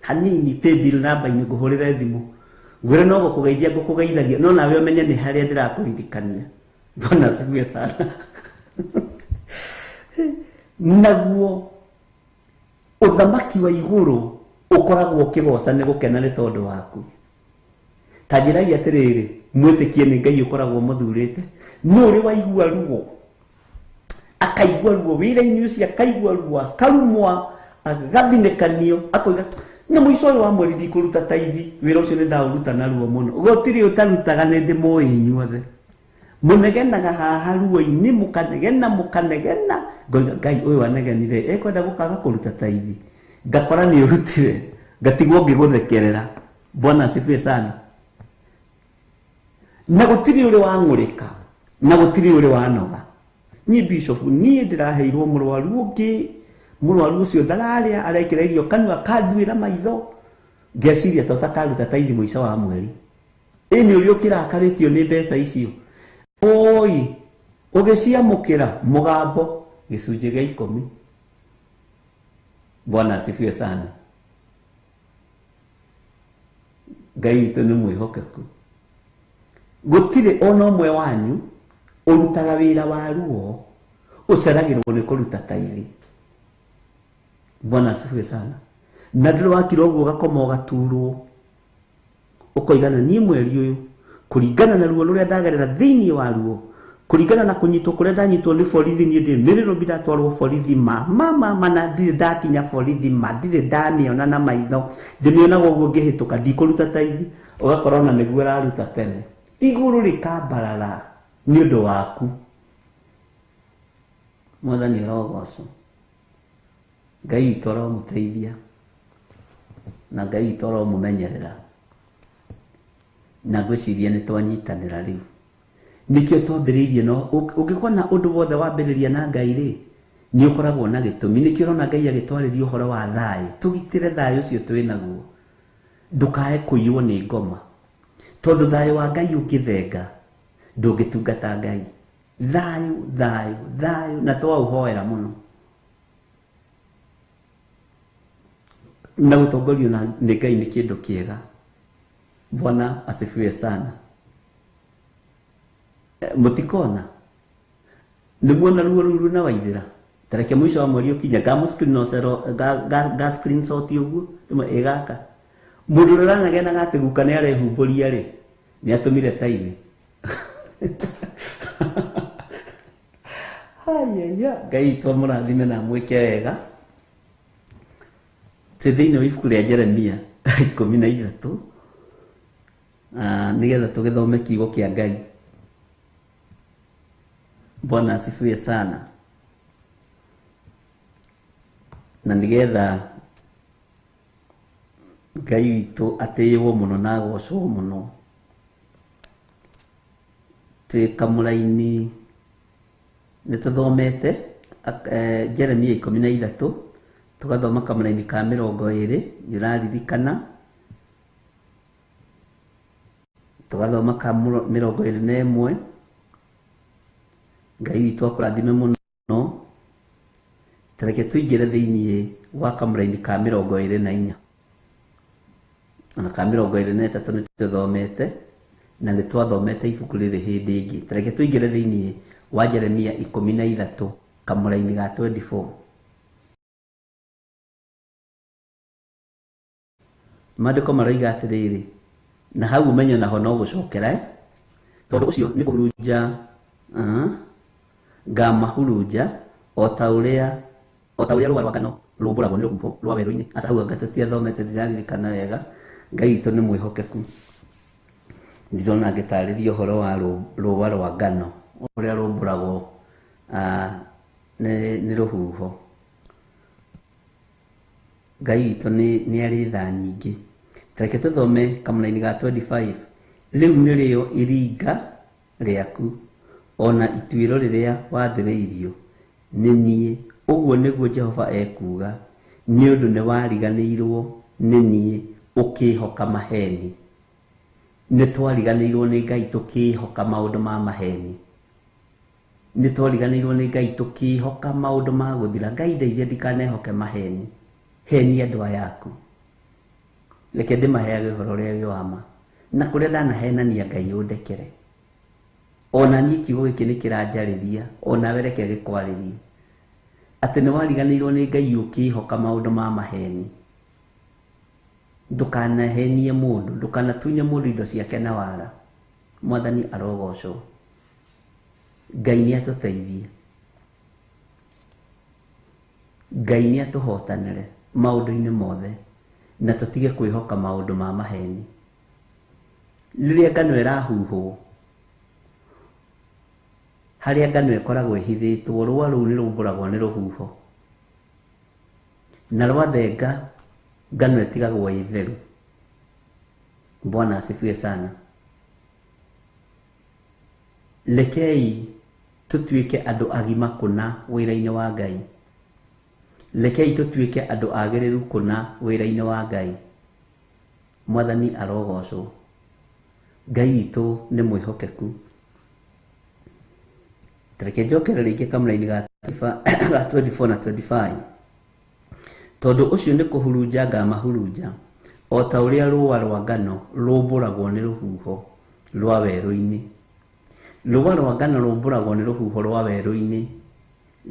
hanini paybill namba-inĩ ngũhũrĩre thimũ. Ngwĩre no gũkũgeithia ngũkũgeithagia, no nawe ũmenye nĩ harĩa ndĩrakũririkania. Bwana asifiwe sana. Naguo ũthamaki wa igũrũ ũkoragwo ũkĩgoca nĩ gũkena nĩ tondũ waku. Ta njĩrai atĩrĩrĩ, mwĩtĩkie nĩ Ngai ũkoragwo mũthurĩte. No ũrĩ waigua ruo, akaigua ruo wĩra-inĩ ũcio, akaigua ruo, akarumwa, agathinĩkanio, akoiga na mũico ũyũ wa mweri ndikũruta taithi, wĩra ũcio nĩ ndaũruta na ruo mũno. Gũtirĩ ũtarutaga, nĩ ndĩmũĩ inyuothe. Mũnegenaga haha ruo-inĩ, mũkanegena, mũkanegena. Ngoiga Ngai ũyũ anegenire, ekwenda gũkaga kũruta taithi. Ngakora nĩ ũrutire, ngatigwo ngĩgũthekerera. Bwana asifiwe sana. Na gũtirĩ ũrĩ wang'ũrĩka, na gũtirĩ ũrĩ wanoga. Niĩ bishop, niĩ ndĩraheirwo mũrwaru ũngĩ, mũrwaru ũcio ndararĩa, arekĩra irio kanua, akanduĩra maitho. Ngeciria ta ũtakaruta taithi mũico wa mweri. Ĩ nĩ ũrĩa ũkĩrakarĩtio nĩ mbeca icio. Oi ũgĩciamũkĩra mũgambo gĩcunjĩ gĩa 10. Bwana asifiwe sana. Ngai witũ nĩ mwĩhokeku. Gũtirĩ ona ũmwe wanyu ũrutaga wĩra wa ruo ũceragĩrwo nĩ kũruta taithi. Bwana asifiwe sana. Na ndũrĩ wakira ũguo ũgakoma ũgaturwo ũkoigana niĩ mweri ũyũ kũringana na ruo rũrĩa ndagerera thĩinĩ wa ruo, kũringana na kũnyitwo kũrĩa ndanyitwo nĩ borithi, niĩ ndĩ mĩrĩrũmbi ndatwarwo borithi ma ma ma ma na ndirĩ ndakinya borithi ma ndirĩ ndamĩona na maitho, ndĩmĩonaga ũguo ngĩhĩtũka ndikũruta taithi, ũgakora ona nĩguo ũraruta tene. Igũrũ rĩkambarara nĩ ũndũ waku. Mwathani arogocwo. Ngai witũ aromũteithia na Ngai witũ aromũmenyerera, na ngwĩciria nĩ twanyitanĩra rĩu. Nĩkĩo twambĩrĩirie, no ũngĩkorwo na ũndũ wothe wambĩrĩria na Ngai rĩ, nĩ ũkoragwo na gĩtũmi. Nĩkĩo ũrona Ngai agĩtwarĩria ũhoro wa thayũ, tũgitĩre thayũ ũcio twĩ naguo, ndũkae kũiywo nĩ ngoma, tondũ thayũ wa Ngai ũngĩthenga ndũngĩtungata Ngai. Thayũ thayũ thayũ, na twaũhoera mũno na gũtongorio nĩ Ngai nĩ kĩndũ kĩega. Bwana asifiwe sana. Mũtikona nĩ muona ruo rũu rwĩna Waithĩra, tareke mũico wa mweri ũkinye nga screenshot ũguo rĩmwe ĩgaka mũndũ ũrĩa ũranagenaga atĩ guka nĩ arehumbũria rĩ, nĩ atũmire taithi. Haya, Ngai witũ amũrathime na amwĩke wega. Twĩ thĩinĩ wa ibuku rĩa Jeremia 13 nĩgetha tũgĩthome kiugo kĩa Ngai. Bwana asifiwe sana. Na nĩgetha Ngai witũ atĩĩwo mũno na agocwo mũno, twĩ kamũraini nĩ tũthomete Jeremia 13, tũgathoma kamũraini ka 20, nĩ ũraririkana, tũgathoma ka 21. Ngai witũ akũrathime mũno. Tareke tũingĩre thĩinĩ wa kamũraini ka 24 ona ka 23 nĩ tũthomete, na nĩ twathomete ibuku rĩrĩ hĩndĩ ĩngĩ. Tareke tũingĩre thĩinĩ wa Jeremia 13 kamũraini ga 24. Maandĩko maroiga atĩrĩrĩ, na hau ũmenye naho no gũcokera, tondũ ũcio nĩ kũhurunja ngamahurunja o ta ũrĩa rũa rwa ngano rũmbũragwo nĩ rũhuho rwa werũ-inĩ. Aca hau anga tũtiathomete, ndiraririkana wega. Ngai witũ nĩ mwĩhokeku. Ndirona ngĩtarĩria ũhoro wa rũa rwa ngano ũrĩa rũmbũragwo nĩ rũhuho. Ngai witũ nĩ arĩ tha nyingĩ. Tareke tũthome kamũraini ga 25. Rĩu nĩrĩo iringa rĩaku ona ituĩro rĩrĩa wathĩrĩirio nĩ niĩ, ũguo nĩguo Jehova ekuuga, nĩ ũndũ nĩ wariganĩirwo nĩ niĩ ũkĩĩhoka maheni. Nĩ twariganĩirwo nĩ Ngai tũkĩĩhoka maũndũ ma maheni. Nĩ twariganĩirwo nĩ Ngai tũkĩĩhoka maũndũ ma gũthira. Ngai ndeithia ndikanehoke maheni. Heni andũ aya aku. Reke ndĩmaheage ũhoro ũrĩa wĩ wa ma, na kũrĩa ndanahenania Ngai ũndekere. Ona niĩ kiugo gĩkĩ nĩ kĩranjarĩria, onawe reke gĩkwarĩrie atĩ nĩ wariganĩirwo nĩ Ngai ũkĩĩhoka maũndũ ma maheni. Ndũkanahenie mũndũ, ndũkanatunye mũndũ indo ciake na wara. Mwathani arogocwo. Ngai nĩ atũteithie, Ngai nĩ atũhotanĩre maũndũ-inĩ mothe, na tũtige kwĩhoka maũndũ ma maheni. Rĩrĩa ngano ĩrahuhwo, harĩa ngano ĩkoragwo ĩhithĩtwo, rũa rũu nĩ rũmbũragwo nĩ rũhuho, na rwathenga ngano ĩtigagwo ĩ theru. Bwana asifiwe sana. Rekei tũtuĩke andũ agima kũna wĩra-inĩ wa Ngai. Rekei tũtuĩke andũ agĩrĩru kũna wĩra-inĩ wa Ngai. Mwathani arogocwo. Ngai witũ nĩ mwĩhokeku. Reke njokere rĩngĩ kamũraini ga 24 na 25. Tondũ ũcio nĩ kũhurunja ngamahurunja o ta ũrĩa rũũa rwa ngano rũmbũragwo nĩ rũhuho rwa werũ-inĩ. Rũũa rwa ngano rũmbũragwo nĩ rũhuho rwa werũ-inĩ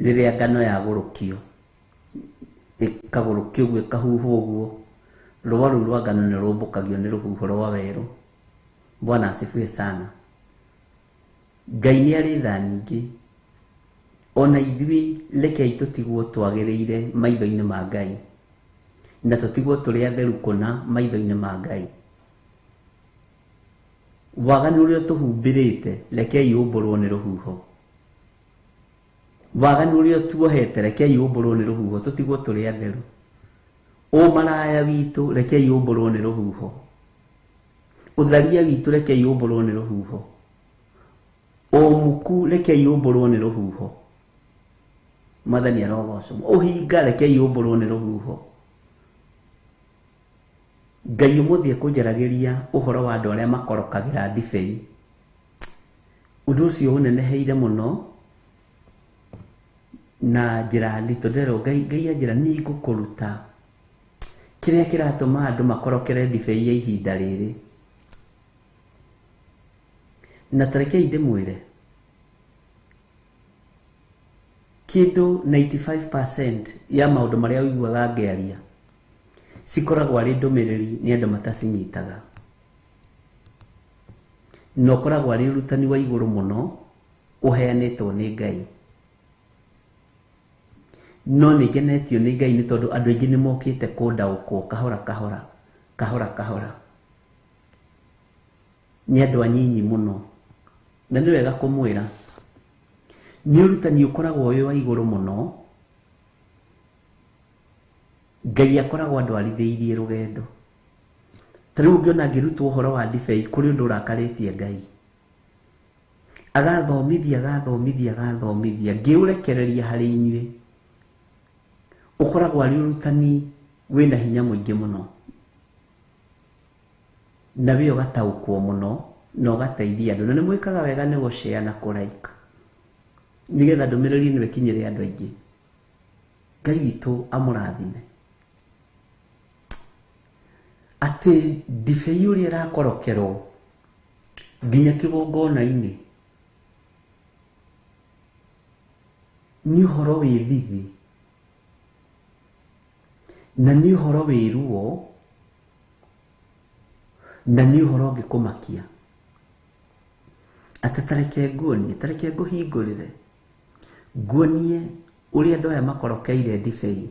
rĩrĩa ngano yagũrũkio, ĩkagũrũkio ũguo ĩkahuhwo ũguo, rũũa rũu rwa ngano nĩ rũmbũkagio nĩ rũhuho rwa werũ. Bwana asifiwe sana. Ngai nĩ arĩ tha nyingĩ. Ona ithuĩ rekei tũtigwo twagĩrĩire maitho-inĩ ma Ngai, na tũtigwo tũrĩ atheru kũna maitho-inĩ ma Ngai. Waganu ũrĩa ũtũhumbĩrĩte rekei ũmbũrwo nĩ rũhuho. Waganu ũrĩa ũtuohete rekei ũmbũrwo nĩ rũhuho, tũtigwo tũrĩ atheru. Ũmaraya witũ rekei ũmbũrwo nĩ rũhuho. Ũtharia witũ rekei ũmbũrwo nĩ rũhuho. Ũmuku rekei ũmbũrwo nĩ rũhuho. Mwathani arogocwo. Ũhinga rekei ũmbũrwo nĩ rũhuho. Ngai ũmũthĩ ekũnjaragĩria ũhoro wa andũ arĩa makorokagĩra ndibei. Ũndũ ũcio ũneneheire mũno na njĩra nditũ. Ndĩrerwo Ngai anjĩra niĩ ngũkũruta kĩrĩa kĩratũma andũ makorokere ndibei ya ihinda rĩrĩ. Na tarekei ndĩmwĩre kĩndũ 95% ya maũndũ marĩa ũiguaga ngĩaria cikoragwo arĩ ndũmĩrĩri nĩ andũ matacinyitaga, na ũkoragwo arĩ ũrutani wa igũrũ mũno ũheanĩtwo nĩ Ngai. No nĩ ngenetio nĩ Ngai nĩ tondũ andũ aingĩ nĩ mokĩte kũndaũkwo kahora kahora kahora kahora. Nĩ andũ anyinyi mũno, na nĩ wega kũmwĩra nĩ ũrutani ũkoragwo wĩ wa igũrũ mũno. Ngai akoragwo andwarithĩirie rũgendo. Ta rĩu ũngĩona ngĩrutwo ũhoro wa ndibei kũrĩ ũndũ ũrakarĩtie Ngai, agathomithia agathomithia agathomithia ngĩũrekereria harĩ inyuĩ, ũkoragwo arĩ ũrutani wĩna hinya mũingĩ mũno, na wĩ ũgataũkwo mũno na ũgateithia andũ. Na nĩ mwĩkaga wega nĩ gũshare na kũ like nĩgetha ndũmĩrĩri ĩno ĩkinyĩre andũ aingĩ. Ngai witũ amũrathime. Atĩ ndibei ũrĩa ĩrakorokerwo nginya kĩgongona-inĩ nĩ ũhoro wĩ thithi, na nĩ ũhoro wĩ ruo, na nĩ ũhoro ũngĩkũmakia. Atĩ tareke nguonie, tareke ngũhingũrĩre, nguonie ũrĩa andũ aya makorokeire ndibei,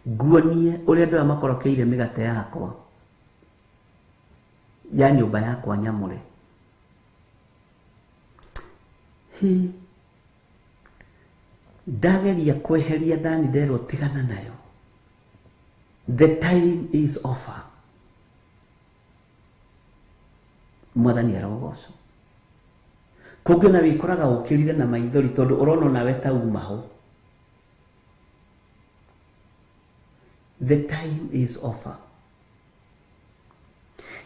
nguonie ũrĩa andũ aya makorokeire mĩgate yakwa ya nyũmba yakwa nyamũre. Hi, ndageria kweheria thani nderwo tigana nayo. The time is over. Mwathani arogocwo. Kũngĩ ona wĩkoraga ũkĩrire na maithori tondũ ũrona onawe ta umaho. The time is over.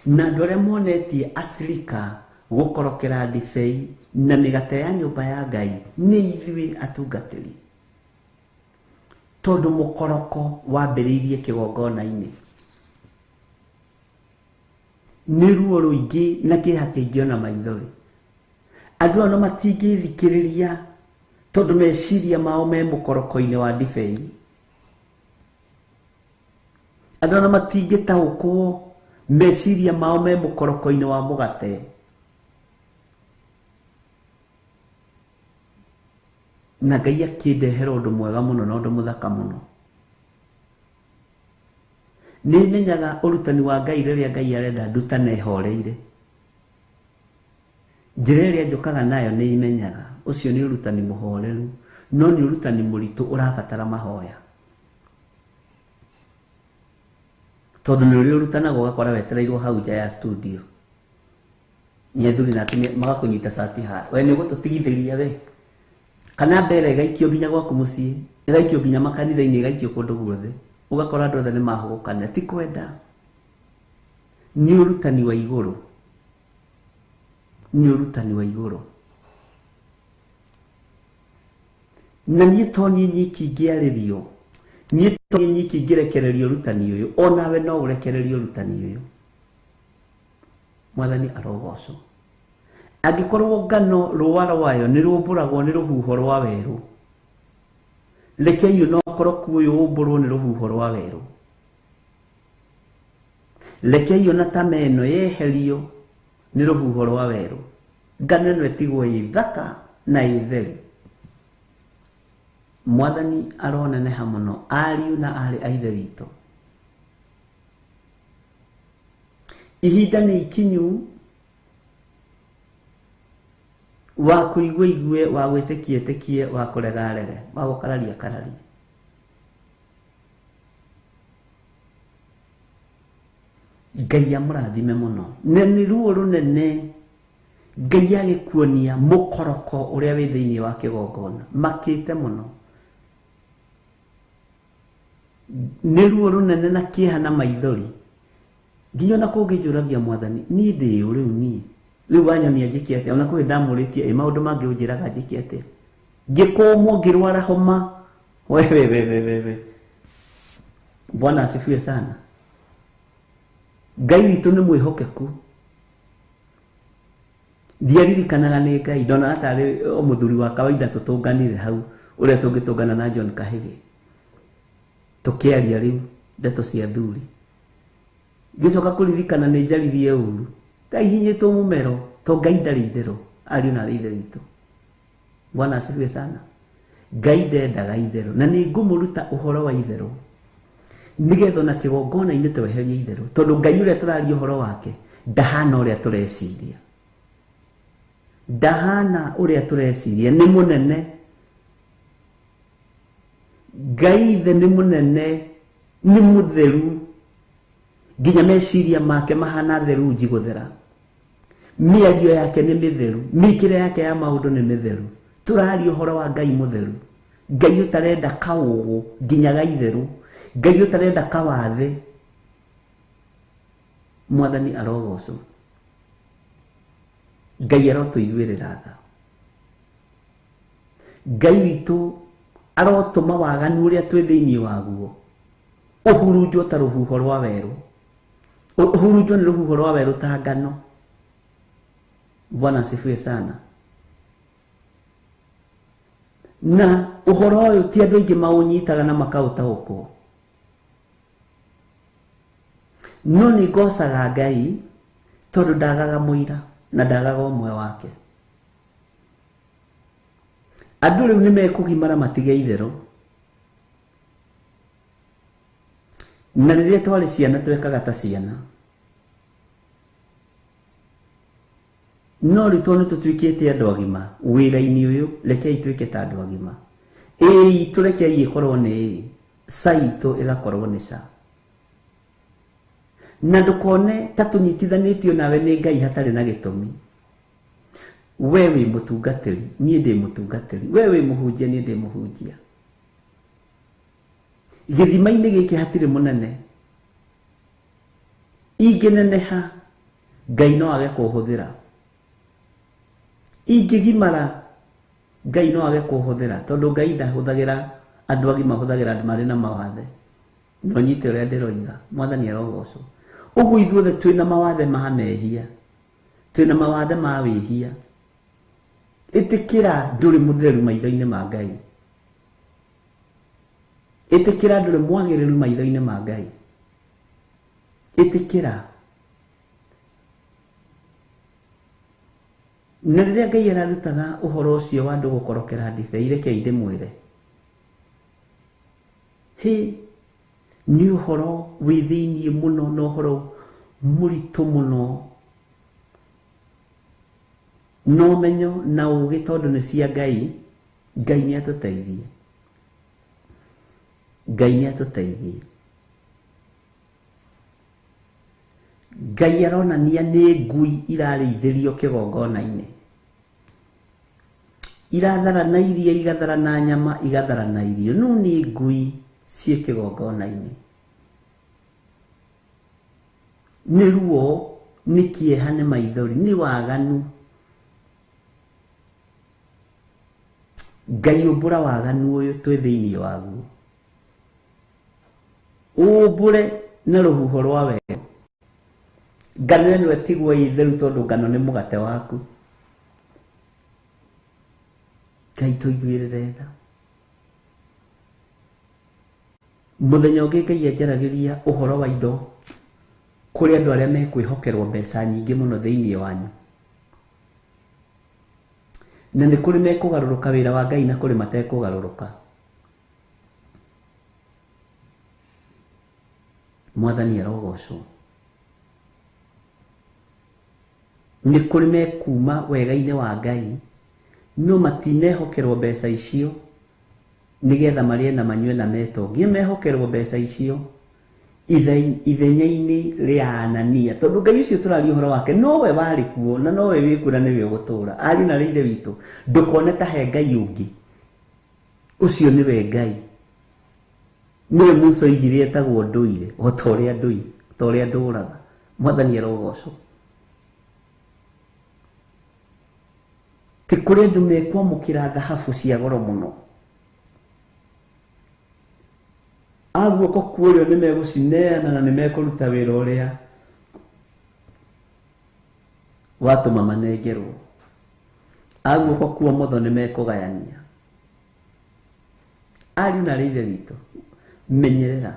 Na andũ arĩa monetie acirika gũkorokera ndibei na mĩgate ya nyũmba ya Ngai nĩ ithuĩ atungatĩri, tondũ mũkoroko wambĩrĩirie kĩgongona-inĩ. Nĩ ruo rũingĩ na kĩeha kĩingĩ ona maithori. Andũ aya matingĩthikĩrĩria tondũ meciria mao me mũkoroko-inĩ wa ndibei. Andũ aya matingĩtaũkwo meciria mao me mũkoroko-inĩ wa mũgate. Na Ngai akĩndehera ũndũ mwega mũno na ũndũ mũthaka mũno. Nĩ menyaga ũrutani wa Ngai rĩrĩa Ngai arenda ndutane horeire. Njĩra ĩrĩa njũkaga nayo nĩ imenyaga ũcio nĩ ũrutani mũhoreru, no nĩ ũrutani mũritũ ũrabatara mahoya. Tondũ nĩ ũrĩa ũrutanaga ũgakora wetereirwo hau nja ya studio nĩ athuri na atumia magakũnyita cati haha, we nĩ ũgũtũtigithĩria we, kana mbere ĩgaikio nginya gwaku mũciĩ, ĩgaikio nginya makanitha-inĩ, ĩgaikio kũndũ guothe, ũgakora andũ othe nĩ mahũgũkanĩra. Ti kwenda, nĩ ũrutani wa igũrũ, nĩ ũrutani wa igũrũ. Na niĩ to niĩ nyiki ngĩarĩrio, niĩ to niĩ nyiki ngĩrekererio ũrutani ũyũ, onawe no ũrekererio ũrutani ũyũ. Mwathani arogocwo. Angĩkorwo ngano rũa rwayo nĩ rũmbũragwo nĩ rũhuho rwa werũ, rekei ona ũkoroku ũyũ ũmbũrwo nĩ rũhuho rwa werũ. Rekei ona tama ĩno yeherio nĩ rũhuho rwa werũ, ngano ĩno ĩtigwo ĩ thaka na ĩ theru. Mwathani aroneneha mũno, ariũ na aarĩ a Ithe witũ. Ihinda nĩ ikinyu wa kũigua igue, wa gwĩtĩkia ĩtĩkie, wa kũrega arege, wa gũkararia kararie. Ngai amũrathime mũno. Na nĩ ruo rũnene Ngai agĩkuonia mũkoroko ũrĩa wĩ thĩinĩ wa kĩgongona, makĩte mũno. Nĩ ruo rũnene na kĩeha na maithori. Nginya ona kũngĩnjũragia Mwathani, niĩ ndĩ ũ rĩu niĩ? Rĩu wanyonia njĩke atĩa? Ona kwĩ ndamũrĩtie, ĩ maũndũ mangĩ ũnjĩraga njĩke atĩa? Ngĩkũmwo ngĩrwara homa. We we we we we we. Bwana asifiwe sana. Ngai witũ nĩ mwĩhokeku. Ndiaririkanaga nĩ Ngai, ndonaga tarĩ o mũthuri wa kawaida tũtũnganire hau, ũrĩa tũngĩtũngana na John Kahĩgĩ. Tũkĩaria rĩu ndeto cia thuri. Ngĩcoka kũririkana nĩ njaririe ũru. Ndaihinyĩtwo mũmero, to Ngai ndarĩ itherũ, ariũ na aarĩ a Ithe witũ. Bwana asifiwe sana. Ngai ndendaga itherũ, na nĩ ngũmũruta ũhoro wa itherũ, nĩgetha ona kĩgongona-inĩ tweherie itherũ, tondũ Ngai ũrĩa tũraria ũhoro wake ndahana ũrĩa tũreciria. Ndahana ũrĩa tũreciria, nĩ mũnene. Ngai ithe nĩ mũnene, nĩ mũtheru, nginya meciria make mahana therunji gũthera. Mĩario yake nĩ mĩtheru, mĩkĩre yake ya maũndũ nĩ mĩtheru. Tũraria ũhoro wa Ngai mũtheru, Ngai ũtarenda kaũgũ nginya ga itherũ, Ngai ũtarenda kawathe. Mwathani arogocwo. Ngai arotũiguĩrĩra tha. Ngai witũ arotũma waganu ũrĩa twĩ thĩinĩ waguo ũhurunjwo ta rũhuho rwa werũ, ũhurunjwo nĩ rũhuho rwa werũ ta ngano. Bwana asifiwe sana. Na ũhoro ũyũ ti andũ aingĩ maũnyitaga na makaũtaũkwo, no nĩ ngocaga Ngai tondũ ndagaga mũira na ndagaga ũmwe wake. Andũ rĩu nĩ mekũgimara matige itherũ. Na rĩrĩa twarĩ ciana twekaga ta ciana, no rĩu tondũ nĩ tũtuĩkĩte andũ agima wĩra-inĩ ũyũ, rekei twĩke ta andũ agima. Ĩ itũ rekei ĩkorwo nĩ ĩ, ca itũ ĩgakorwo nĩ ca. Na ndũkone ta tũnyitithanĩtio nawe nĩ Ngai hatarĩ na gĩtũmi. We wĩ mũtungatĩri, niĩ ndĩ mũtungatĩri. We wĩ mũhunjia, niĩ ndĩ mũhunjia. Gĩthima-inĩ gĩkĩ hatirĩ mũnene. Ingĩneneha, Ngai no age kũhũthĩra. Ingĩgimara, Ngai no age kũhũthĩra, tondũ Ngai ndahũthagĩra andũ agima, ahũthagĩra andũ marĩ na mawathe. No nyite ũrĩa ndĩroiga, Mwathani arogocwo. Ũguo ithuothe twĩna mawathe ma mehia, twĩna mawathe ma wĩhia. Ĩtĩkĩra ndũrĩ mũtheru maitho-inĩ ma Ngai. Ĩtĩkĩra ndũrĩ mwagĩrĩru maitho-inĩ ma Ngai. Ĩtĩkĩra. Na rĩrĩa Ngai ararutaga ũhoro ũcio wa andũ gũkorokera ndibei, rekei ndĩmwĩre, hĩ, nĩ ũhoro wĩ thĩiniĩ mũno na ũhoro mũritũ mũno. Na ũmenyo na ũũgĩ tondũ nĩ cia Ngai, Ngai nĩ atũteithie. Ngai nĩ atũteithie. Ngai aronania nĩ ngui irarĩithĩrio kĩgongona-inĩ. Iratharana iria, igatharana nyama, igatharana irio. No nĩ ngui ciĩ kĩgongona-inĩ. Nĩ ruo, nĩ kĩeha, nĩ maithori, nĩ waganu. Ngai ũmbũra waganu ũyũ twĩ thĩinĩ waguo, ũmbũre na rũhuho rwa wega. Ngano ĩno ĩtigwo ĩ theru tondũ ngano nĩ mũgate waku. Ngai tũiguĩrĩre tha. Mũthenya ũngĩ Ngai anjaragĩria ũhoro wa indo kũrĩ andũ arĩa mekwĩhokerwo mbeca nyingĩ mũno thĩinĩ wanyu, na nĩ kũrĩ mekũgarũrũka wĩra wa Ngai na kũrĩ matekũgarũrũka. Mwathani arogocwo. Nĩ kũrĩ mekuma wega-inĩ wa Ngai no matinehokerwo mbeca icio nĩgetha marĩe na manyue na metongie. Mehokerwo mbeca icio ithenya-inĩ rĩa Anania, tondũ Ngai ũcio tũraria ũhoro wake nowe warĩ kuo na nowe wĩ kuo na nĩwe ũgũtũũra. Ariũ na ithe witũ, ndũkone ta he Ngai ũngĩ, ũcio nĩwe Ngai. Nĩwe Musa oigire etagwo ndũire, o ta ũrĩa ndũire, ta ũrĩa ndũraga. Mwathani arogocwo. Ti kũrĩ andũ mekwamũkĩra thahabu cia goro mũno, a guoko kwa ũrĩo nĩ megũcineana na nĩ mekũruta wĩra ũrĩa watũma manengerwo. A guoko kwa ũmotho nĩ mekũgayania. Ariũ na ithe witũ, menyerera.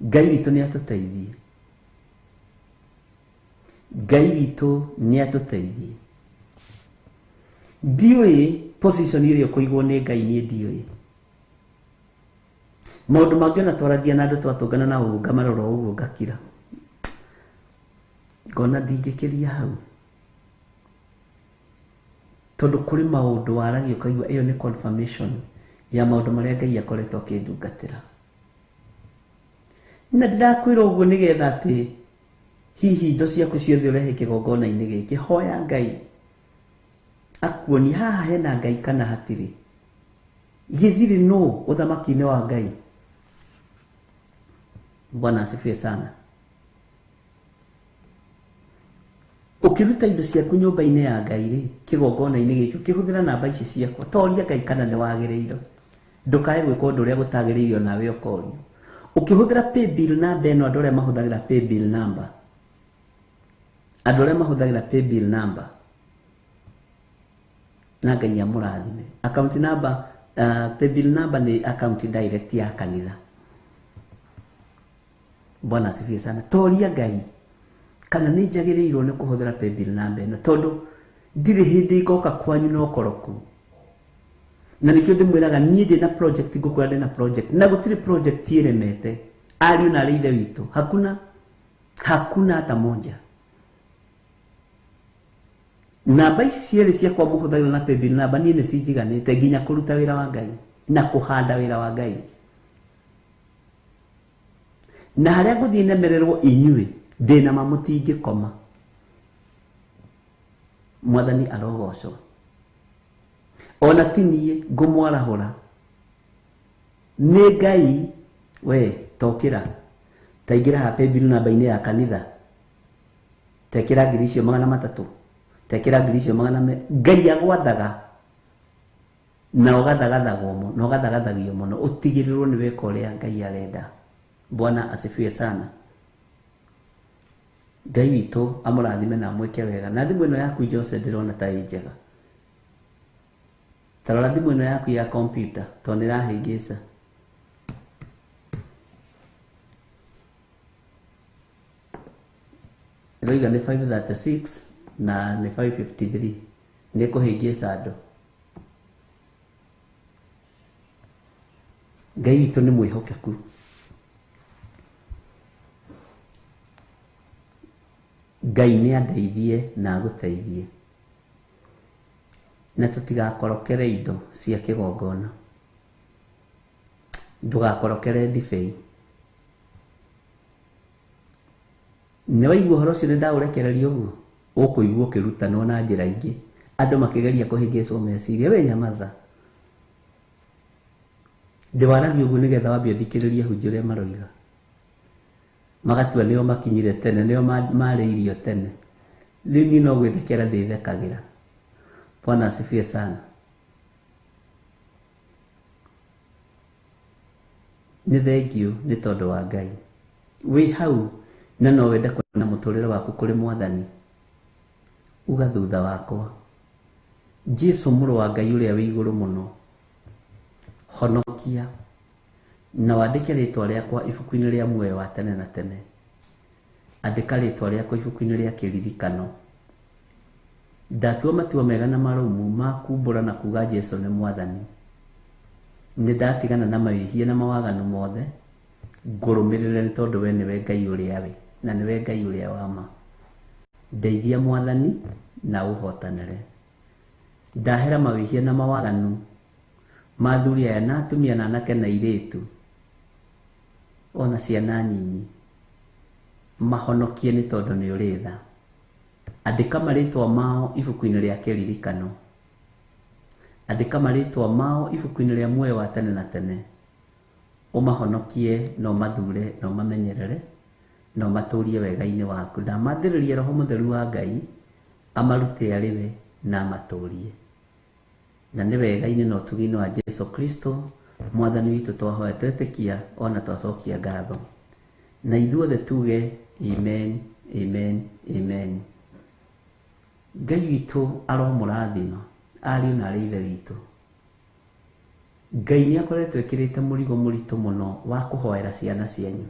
Ngai witũ nĩ atũteithie. Ngai witũ nĩ atũteithie. Ndiũĩ position ĩrĩa ũkũigwo nĩ Ngai, niĩ ndiũĩ. Maũndũ mangĩ ona twaragia na andũ twatũngana na ũũ ngamarora ũguo ngakira, ngona ndingĩkĩria hau, tondũ kũrĩ maũndũ waragia ũkaigua ĩyo nĩ confirmation ya maũndũ marĩa Ngai akoretwo akĩndungatĩra. Na ndĩrakwĩra ũguo nĩgetha atĩ hihi indo ciaku ciothe ũrehe kĩgongona-inĩ gĩkĩ. Hoya Ngai akuonie haha hena Ngai kana hatirĩ. Gĩthirĩ nũ ũthamaki-inĩ wa Ngai. Bwana asifiwe sana. Ũkĩruta indo ciaku nyũmba-inĩ ya Ngai rĩ, kĩgongona-inĩ gĩkĩ, ũkĩhũthĩra namba ici ciakwa, toria Ngai kana nĩ wagĩrĩirwo. Ndũkae gwĩka ũndũ ũrĩa gũtagĩrĩire nawe ũkorio. Ũkĩhũthĩra paybill number ĩno, andũ arĩa mahũthagĩra paybill number, andũ arĩa mahũthagĩra paybill number, na Ngai amũrathime. Account number, paybill number nĩ account direct ya kanitha. Bwana asifiwe sana. Toria Ngai kana nĩ njagĩrĩirwo nĩ kũhũthĩra paybill number ĩno, tondũ ndirĩ hĩndĩ ngoka kwanyu na ũkoroku. Na nĩkĩo ndĩmwĩraga niĩ ndĩna project, ngũkwĩra ndĩna project, na gũtirĩ project ĩremete. Ariũ na arĩ ithe witũ, hakuna, hakuna hata moja. Namba ici cierĩ ciakwa mũhũthagĩra na paybill number niĩ nĩ cinjiganĩte nginya kũruta wĩra wa Ngai na kũhanda wĩra wa Ngai. Na harĩa ngũthiĩ nemererwo inyuĩ, ndĩna ma mũtingĩkoma. Mwathani arogocwo. Ona ti niĩ ngũmwarahũra, nĩ Ngai. We tokĩra, taingĩra haha paybill namba-inĩ ya kanitha, tekĩra ngiri icio 300, tekĩra ngiri icio magana me. Ngai agwathaga na ũgathagathagwo mũno, na ũgathagathagio mũno, ũtigĩrĩrwo nĩ weka ũrĩa Ngai arenda. Bwana asifiwe sana. Ngai witũ amũrathime na amwĩke wega. Na thimũ ĩno yaku Jose ndĩrona ta ĩ njega. Ta rora thimũ ĩno yaku ya computer tondũ nĩ ĩrahĩngĩca. Ĩroiga nĩ 5:36 na nĩ 5:53, nĩ kũhĩngĩca andũ. Ngai witũ nĩ mwĩhokeku. Ngai nĩ andeithie na agũteithie, na tũtigakorokere indo cia kĩgongona. Ndũgakorokere ndibei. Nĩ waigua ũhoro ũcio nĩ ndaũrekereria ũguo, ũkũigua ũkĩrutanwo na njĩra ingĩ, andũ makĩgeria kũhĩngĩcwo meciria. We nyamaza, ndĩwaragia ũguo nĩgetha wambie ũthikĩrĩrie hunjia ũrĩa maroiga. Magatua nĩo makinyire tene, nĩo marĩirio tene. Rĩu niĩ no gwĩthekera ndĩthekagĩra. Bwana asifiwe sana. Nĩ thengiũ nĩ tondũ wa Ngai. Wĩ hau na no wende kũneana mũtũrĩre waku kũrĩ Mwathani, uga thutha wakwa, Jesu mũrũ wa Ngai ũrĩa wĩ igũrũ mũno, honokia na wandĩke rĩtwa rĩakwa ibuku-inĩ rĩa muoyo wa tene na tene. Andĩka rĩtwa rĩakwa ibuku-inĩ rĩa kĩririkano. Ndatua matua mega na marũmu ma kumbũra na kuga Jesu nĩ Mwathani. Nĩ ndatigana na mawĩhia na mawaganu mothe, ngũrũmĩrĩre nĩ tondũ we nĩwe Ngai ũrĩa wĩ, na nĩwe Ngai ũrĩa wa ma. Ndeithia Mwathani na ũhotanĩre. Ndahera mawĩhia na mawaganu ma athuri aya na atumia na anake na airĩtu, ona ciana nyinyi, mahonokie nĩ tondũ nĩ ũrĩ tha. Andĩka marĩtwa mao ibuku-inĩ rĩa kĩririkano. Andĩka marĩtwa mao ibuku-inĩ rĩa muoyo wa tene na tene. Ũmahonokie na ũmathure na ũmamenyerere na ũmatũrie wega-inĩ waku. Ndamathĩrĩria Roho Mũtheru wa Ngai amarute arĩ we na amatũrie. Na nĩ wega-inĩ na ũtugi-inĩ wa Jesu Kristo Mwathani witũ twahoya twetĩkia ona twacokia ngatho. Na ithuothe tuge amen, amen, amen. Ngai witũ aromũrathima ariũ na arĩ ithe witũ. Ngai nĩ akoretwo ekĩrĩte mũrigo mũritũ mũno wa kũhoera ciana cianyu.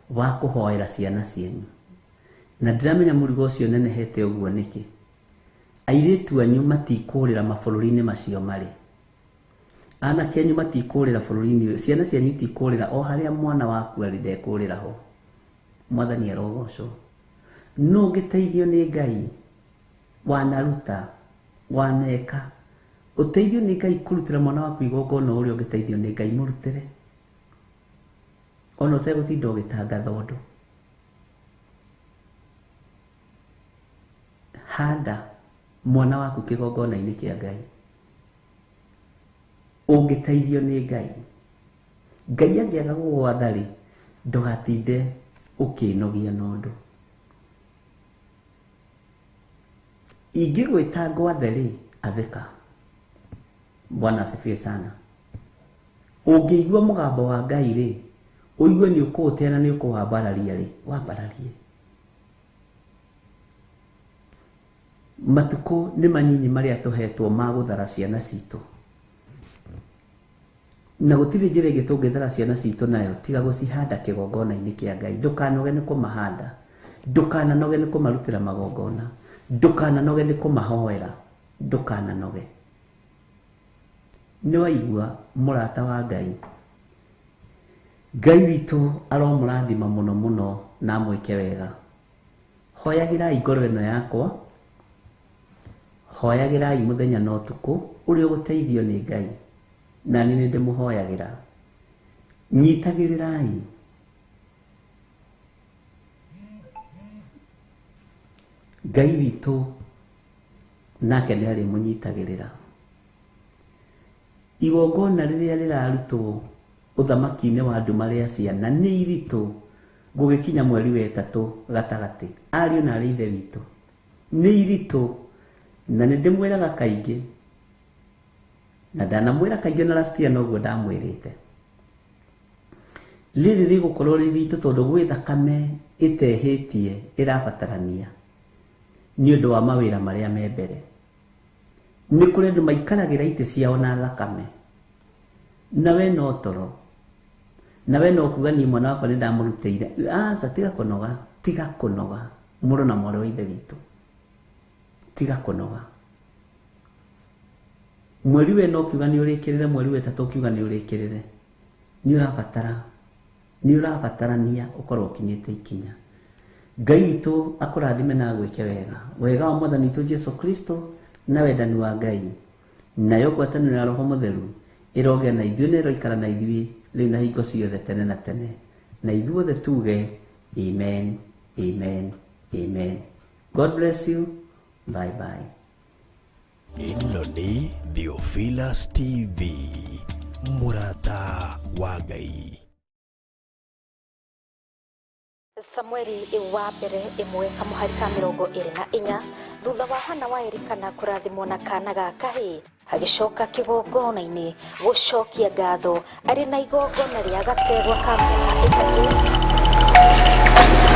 Wa kũhoera ciana cianyu. Na ndiramenya mũrigo ũcio nenehete ũguo nĩkĩ. Airĩtu anyu matikũrĩra mabũrũri-inĩ macio marĩ. Anake anyu matikũrĩra bũrũri-inĩ ũyũ. Ciana cianyu itikũrĩra o harĩa mwana waku arĩ ndekũrĩra ho. Mwathani arogocwo. No ũngĩteithio nĩ Ngai, wanaruta, waneka, ũteithio nĩ Ngai kũrutĩra mwana waku igongona ũrĩa ũngĩteithio nĩ Ngai mũrutĩre. Ona ũtegũtinda ũgĩtangatha ũndũ. Handa mwana waku kĩgongona-inĩ kĩa Ngai. Ũngĩteithio nĩ Ngai. Ngai angĩaga gũgwatha rĩ, ndũgatinde ũkĩnogia na ũndũ. Ingĩgwĩta ngwathe rĩ, athĩka. Bwana asifiwe sana. Ũngĩigua mũgambo wa Ngai rĩ, ũigue nĩ ũkũũtea na nĩ ũkũwambararia rĩ, wambararie. Matukũ nĩ manyinyi marĩa tũhetwo ma gũthara ciana citũ. Na gũtirĩ njĩra ĩngĩ tũngĩthara ciana citũ nayo tiga gũcihanda kĩgongona-inĩ kĩa Ngai. Ndũkanoge nĩ kũmahanda, ndũkananoge nĩ kũmarutĩra magongona, ndũkananoge nĩ kũmahoera, ndũkananoge. Nĩ waigua mũrata wa Ngai. Ngai witũ aromũrathima mũno mũno na amwĩke wega. Hoyagĩrai ngoro ĩno yakwa, hoyagĩrai mũthenya na ũtukũ ũrĩa ũgũteithio nĩ Ngai. Na niĩ nĩ ndĩmũhoyagĩra. Nyitagĩrĩrai. Ngai witũ nake nĩ arĩmũnyitagĩrĩra. Igongona rĩrĩa rĩrarutwo ũthamaki-inĩ wa nduma rĩa ciana nĩ iritũ gũgĩkinya mweri wa ĩtatũ gatagatĩ. Ariũ na arĩ ithe witũ nĩ iritũ, na nĩ ndĩmwĩraga kaingĩ, na ndanamwĩra kaingĩ na last year noguo ndamwĩrĩte. Rĩrĩ rĩgũkorwo rĩ iritũ tondũ gwĩ thakame ĩtehĩtie ĩrabatarania nĩ ũndũ wa mawĩra marĩa me mbere. Nĩ kũrĩ andũ maikaragĩra itĩ ciao na thakame, na we no toro, na we no kuga niĩ mwana wakwa nĩ ndamũrutĩire. Aca, tiga kũnoga, tiga kũnoga mũrũ na mwarĩ wa ithe witũ, tiga kũnoga. Mweri we no kiuga nĩ ũrĩkĩrĩre, mweri wa ĩtatũ ũkiuga nĩ ũrĩkĩrĩre. Nĩ ũrabatara, nĩ ũrabatarania ũkorwo ũkinyĩte ikinya. Ngai witũ akũrathime na agwĩke wega. Wega wa Mwathani witũ Jesu Kristo na wendani wa Ngai nayo ngwatanĩro ya Roho Mũtheru ĩrogĩa na ithuĩ na ĩroikara na ithuĩ rĩu na hingo ciothe tene na tene. Na ithuothe tuge amen, amen, amen. God bless you. Bye bye. Ĩno nĩ Theophilus TV, mũrata wa Ngai. Samueli wa mbere ĩmwe kamũhari ka 24. Thutha wa Hana wa Elikana kũrathimwo na kana ga kahĩĩ, agĩcoka kĩgongona-inĩ gũcokia ngatho arĩ na igongona rĩa gategwa ka mĩaka 3.